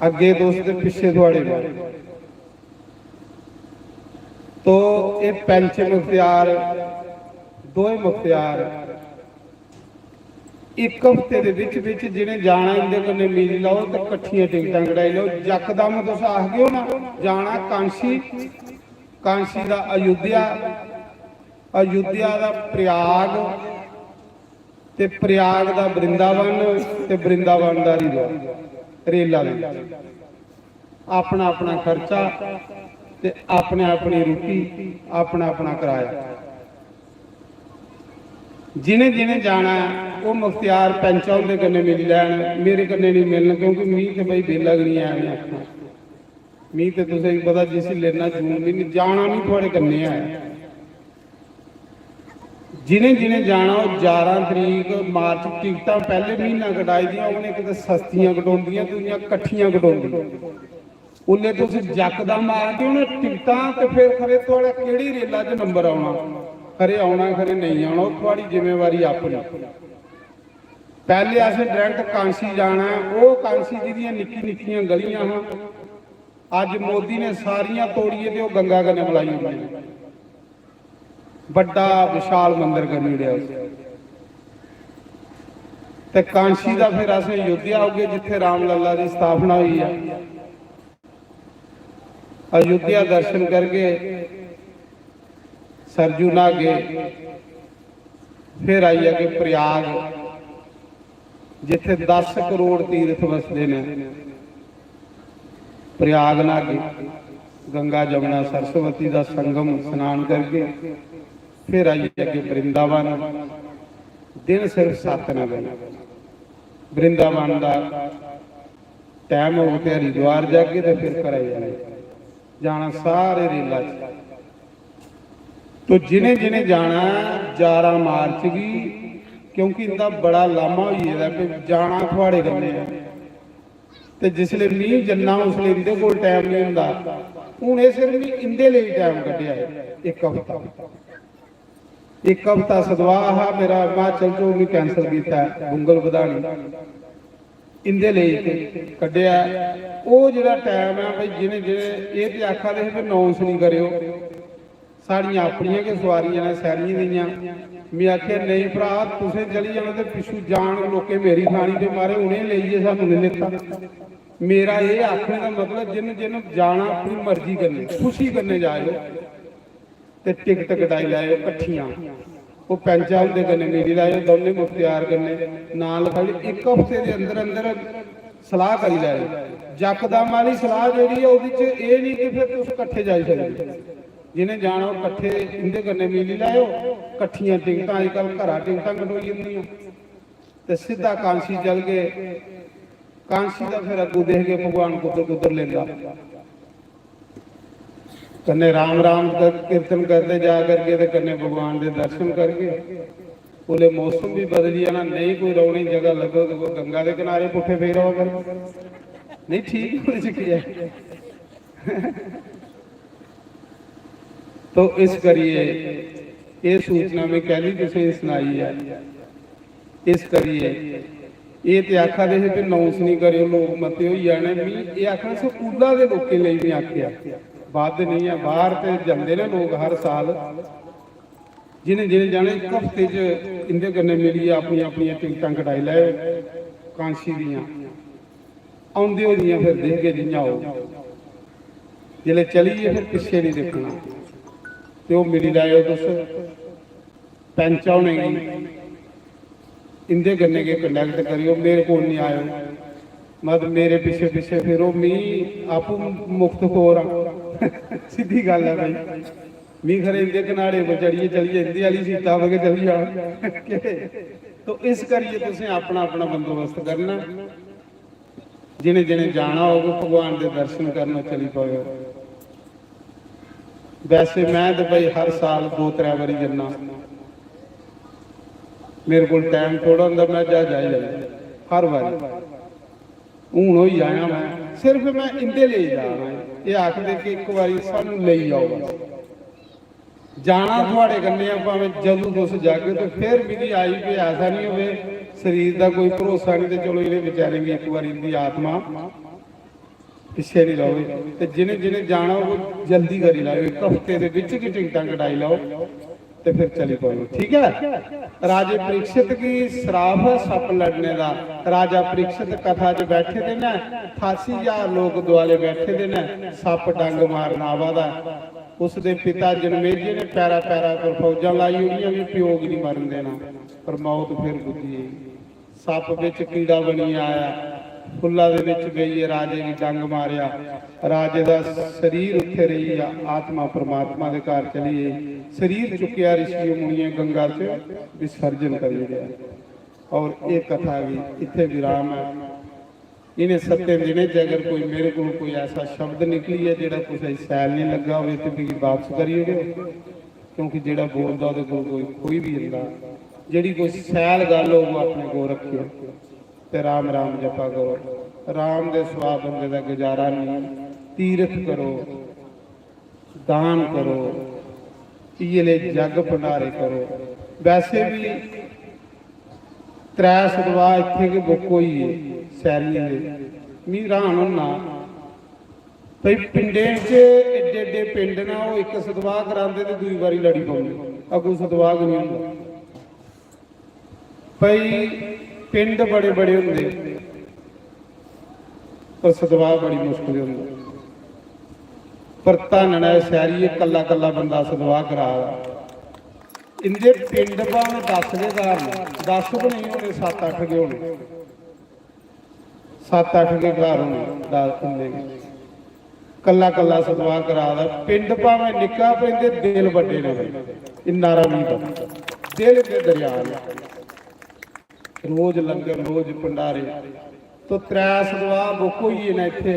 अग्गें तुस ते पिच्छे थुआढ़े। तो एह् पैंच मुख्तियार, दोए मुख्तियार, इक हफ्ते दे बिच बिच जि'नें जाना, इं'दे कन्नै मिली लैओ ते कट्ठियां टिकटां कटाई लैओ। यकदम तुस आखगे ओ ना, जाना कांशी, कांशी दा अयोध्या, अयोध्या दा प्रयाग, ते प्रयाग दा वृंदावन, ते वृंदावन दा हरिद्वार, रेला दे। अपना अपना खर्चा ते अपने अपनी रुट्टी, अपना अपना कराया। जि'नें जि'नें जाना ऐ, ओह् मुख्तियार पैंचा हुंदे कन्नै मिली लैन, मेरे कन्नै निं मिलन, क्योंकि मी ते भाई बेला गै निं ऐ, में आखना। मी ते तुसें गी पता, जिसी लेना जून म्हीने, जाना मी थुआढ़े कन्नै ऐ। जि'नें जि'नें जाना, ओह् ग्यारह तरीक मार्च, टिकटां पैह्ले म्हीना कटाई दियां, उ'नें इक ते सस्तियां कटोंदियां, दूइयां कट्ठियां कटोंदियां। उल्लै तुस यकदम आखदे ओ ना टिकटां, ते फिर खरे थुआढ़ा केह्ड़ी रेला च नंबर औना, खरे औना, खरे नेईं औना, ओह् थुआढ़ी जिम्मेवारी अपनी। पैह्ले असें direct कांसी जाना ऐ, ओह् कांसी जेह्दियां निक्की निक्कियां गलियां हां, अज्ज मोदी ने सारियां तोड़ियै ते ओह् गंगा कन्नै मलाई ओड़ियां। बड्डा विशाल मंदर करी ओड़ेआ उस। ते कांशी दा फिर अस अयोध्या औगे, जित्थै रामलला दी स्थापना होई ऐ। अयोध्या दर्शन करगे, सरजू न्हागे, फिर आई जागे प्रयाग, जित्थै दस करोड़ तीर्थ बसदे न। प्रयाग न्हागे, गंगा जमुना सरस्वती दा संगम स्नान करगे, फिर आई जागे वृंदावन। दिन सिर्फ सत्त न भाई। वृंदावन दा टैम होग ते हरिद्वार जागे ते फिर घरै जाना। जाना सारे रेला च। तो जि'नें जि'नें जाना ऐ ग्यारह मार्च गी, क्योंकि इं'दा बड़ा लामा होई गेदा ऐ कि जाना थुआढ़े कन्नै ऐ। ते जिसलै मी जन्ना, उसलै इं'दे कोल टैम निं होंदा। हून एह् सिर्फ मी इं'दे लेई टैम कड्ढेआ ऐ, इक हफ्ता। इक हफ्ता सदवाऽ हा मेरा, हिमाचल च, ओह् मी cancel कीता ऐ, बुंगल बधानी। इं'दे लेई इक कड्ढेआ ऐ। ओह् जेह्ड़ा टैम ऐ भाई, जि'नें, जि'नें एह् ते आखा दे हे कि announce निं करेओ, साढ़ियां अपनियां गै सोआरियां न सैरियें दियां। में आखेआ, "नेईं भ्राऽ, तुसें चली जाना ते पिच्छू जान लोकें मेरी खानी, ते मारे उ'नें लेइयै सानूं निं लेता।" मेरा एह् आखने दा मतलब, जिन्न जिन्न जाना अपनी मर्जी कन्नै, खुशी कन्नै जाएओ ते टिकट कटाई लैएओ कट्ठियां। ओह् पैंचा हुंदे कन्नै मिली लैएओ, दौनें मुख्तियार कन्नै नांऽ लखाई लैएओ। इक हफ्ते दे अंदर अंदर सलाह करी लैएओ। यकदम आह्ली सलाह जेह्ड़ी ऐ, ओह्दे च एह् निं कि फिर तुस कट्ठे जाई सकदे। जि'नें जाना, ओह् कट्ठे इं'दे कन्नै मिली लैएओ। कट्ठियां टिकटां, अजकल घरा टिकटां कटोई जंदियां, ते सिद्धा कांसी चलगे। कांसी दा फिर अग्गूं दिखगे भगवान कुद्धर कुद्धर लेंदा। कन्नै राम राम क-, कीर्तन करदे जा करगे ते कन्नै भगवान दे दर्शन करगे। उसलै मौसम बी बदली जाना, नेईं कोई रौह्ने दी जगह लग्गग ते कोई गंगा दे किनारे पुट्ठे पेई र'वा करगे। नेईं, ठीक होने च केह् ऐ? तो इस करियै एह् सूचना में कैह्ली तुसेंगी सनाई ऐ। इस करियै एह् ते आखा दे हे कि announce निं करेओ, लोक मते होई जाने। मी एह् आखना, स्कूला दे लोकें लेई में आखेआ, बद्ध निं ऐ, बाह्र ते जंदे न लोक हर साल। जि'नें जि'नें जाना, इक हफ्ते च इं'दे कन्नै मिलियै अपनियां अपनियां टिकटां कटाई लैओ कांशी दियां। औंदे होई दियां फिर दिखगे जि'यां होग। जिसलै चली गे फिर पिच्छे निं दिक्खना। ते ओह् मिली लैओ तुस पैंचा होने गी, इं'दे कन्नै गै connect करेओ, मेरे कोल निं आएओ। मत मेरे पिच्छे पिच्छे फिरो, मी आपूं मुफ्त खोर आं। सिद्धी गल्ल ऐ भाई। मी खरे इंदे कनाड़े पर चढ़ियै चली जाए, इंदे आह्ली सीटा पर गै चली जा। तो इस करियै तुसें अपना अपना बंदोबस्त करना। जि'नें जि'नें जाना होग भगवान दे दर्शन करन, चली पवेओ। वैसे मैं ते भाई हर साल दो त्रै बारी जन्ना, मेरे कोल टाइम थोड़ा होंदा, मैं जा जाई जन्ना हर बारी। हून होई आया मैं, सिर्फ मैं इंदे लेई जा रहा। एह् आखदे कि इक बारी सानू लेई आओ बस। जाना थुआड़े कन्नै ऐ, भावें जदूं तुस जागे। ते फिर मिगी आई कि ऐसा निं होवे, शरीर दा कोई भरोसा निं, ते चलो इ'नें बेचारें गी इक बारी इंदी आत्मा पिच्छे निं र'वे। ते जि'नें जि'नें जाना होग, जल्दी करी लैओ, इक हफ्ते दे बिच गै टिकटां कटाई लैओ ते फिर चली पवेओ, ठीक ऐ? राजे परीक्षित गी श्राप हा सप्प लड़ने दा। राजा परीक्षित कथा च बैठे दे न, ठासी ज्हार लोक दुआले बैठे दे न, सप्प डंग मारन आवा दा। उसदे पिता जनमेजय ने पैरा पैरा पर फौजां लाई ओड़ियां, भी प्यो गी निं मरन देना, पर मौत फिर पुज्जी गेई। सप्प बिच कीड़ा बनियै आया, फुल्ला दे बिच बेहियै राजे गी डंग मारेआ। राजे दा शरीर उत्थे रेही गेआ, आत्मा परमात्मा दे घर चली गेई। शरीर चुक्केआ ऋषियों मुनियें गंगा च विसर्जन करी ओड़ेआ। और एह् कथा गी इत्थे विराम ऐ। इ'नें सत्तें दिनें च अगर कोई मेरे कोल कोई ऐसा शब्द निकली ऐ जेह्ड़ा कुसै गी शैल नेईं लग्गा होवे ते मिगी बापस करी ओड़ेओ, क्योंकि जेह्ड़ा बोलदा ओह्दे कोल कोई खोई बी जंदा। जेह्ड़ी कोई शैल गल्ल होग ओह् अपने कोल रक्खेओ ते राम राम जपा करो। राम दे सिवा बंदे दा गुजारा नेईं। तीरथ करो, दान करो, इ'यै ले जग भंडारे करो। वैसे बी त्रै सतवाह इत्थें गै बुक होई गे सैरियें दे। मी हैरान होना भई पिंडें च एड्डे एड्डे पिंड न, ओह् इक सतवाह करांदे ते दूई बारी लड़ी पौंदे, अग्गूं सतवाह गै निं होंदा। भई पिंड बड़े बड़े होंदे, पर सतवाह बड़ी मुश्कल होंदी। पर धन्न न शैहरी, कल्ला कल्ला बंदा सतवाह करा दा। इंदे पिंड भामें दस गै घर न, दस बी नेईं होने, सत्त अट्ठ गै होने, सत्त अट्ठ गै घर होने, दस इन्ने गै। कल्ला कल्ला सतवाह करा दा। पिंड भामें निक्का, पर इंदे दिल बड्डे न भाई, इन्ना हारा मिगी पता। दिल इंदे दरेआ न। रोज लंगर, रोज भंडारे। तो त्रै सतवाह बुक होई गे न इत्थे।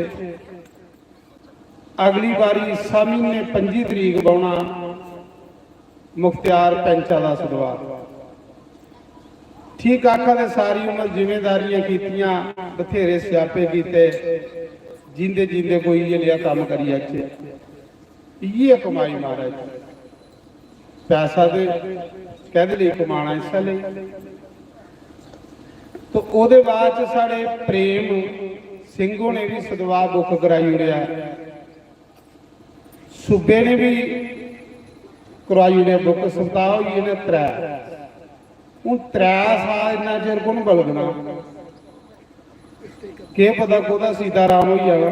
अगली बारी इस्सै म्हीने पंजी तरीक बौह्ना मुख्तियार पैंचा दा सतवाह। ठीक आखा दे, सारी उम्र जिम्मेदारियां कीतियां, बथेरे स्यापे कीते, जींदे जींदे कोई इ'यै नेहा कम्म करी जाचै। इ'यै कमाई महाराज, पैसा ते कैह्दे लेई कमाना, इस्सै लेई। तो ओह्दे बाद च साढ़े प्रेम सिंह होरें बी सतवाह बुक कराई ओड़ेआ, सूबे ने बी कराई ओड़ेआ बुक। सतवाह होई गे न त्रै। हून त्रै साल इन्ना चिर कु'न बलगना? केह् पता कोह्दा सीताराम होई जाना।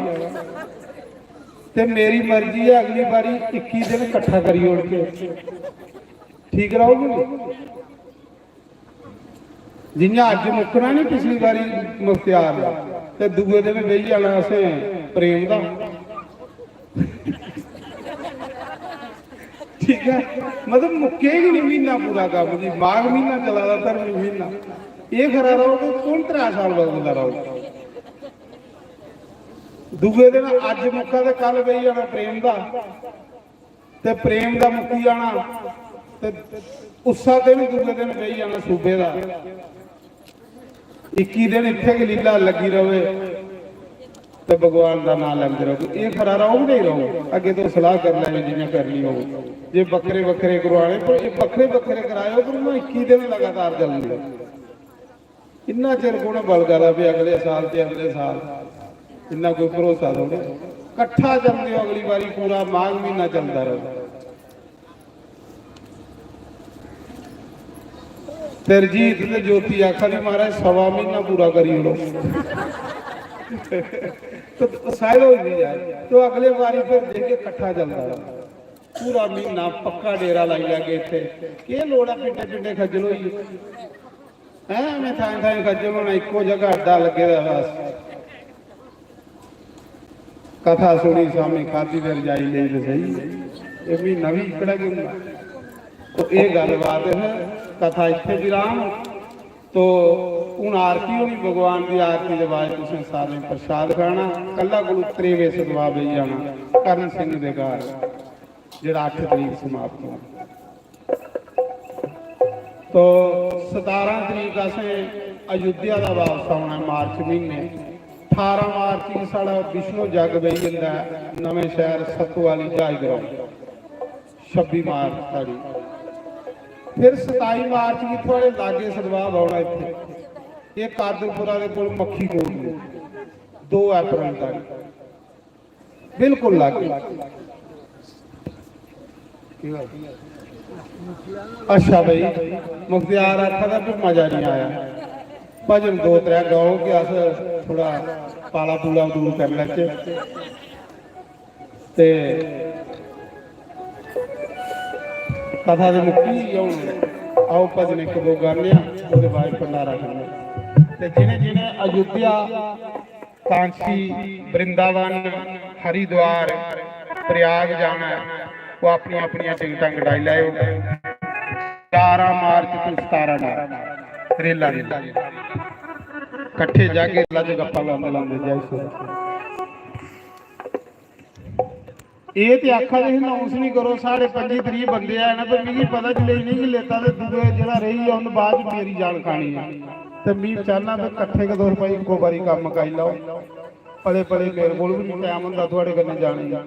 ते मेरी मर्जी ऐ, अगली बारी इक्की दिन कट्ठा करी ओड़गे। ठीक रौह्ग नी? जि'यां अज्ज मुक्कना नी पिछली बारी मुख्तियार दा, ते दूए दिन बेही जाना असें प्रेम दा। ठीक ऐ, मतलब मुक्के गै नी म्हीना पूरा कम्म जी, माघ म्हीना चला दा, धर्मी म्हीना, एह् खरा रौह्ग, कु'न त्रै साल बलगदा रौह्ग? दूए दिन अज्ज मुक्का ते कल बेही जाना प्रेम दा, ते प्रेम दा मुक्की जाना, ते उस्सै दिन दूए दिन बेही जाना सूबे दा। इक्की दिन इत्थै गै लीला लग्गी र'वै ते भगवान दा नांऽ लैंदे र'वै। एह् खरा रौह्ग, नेईं रौह्ग? अग्गें तुस सलाह् करी लैएओ जि'यां करनी होग। जे बक्खरे बक्खरे करोआने, पर एह् बक्खरे बक्खरे कराएओ, पर उ'आं इक्की दिन लगातार चलदे। इन्ना चिर कु'न बलगा दा भी अगले साल ते अगले साल? इन्ना कोई भरोसा थोड़े। कट्ठा चलदे ओ, अगली बारी पूरा माघ म्हीना चलदा र'वै। ते रजीत ते ज्योति आखा दी, "महाराज, सवा म्हीना पूरा करी ओड़ो।" तो साहिल होई बी जाए, तो अगले बारी फिर देखगे, कट्ठा चलदा र'वै। पूरा म्हीना पक्का डेरा लाई लैगे इत्थे। केह् लोड़ ऐ पिंडे पिंडे खज्जल होइयै? हैं, में थाएं थाएं खज्जल होना, इक्को जगह अड्डा लग्गे दा बस। कथा सुनी, शामी खादी, फिर जाई लेई ते सही। एह् म्हीना बी इक्कड़ा गै होंदा। तो एह् गल्लबात ऐ, कथा इत्थै विराम। तो हून आरती होनी, भगवान दी आरती दे बाद तुसें सारें प्रसाद खाना। कल्ला कोलू त्रेवे सतवा बेही जाना कर्ण सिंह दे घर, जेह्ड़ा अट्ठ तरीक समाप्त होना। तो सतारां तरीक असें अयोध्या दा बापस औना ऐ मार्च म्हीने। ठारां मार्च गी साढ़ा विष्णु जग बेही जंदा ऐ नमें शैह्र सत्तू आह्ली ज्हाज ग्राउंड, छब्बी मार्च साढ़ी। फिर सताई मार्च गी थुआढ़े लागे सतवाह बौह्ना इत्थै, एह् कादरपुरा दे कोल मक्खी कोटली, दो अप्रैल तारीख। बिल्कुल लागे। अच्छा भाई, मुख्तियार आखा दा भी मजा नहीं आया। भजन दो त्रै गाओ कि अस थोड़ा पाला पूला दूर करी लैचे। ते कथा दे मुक्की गै हून। आओ भजन इक दो गाने आं, ओह्दे बाद भंडारा करने। ते जिनें जिनें अयोध्या, कांशी, वृंदावन, हरिद्वार, प्रयाग जाना ऐ, ओह् अपनियां अपनियां टिकटां कटाई लैओ। सतारां मार्च ते सतारां मार्च रेला दी, कट्ठे जागे, रेला च गप्पां लांदे लांदे। जय श्री राम। एह् ते आखा दे हे अनाउंस नहीं करो, साढ़े पंजी त्रीह बंदे हैन, पर मिगी पता जिसलै इ'नेंगी लेता ते दूए जेह्ड़ा रेही गेआ उन्न बाद च मेरी जान खानी ऐ। ते मी चाह्न्नां ते कट्ठे गै तुस भाई इक्को बारी कम्म मकाई लैओ, पले पले मेरे कोल बी निं टैम होंदा थुआढ़े कन्नै जाने गी।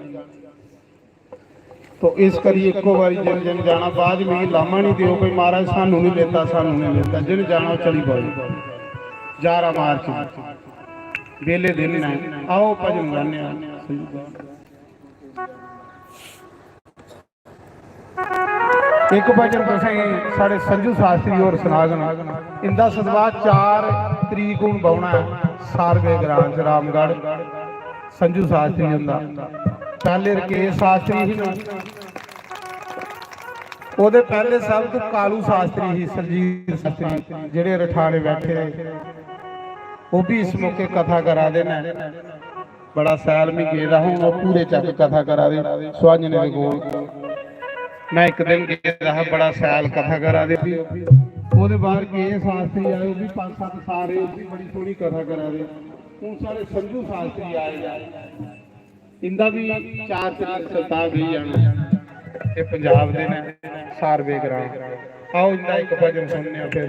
तो इस करियै इक्को बारी जिन जिन जाना, बाद च मिगी लाह्मा निं देओ भाई महाराज सानू निं लेता, सानू निं लेता। जिन जाना ओह् चली पवो। जारां मार्च बेह्ले दिन न, आओ भजन गाने आं। इक भजन तुसेंगी साढ़े संजू शास्त्री होर सनाङन। इंदा सतवाह चार तरीक हून बौह्ना ऐ सारवे ग्रां च रामगढ़। संजू शास्त्री हुंदा, पैह्ले रकेश शास्त्री ही ना, ओह्दे पैह्ले सब तू कालू शास्त्री ही, सरजीत शास्त्री, जेह्ड़े रठाने बैठे दे, ओह् बी इस मौके कथा करा दे न। बड़ा सैल मी गेदा हा, हून ओह् पूरे चक्क कथा करा दे सुहाजने दे कोल। मैं इक दिन गेदा हा, बड़ा सैल कथा करा दे। फ्ही ओह्दे बाद के शास्त्री आए, ओह् बी पंज सत्त सारे, ओह् बी बड़ी सोह्नी कथा करा दे। हून साढ़े संजू शास्त्री आए दे, इंदा बी चार तरीक सरताज बेही जाना। एह् पंजाब दे न, सारवे ग्रां। आओ इंदा इक भजन सुनने आं फिर।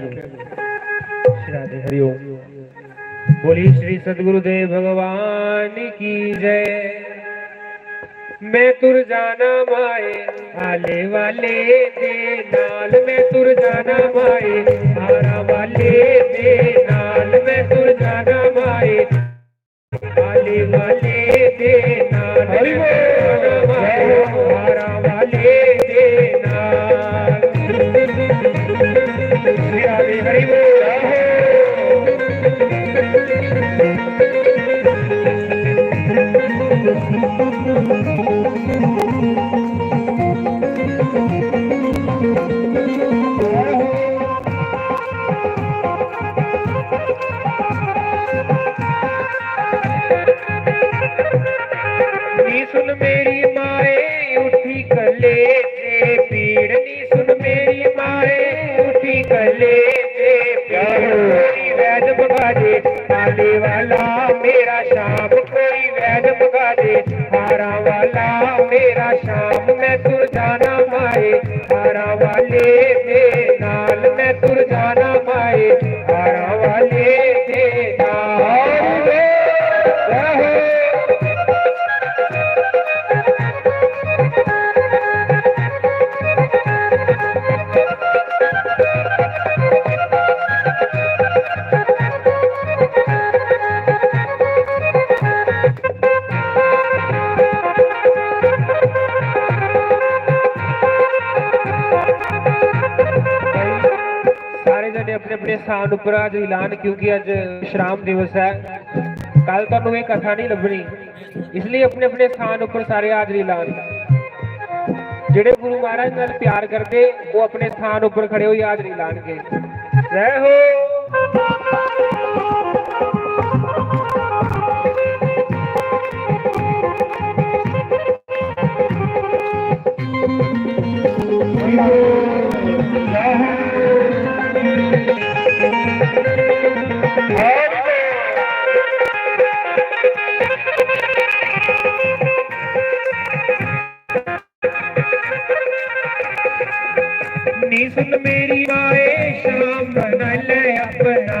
राधे हरि ओम। बोलिए श्री सतगुरुदेव भगवान की जय। मैं तुर जाना माए आले वाले दे नाल, मैं तुर जाना माए हारा वाले दे नाल, मैं तुर जाना माए आले वाले दे नाल, हरि बोल। मैं तुर जाना माए हारा वाले दे नाल। हरि बोल। नी सुन मेरी माए उठी कलेजे पीड़, नी सुन मेरी माए उठी कलेजे पीड़। कोई वैद मंगा दे आले वाला मेरा श्याम, कोई वैद मंगा दे हारा वाला मेरा श्याम। मैं तुर जाना माए हारा वाले दे नाल, मैं तुर जाना माए हारा वाले दे नाल। सारे जने अपने अपने स्थान उप्पर हाजरी लान, क्योंकि अज्ज विश्राम दिवस ऐ। कल तुहानू एह् कथा नहीं लब्भनी, इसलिए अपने अपने स्थान उप्पर सारे हाजरी लान। जेह्ड़े गुरु महाराज नाल प्यार करदे, ओह् अपने स्थान उप्पर खड़े होइयै हाजरी लानगे। जय हो। नी सुन मेरी माए, शाम बना ले अपना।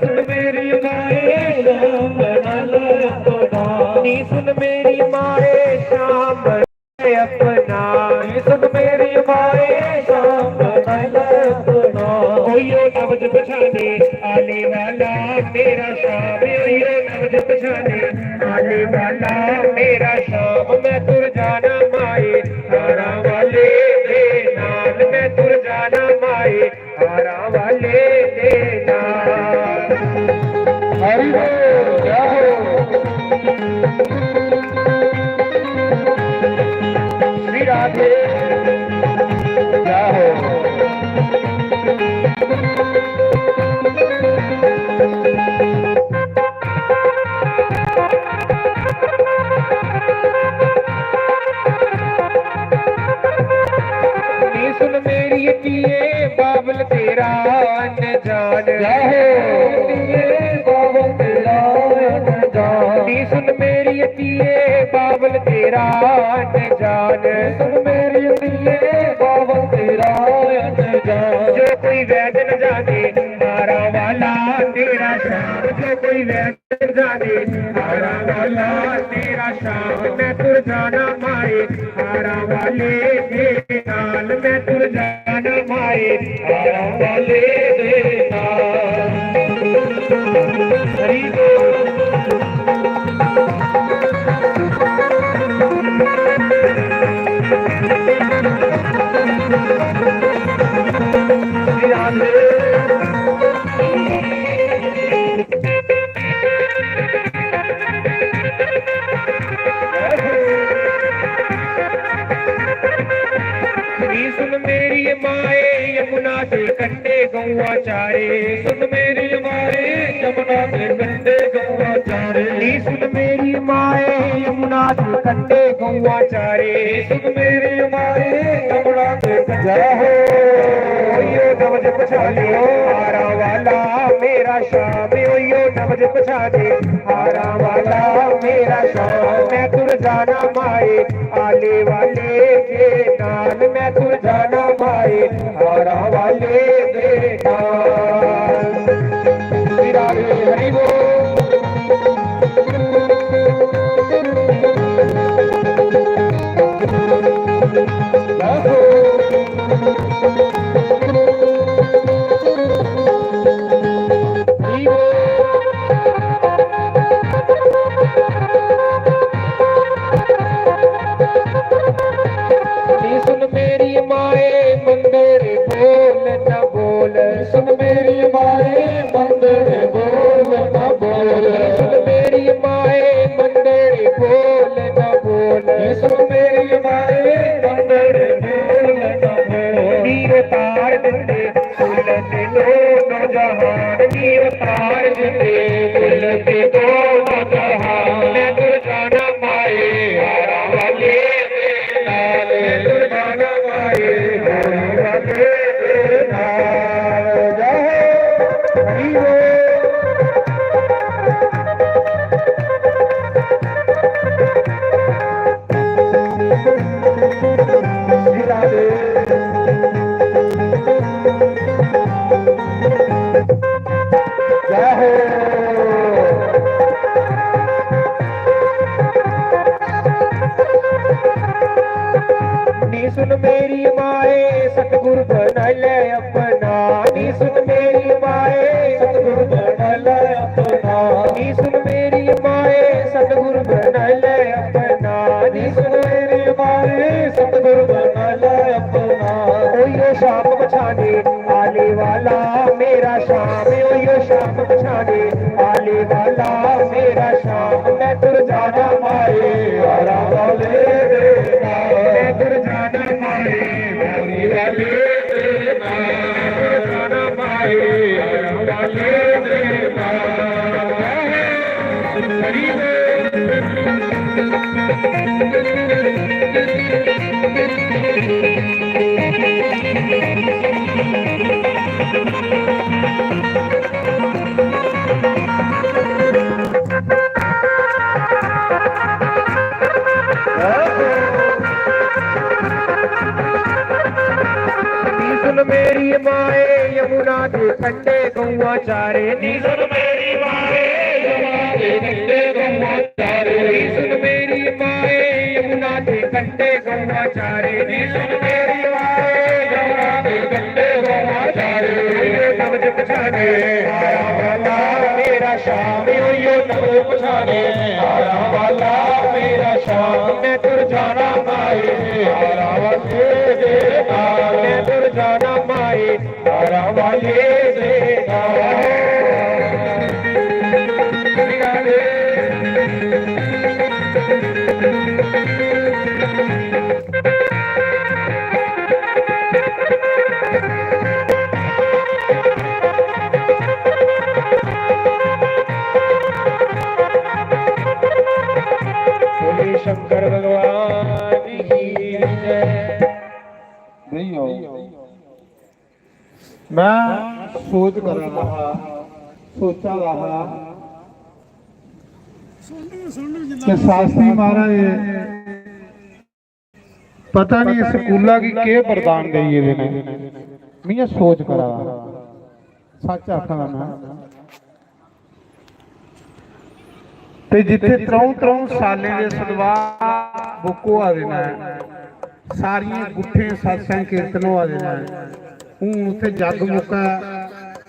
सुन मेरी माए, शाम बना ले अपना। नी सुन मेरी माए, शाम बना ले अपना। नी सुन मेरी माए, शाम बना ले अपना। ओयो नवज पछाने आले वाला मेरा शाम, ओयो नवज पछाने आले वाला मेरा शाम। मैं तुर जाना माए, हारा वाले दे नाल। मैं तुर जाना माए, हारा वाले दे नाल। हरि बोल, जय हो। श्री राधे, जय हो। नी सुन मेरी धीए, बाबल तेरा अनजान। जय हो। धीए, बाबल तेरा अनजान। नी सुन मेरी धीए, बाबल तेरा अनजान। सुन मेरी धीए, बाबल तेरा अनजान। जो कोई वैद न जाने, हारा वाला तेरा शाम। जो कोई वैद जाने, हारा वाला तेरा शाम। मैं तुर जाना माए, हारा वाले दे नाल। मैं तुर जाना माए, हारा वाले दे नाल। हरि बोल। श्री राधे। नी सुन मेरी माए, यमुना दे कंढे गऊआं चारे। सुन मेरी माए, यमुना दे कंढे गऊआं चारे। नी सुन मेरी माए, यमुना दे कंढे गऊआं चारे। सुन मेरी माए, यमुना दे कंढे। जय हो। ओयो नवज पछाने, हारा वाला मेरा शाम। ओयो नवज पछाने, हारा वाला मेरा शाम। मैं तुर जाना माए, आले वाले दे नाल। मैं तुर जाना माए, हारा वाले दे नाल। श्री राधे, हरि बोल। नी सुन मेरी माए, मंदर बोल न बोल। सुन मेरी माए, मंदर बोल न बोल। सुन मेरी माए, मंदर बोल न बोल। सुन मेरी माए, मंदर बोल न बोल। नी उतार दिंदे कुल ते दोनों जहान। नी उतार दिंदे कुल ते दोनों जहान। मैं तुर जाना माए, हारा वाले दे नाल। मैं तुर जाना माए, हारा वाले दे नाल। जय हो। हरि बोल। जय हो। नी सुन मेरी माए, सतगुरु बना ले अपना। नी सुन मेरी माए, सतगुरु बना ले अपना। नी सुन मेरी माए, सतगुरु बना ले अपना। नी सुन मेरी माए, सतगुरु बना ले अपना। ओयो शाम पछाने आले वाला मेरा शाम। ओयो शाम पछाने आले वाला मेरा शाम। मैं तुर जाना माए, हारा वाले दे नाल। मैं तुर जाना माए, हारा वाले दे नाल। मैं तुर जाना माए, हारा वाले दे नाल। हरि बोल। नी सुन मेरी माए यमुना के कंढे गऊआं चारे, नी सुन मेरी माए यमुना के कंढे गऊआं चारे, नी सुन मेरी माए यमुना के कंढे गऊआं चारे, नी सुन मेरी माए यमुना के कंढे गऊआं चारे। यो नब्ज पछाने आया वाला मेरा श्याम, यो नब्ज पछाने आया वाला मेरा श्याम। मैं तुर जाना माए आया वाले दे नाल, मैं तुर जाना माए आया वाले दे नाल। बोले शंकर भगवान की जय। नहीं हो। मैं सोच कर रहा हा, सोचा रहा हा कि शास्त्री महाराज पता नहीं इस स्कूला गी केह् वरदान देइयै दे न। में सोच करा दा, सच आखा दा मैं। ते जित्थे त्र'ऊं त्र'ऊं सालें दे सदवाह बुक होआ दे न, सारियें गुट्ठें सत्संग कीर्तन होआ दे न। हून उत्थे जग मुक्का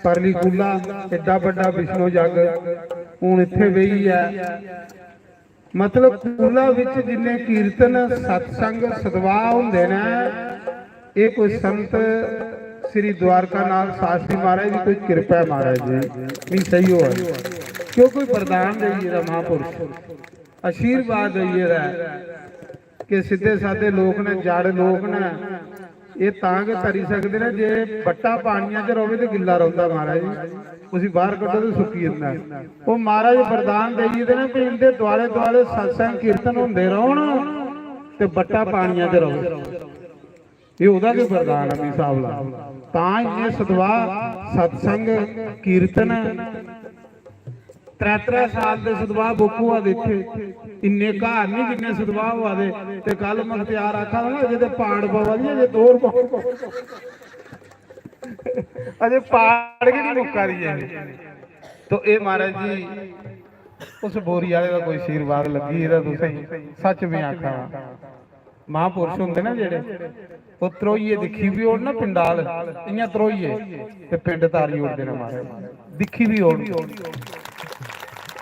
परली कुला, एड्डा बड्डा विष्णु जग हून इत्थे बेही ऐ। मतलब कुला विच जिन्ने कीर्तन, सत्संग, सदवाह हुंदे न, एह् कोई संत श्री द्वारका नाथ शास्त्री महाराज दी कोई किरपा ऐ महाराज जी, मिगी सही होआ। क्यों कोई वरदान देइयै दा महापुरुष, आशीर्वाद देइयै दा ऐ कि सिद्धे सादे लोक न, जड़ लोक न, एह् तां गै तरी सकदे न जे बट्टा पानियां च र'वै ते गिल्ला रौंह्दा महाराज, उसी बाह्र कड्ढो ते सुक्की जंदा ऐ। ओह् महाराज वरदान देई गेदे न कि इंदे दुआले दुआले सत्संग कीर्तन होंदे रौह्न ते बट्टा पानियां च र'वै। एह् ओह्दा गै वरदान ऐ, मी स्हाब ला। तां इन्ने सदवाह, सत्संग, कीर्तन, त्रै त्रै साल दे सदवाह बुक होआ दे इत्थे, इन्ने घर निं जिन्ने सदवाह होआ दे। ते कल मखत्यार आखा दा ना, अजे ते पाड़ पवा दी ऐ, अजे दो होर पवा-, अजे पाड़ गै निं मुक्का दी ऐ। तो एह् महाराज जी, उस बोरी आह्ले दा कोई आशीर्वाद लग्गी गेदा तुसेंगी, सच में आखा दा। महापुरुष होंदे ना जेह्ड़े, ओह् ध्रोइयै दिक्खी बी ओड़न ना पिंडाल, इ'यां ध्रोइयै, ते पिंड तारी ओड़दे न महाराज, दिक्खी बी ओड़न।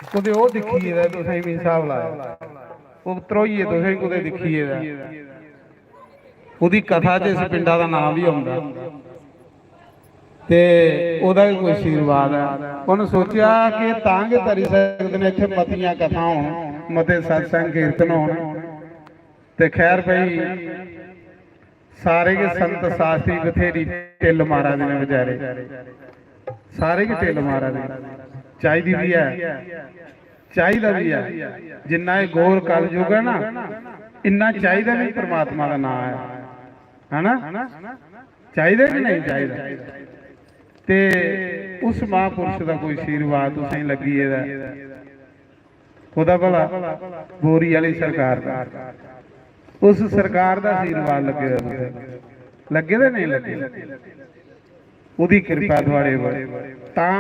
कुतै ओह् दिक्खी गेदा ऐ तुसें, बी स्हाब लाया, ओह् ध्रोइयै तुसें कुतै दिक्खी गेदा ऐ। ओह्दी कथा च इस पिंडा दा नांऽ बी औंदा। ते ओह्दा बी कोई आशीर्वाद ऐ। उ'न्न सोचेआ कि तां गै करी सकदे न, इत्थै मतियां कथां होन, मते सत्संग कीर्तन होन। ते खैर भाई, सारे गै संत शास्त्री बथेरी टिल्ल मारा दे न बेचारे, सारे गै टिल्ल मारा दे। चाहिदी बी ऐ, चाहिदा बी ऐ। जिन्ना एह् घोर कलयुग ऐ ना, इन्ना चाहिदा बी परमात्मा दा नांऽ ऐ, है ना? चाहिदा कि नेईं चाहिदा? ते उस महापुरुष दा कोई आशीर्वाद तुसेंगी लग्गी गेदा ऐ। कोह्दा भला? बोरी आह्ली सरकार दा। उस सरकार दा आशीर्वाद लग्गे दा तुसें, लग्गे दा नेईं लग्गे? ओह्दी किरपा थुआढ़े पर, तां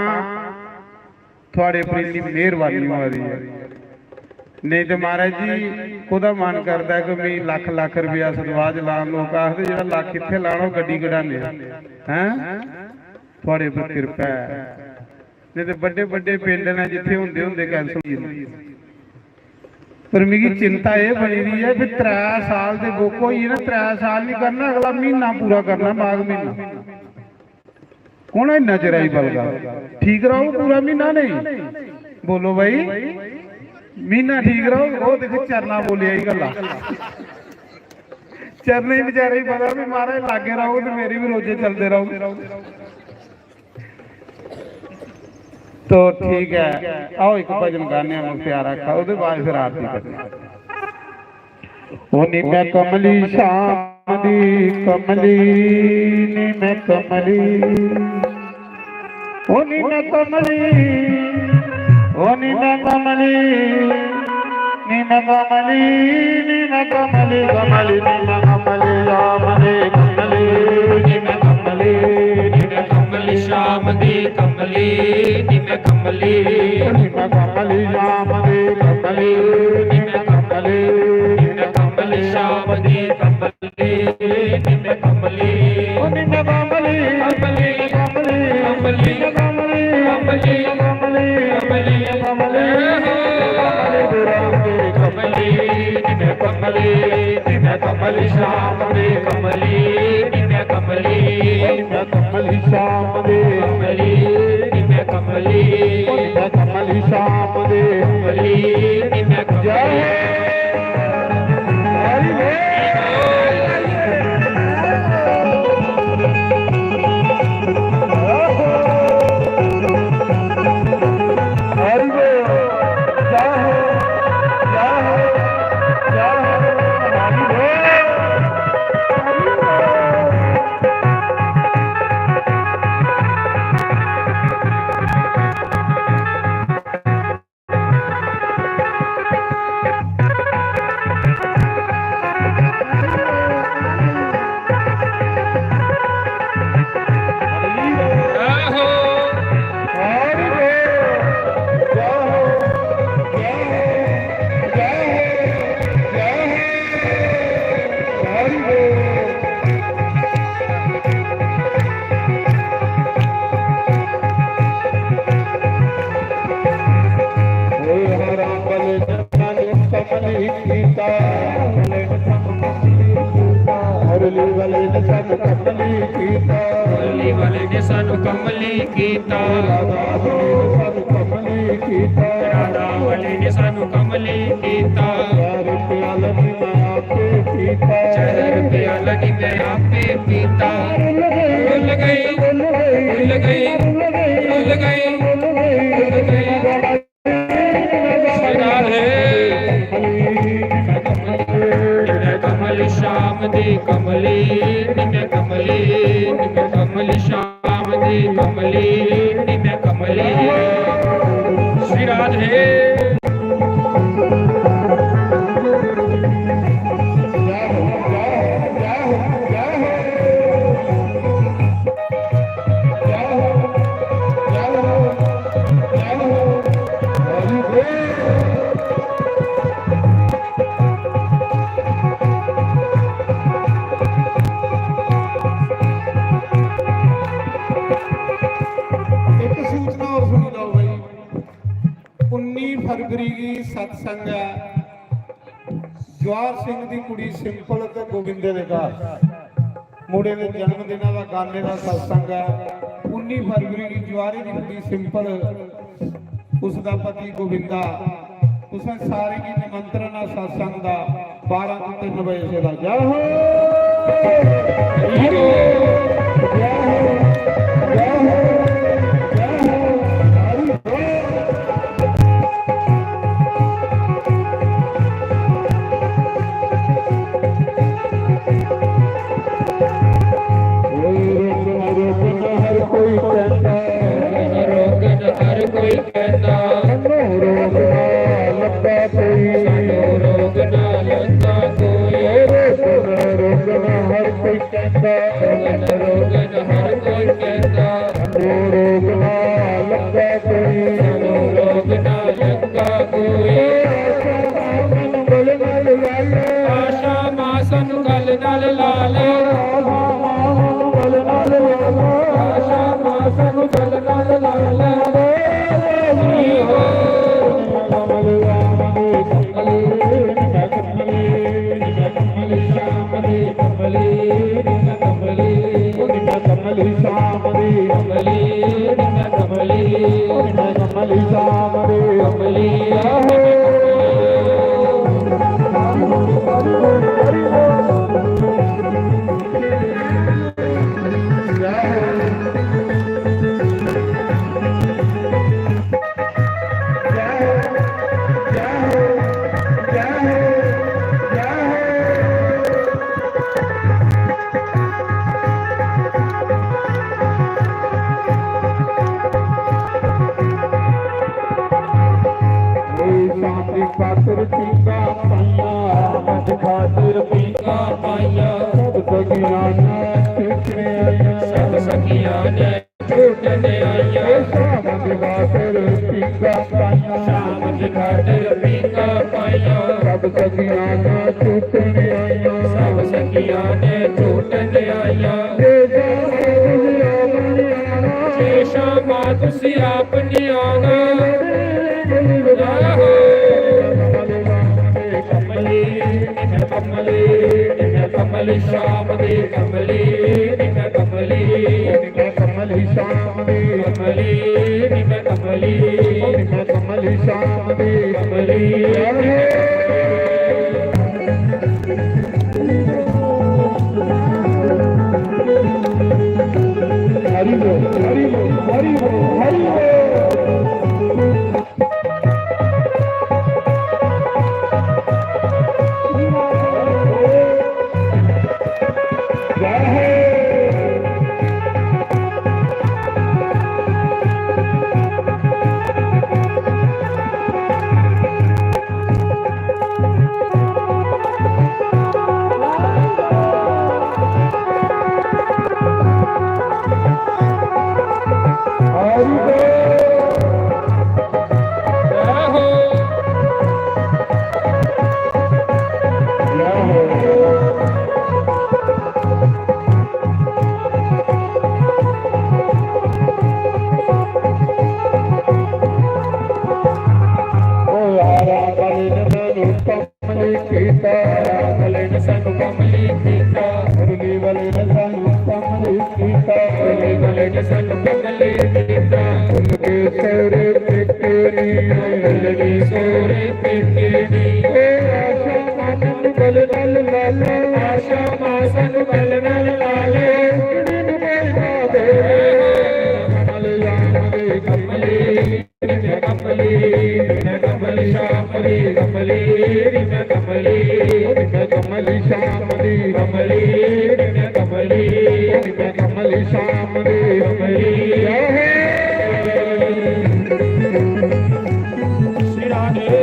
थुआढ़े पर इन्नी मेहरबानी होआ दी ऐ। नेईं ते महाराज जी, कोह्दा मन करदा ऐ कि मी लक्ख लक्ख रपेआ सदवाह च लान, लोक आखदे जेह्ड़ा लक्ख इत्थै लाना, ओह् गड्डी कढाने, हैं? थुआढ़े पर किरपा ऐ। नेईं ते बड्डे बड्डे पिंड न, जित्थै होंदे होंदे cancel होई जंदे। पर मिगी चिंता एह् बनी दी ऐ कि त्रै साल दे बुक होई गे ना, त्रै साल निं करना, अगला म्हीना पूरा करना, माघ म्हीना। कौन इन्ना चिर आई बलगा? ठीक रौह्ग पूरा म्हीना, नेईं? बोलो भाई, म्हीना ठीक रौह्ग? ओह् दिक्खो, चरना बोलेआ ही गल्ला। चरने गी बेचारे गी पता भी महाराज लाग्गे रौह्ग ते मेरे बी रोजे चलदे रौह्ग। तो ठीक ऐ, आओ इक भजन गाने आं, मुखत्यार आखा, ओह्दे बाद फिर आरती करनी। ओ नी मैं कमली शाम दी कमली, नी मैं कमली। ओ नी मैं कमली, ओ नी मैं कमली, नी मैं कमली, नी मैं कमली, कमली, नी मैं कमली, श्याम दे कमली, नी मैं कमली, नी मैं कमली, श्याम दे कमली, नी मैं कमली, नी मैं कमली, श्याम दे कमली, नी मैं कमली, नी मैं कमली, श्याम दे कमली। कमली, निम्न कमली, ओ निम्न कमली, कमली, कमली, कमली, कमली, कमली, कमली, कमली, कमली, कमली, निम्न कमली, निम्न कमली, श्याम दे कमली, निम्न कमली, निम्न कमली, श्याम दे कमली, निम्न कमली, निम्न कमली, श्याम दे कमली, निम्न कमली। जय हो। हरि बोल। हरि बोल। जय हो, जय हो, जय हो। हरि बोल। हरि बोल। मुरली वाले ने सानू कमली कीता। मुरली वाले ने सानू कमली कीता। राधा वाले ने सानू कमली कीता। राधा वाले ने सानू कमली कीता। चार प्याला नी मैं आपे पीता। चार प्याला नी मैं आपे पीता। भूल गई, भूल गई, भूल गई, भूल गई, भूल गई। श्याम दे कमली, निम्न कमली, निम्न कमली, निम्न कमली, श्याम दे कमली, निम्न कमली। श्री राधे। एक सूचना और सुनी लो भाई, उन्नी फरवरी की सत्संग है। जवाहर सिंह दी कुड़ी सिंपल ते गोविंदे दे घर मुड़े दे जन्मदिना दा गाने दा सत्संग ऐ। उन्नी फरवरी गी जवाहरे दी कुड़ी सिंपल, उसदा पति गोविंदा, तुसें सारें गी निमंत्रण ऐ सत्संग दा बारां ते तिन्न बजे दा। जय हो। जय हो। जय हो। जय हो। हरि बोल। रोकन, रोकन हर कोई कहता। रोकन हर कोई कहता। मनो रोकना लगा कोई। मनो रोकना लगा कोई। रोकन, रोकन हर कोई कहता। रोकन, रोकन हर कोई कहता। रोकना लगा कोई। रोकना लगा कोई। आशा मां सानू गल नाल ला ले। आशा मां सानू गल नाल ला ले। आशा मां सानू गल नाल ला ले। हो। कमली, श्याम दी कमली, निम्न कमली, निम्न कमली, श्याम दी कमली, निम्न कमली, निम्न कमली, श्याम दी कमली। खातर पींघां पाइयां, शाम दी खातर पींघां पाइयां। सब सखियां ने टुटने आइयां, सब सखियां ने टुटने आइयां। शाम दी खातर पींघां पाइयां, शाम दी खातर पींघां पाइयां। सब सखियां ने टुटने आइयां, सब सखियां ने टुटने आइयां। जे शामा तुसी आप नहीं आना, जे शामा तुसी आप नहीं आना। आहो। कमली, कमली, कमली, शाम दी कमली, कमली, कमली, शाम दी कमली, कमली, कमली, शाम दी कमली। हरि बोल, हरि बोल, हरि बोल, हरि बोल। जय हो। हरि बोल। जय हो। जय हो। ओ यारा, कमली ने मैनू कमली कीता, कमली ने सानू कमली कीता, मुरली वाले ने सानू कमली कीता, मुरली वाले ने सानू कमली कीता। भुल गए सौरे पेके नी, भुल गए सौरे पेके नी। ए आशा माँ सानू बल बल ला ले, आशा माँ सानू बल बल ला ले। कुड़ी नू कोई ना दे, कमली, कमली, कमली। कमली, कमली, श्याम दी कमली, कमली, कमली, श्याम दी कमली, कमली, कमली, श्याम दी कमली। जय हो। श्री राधे।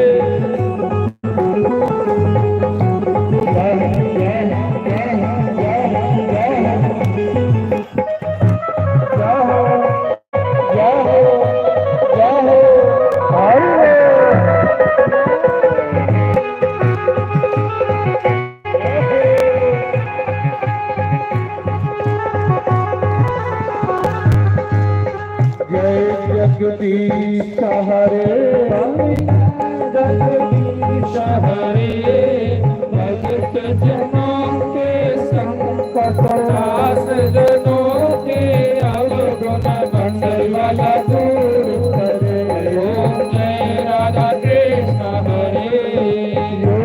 जय हो, जय हो, जय हो, जय हो, जय हो। जय हो। जय हो, जय हो, हरि बोल। जय जगदीश हरे, जगदीश हरे, भगत जनों के संग पतरास जनों के अवगुण मंडल वाला दूर करे। ओम जय राधा कृष्ण हरे। जो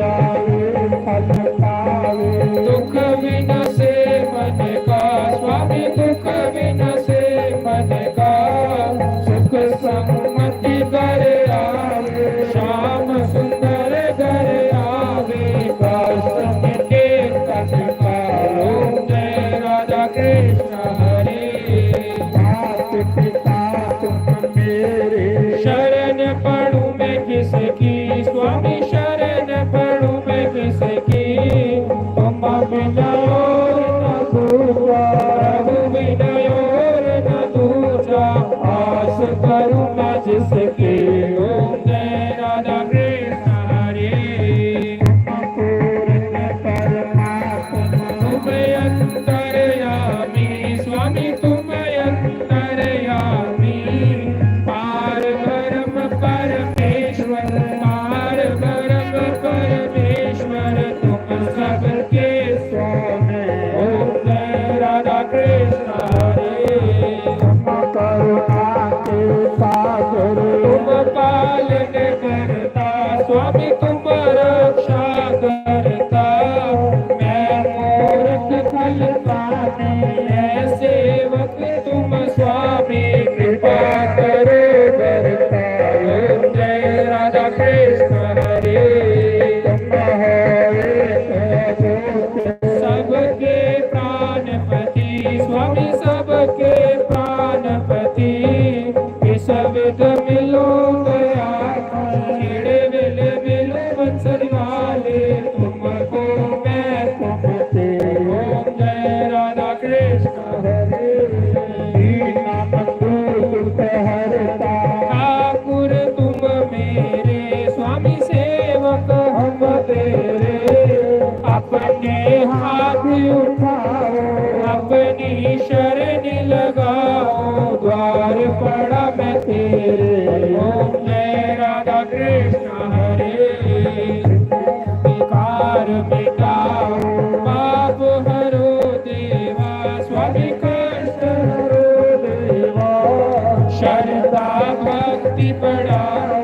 आवे फल पावे। दुख विनसे मन का स्वामी, दुख विनसे मन का। सुख समृद्धि घर आवे। श्याम सुंदर घर आवे। कष्ट मिटे तन का। ओम जय राधा कृष्ण हरे। मात पिता तुम मेरे। शरण पड़ूं मैं किसकी, स्वामी शरण पड़ूं मैं किसकी। तुम बिना और न दूजा, प्रभु बिना और न दूजा। आस करूं मैं जिसकी। ओम जय राधा कृष्ण हरे। तुम पूर्ण परमात्मा। तुम अंतर्यामी स्वामी, तुम अंतर्यामी। पार ब्रह्म परमेश्वर, पार ब्रह्म परमेश्वर, तुम सबके स्वामी। ओम जय राधा कृष्ण हरे। तुम करुणा के सागर। तुम पालन करता स्वामी, तुम रक्षा करता। मैं मूर्ख खल प्राणी है सेवक तुम स्वामी, कृपा करो करता। ओम जय राधा कृष्ण हरे। तुम हो एक दूत। सबके प्राणपति स्वामी, सबके प्राणपति। किस विध मिलो दया, केड़े वेले पड़ा मैं तेरे। ओम जय राधा कृष्ण हरे। विकार मिटाओ, पाप हरो देवा, स्वामी कष्ट हरो देवा। श्रद्धा भक्ति बढ़ाओ,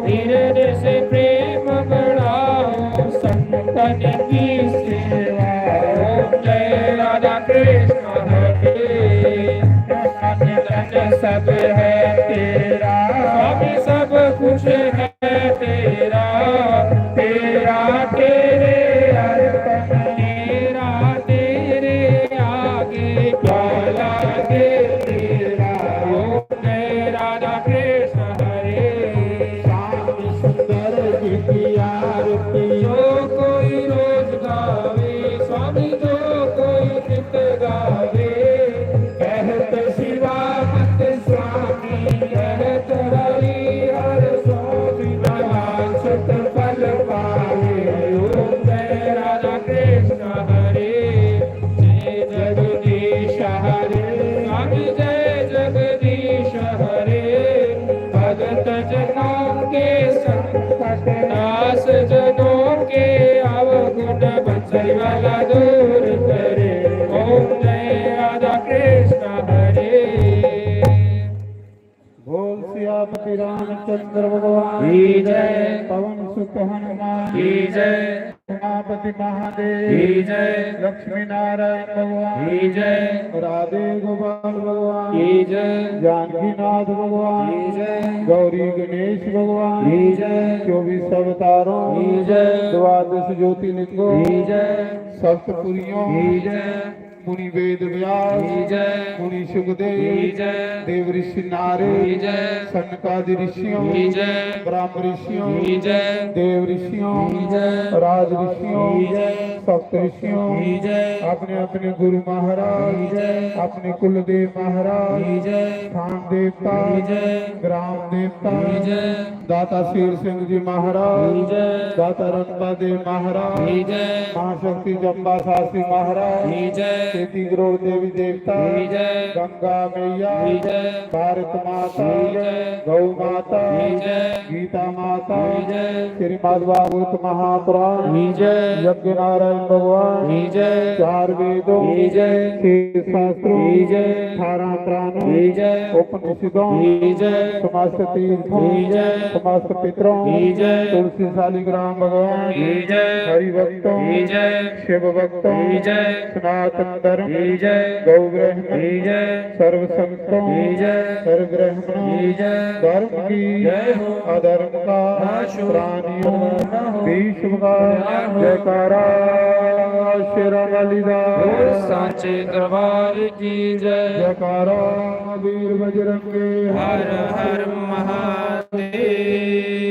हृदय से प्रेम बढ़ाओ, संतन की सेवा। ओम जय राधा कृष्ण हरे। धन सब है तेरा, स्वामी सब कुछ है तेरा। तेरा तेरे अर्पण, तेरा तेरे आगे, क्या लागे तेरा। ओम जय राधा कृष्ण हरे। श्याम सुंदर जी की आरती जो कोई रोज गावे, स्वामी जो कोई नित गावे, कहत शिवा मत स्वामी, कहत हरि हर स्वामी, न वांछित फल पावे। ओम जय राधा कृष्ण हरे। जय जगदीश हरे, स्वामी जय जगदीश हरे। भगत जनों के संकट, दास जनों के अवगुण, बंसरी वाला दूर करे। ओम जय राधा कृष्ण हरे। बोल सियापति रामचंद्र भगवान की जय। पवन सुत हनुमान की जय। उमापति महादेव की जय। लक्ष्मी नारायण भगवान की जय। राधे गोपाल भगवान की जय। जानकीनाथ भगवान की जय। गौरी गणेश भगवान की जय। चौबीस अवतारों की जय। द्वादश ज्योतिर्लिंगों की जय। सप्तपुरियों की जय। मुनि वेद व्यास की जय। मुनि सुखदेव की जय। देव ऋषि नारद की जय। सनकादि ऋषियों की जय। ब्रह्म ऋषियों की जय। देव ऋषियों की जय। राज ऋषियों की जय। सप्त ऋषियों की जय। अपने अपने गुरु महाराज की जय। अपने कुलदेव महाराज की जय। स्थान देवता की जय। ग्राम देवता की जय। दाता शेर सिंह जी महाराज, जय। दाता रणपा देव महाराज, जय। महाशक्ति जम्बा सासी महाराज, जय। तेती करोड़ देवी देवता, जय। गंगा मैया, जय। भारत माता, जय। गौ माता, जय। गीता माता, जय। श्रीमद् भागवत महापुराण, जय। यज्ञ नारायण भगवान, जय। चार वेदों, जय। छह शास्त्रों, जय। अठारह पुराणों, जय। उपनिषदों, जय। समस्त तीर्थों, जय। समस्त पितरों, जय। तुलसी शालिग्राम भगवान, जय। हरि भक्तों, जय। शिव भक्तों, जय। सनातन धर्म, जय। गौ ब्राह्मण, जय। सर्व संतों, जय। सर्व ब्राह्मणों, जय। धर्म की, जय हो। अधर्म का, नाश हो। प्राणियों, नाश हो। विश्व का, जय हो। जयकारा शेरा वाली दा। बोल सांचे दरबार की जय। जयकारा वीर बजरंगे। हर हर महादेव।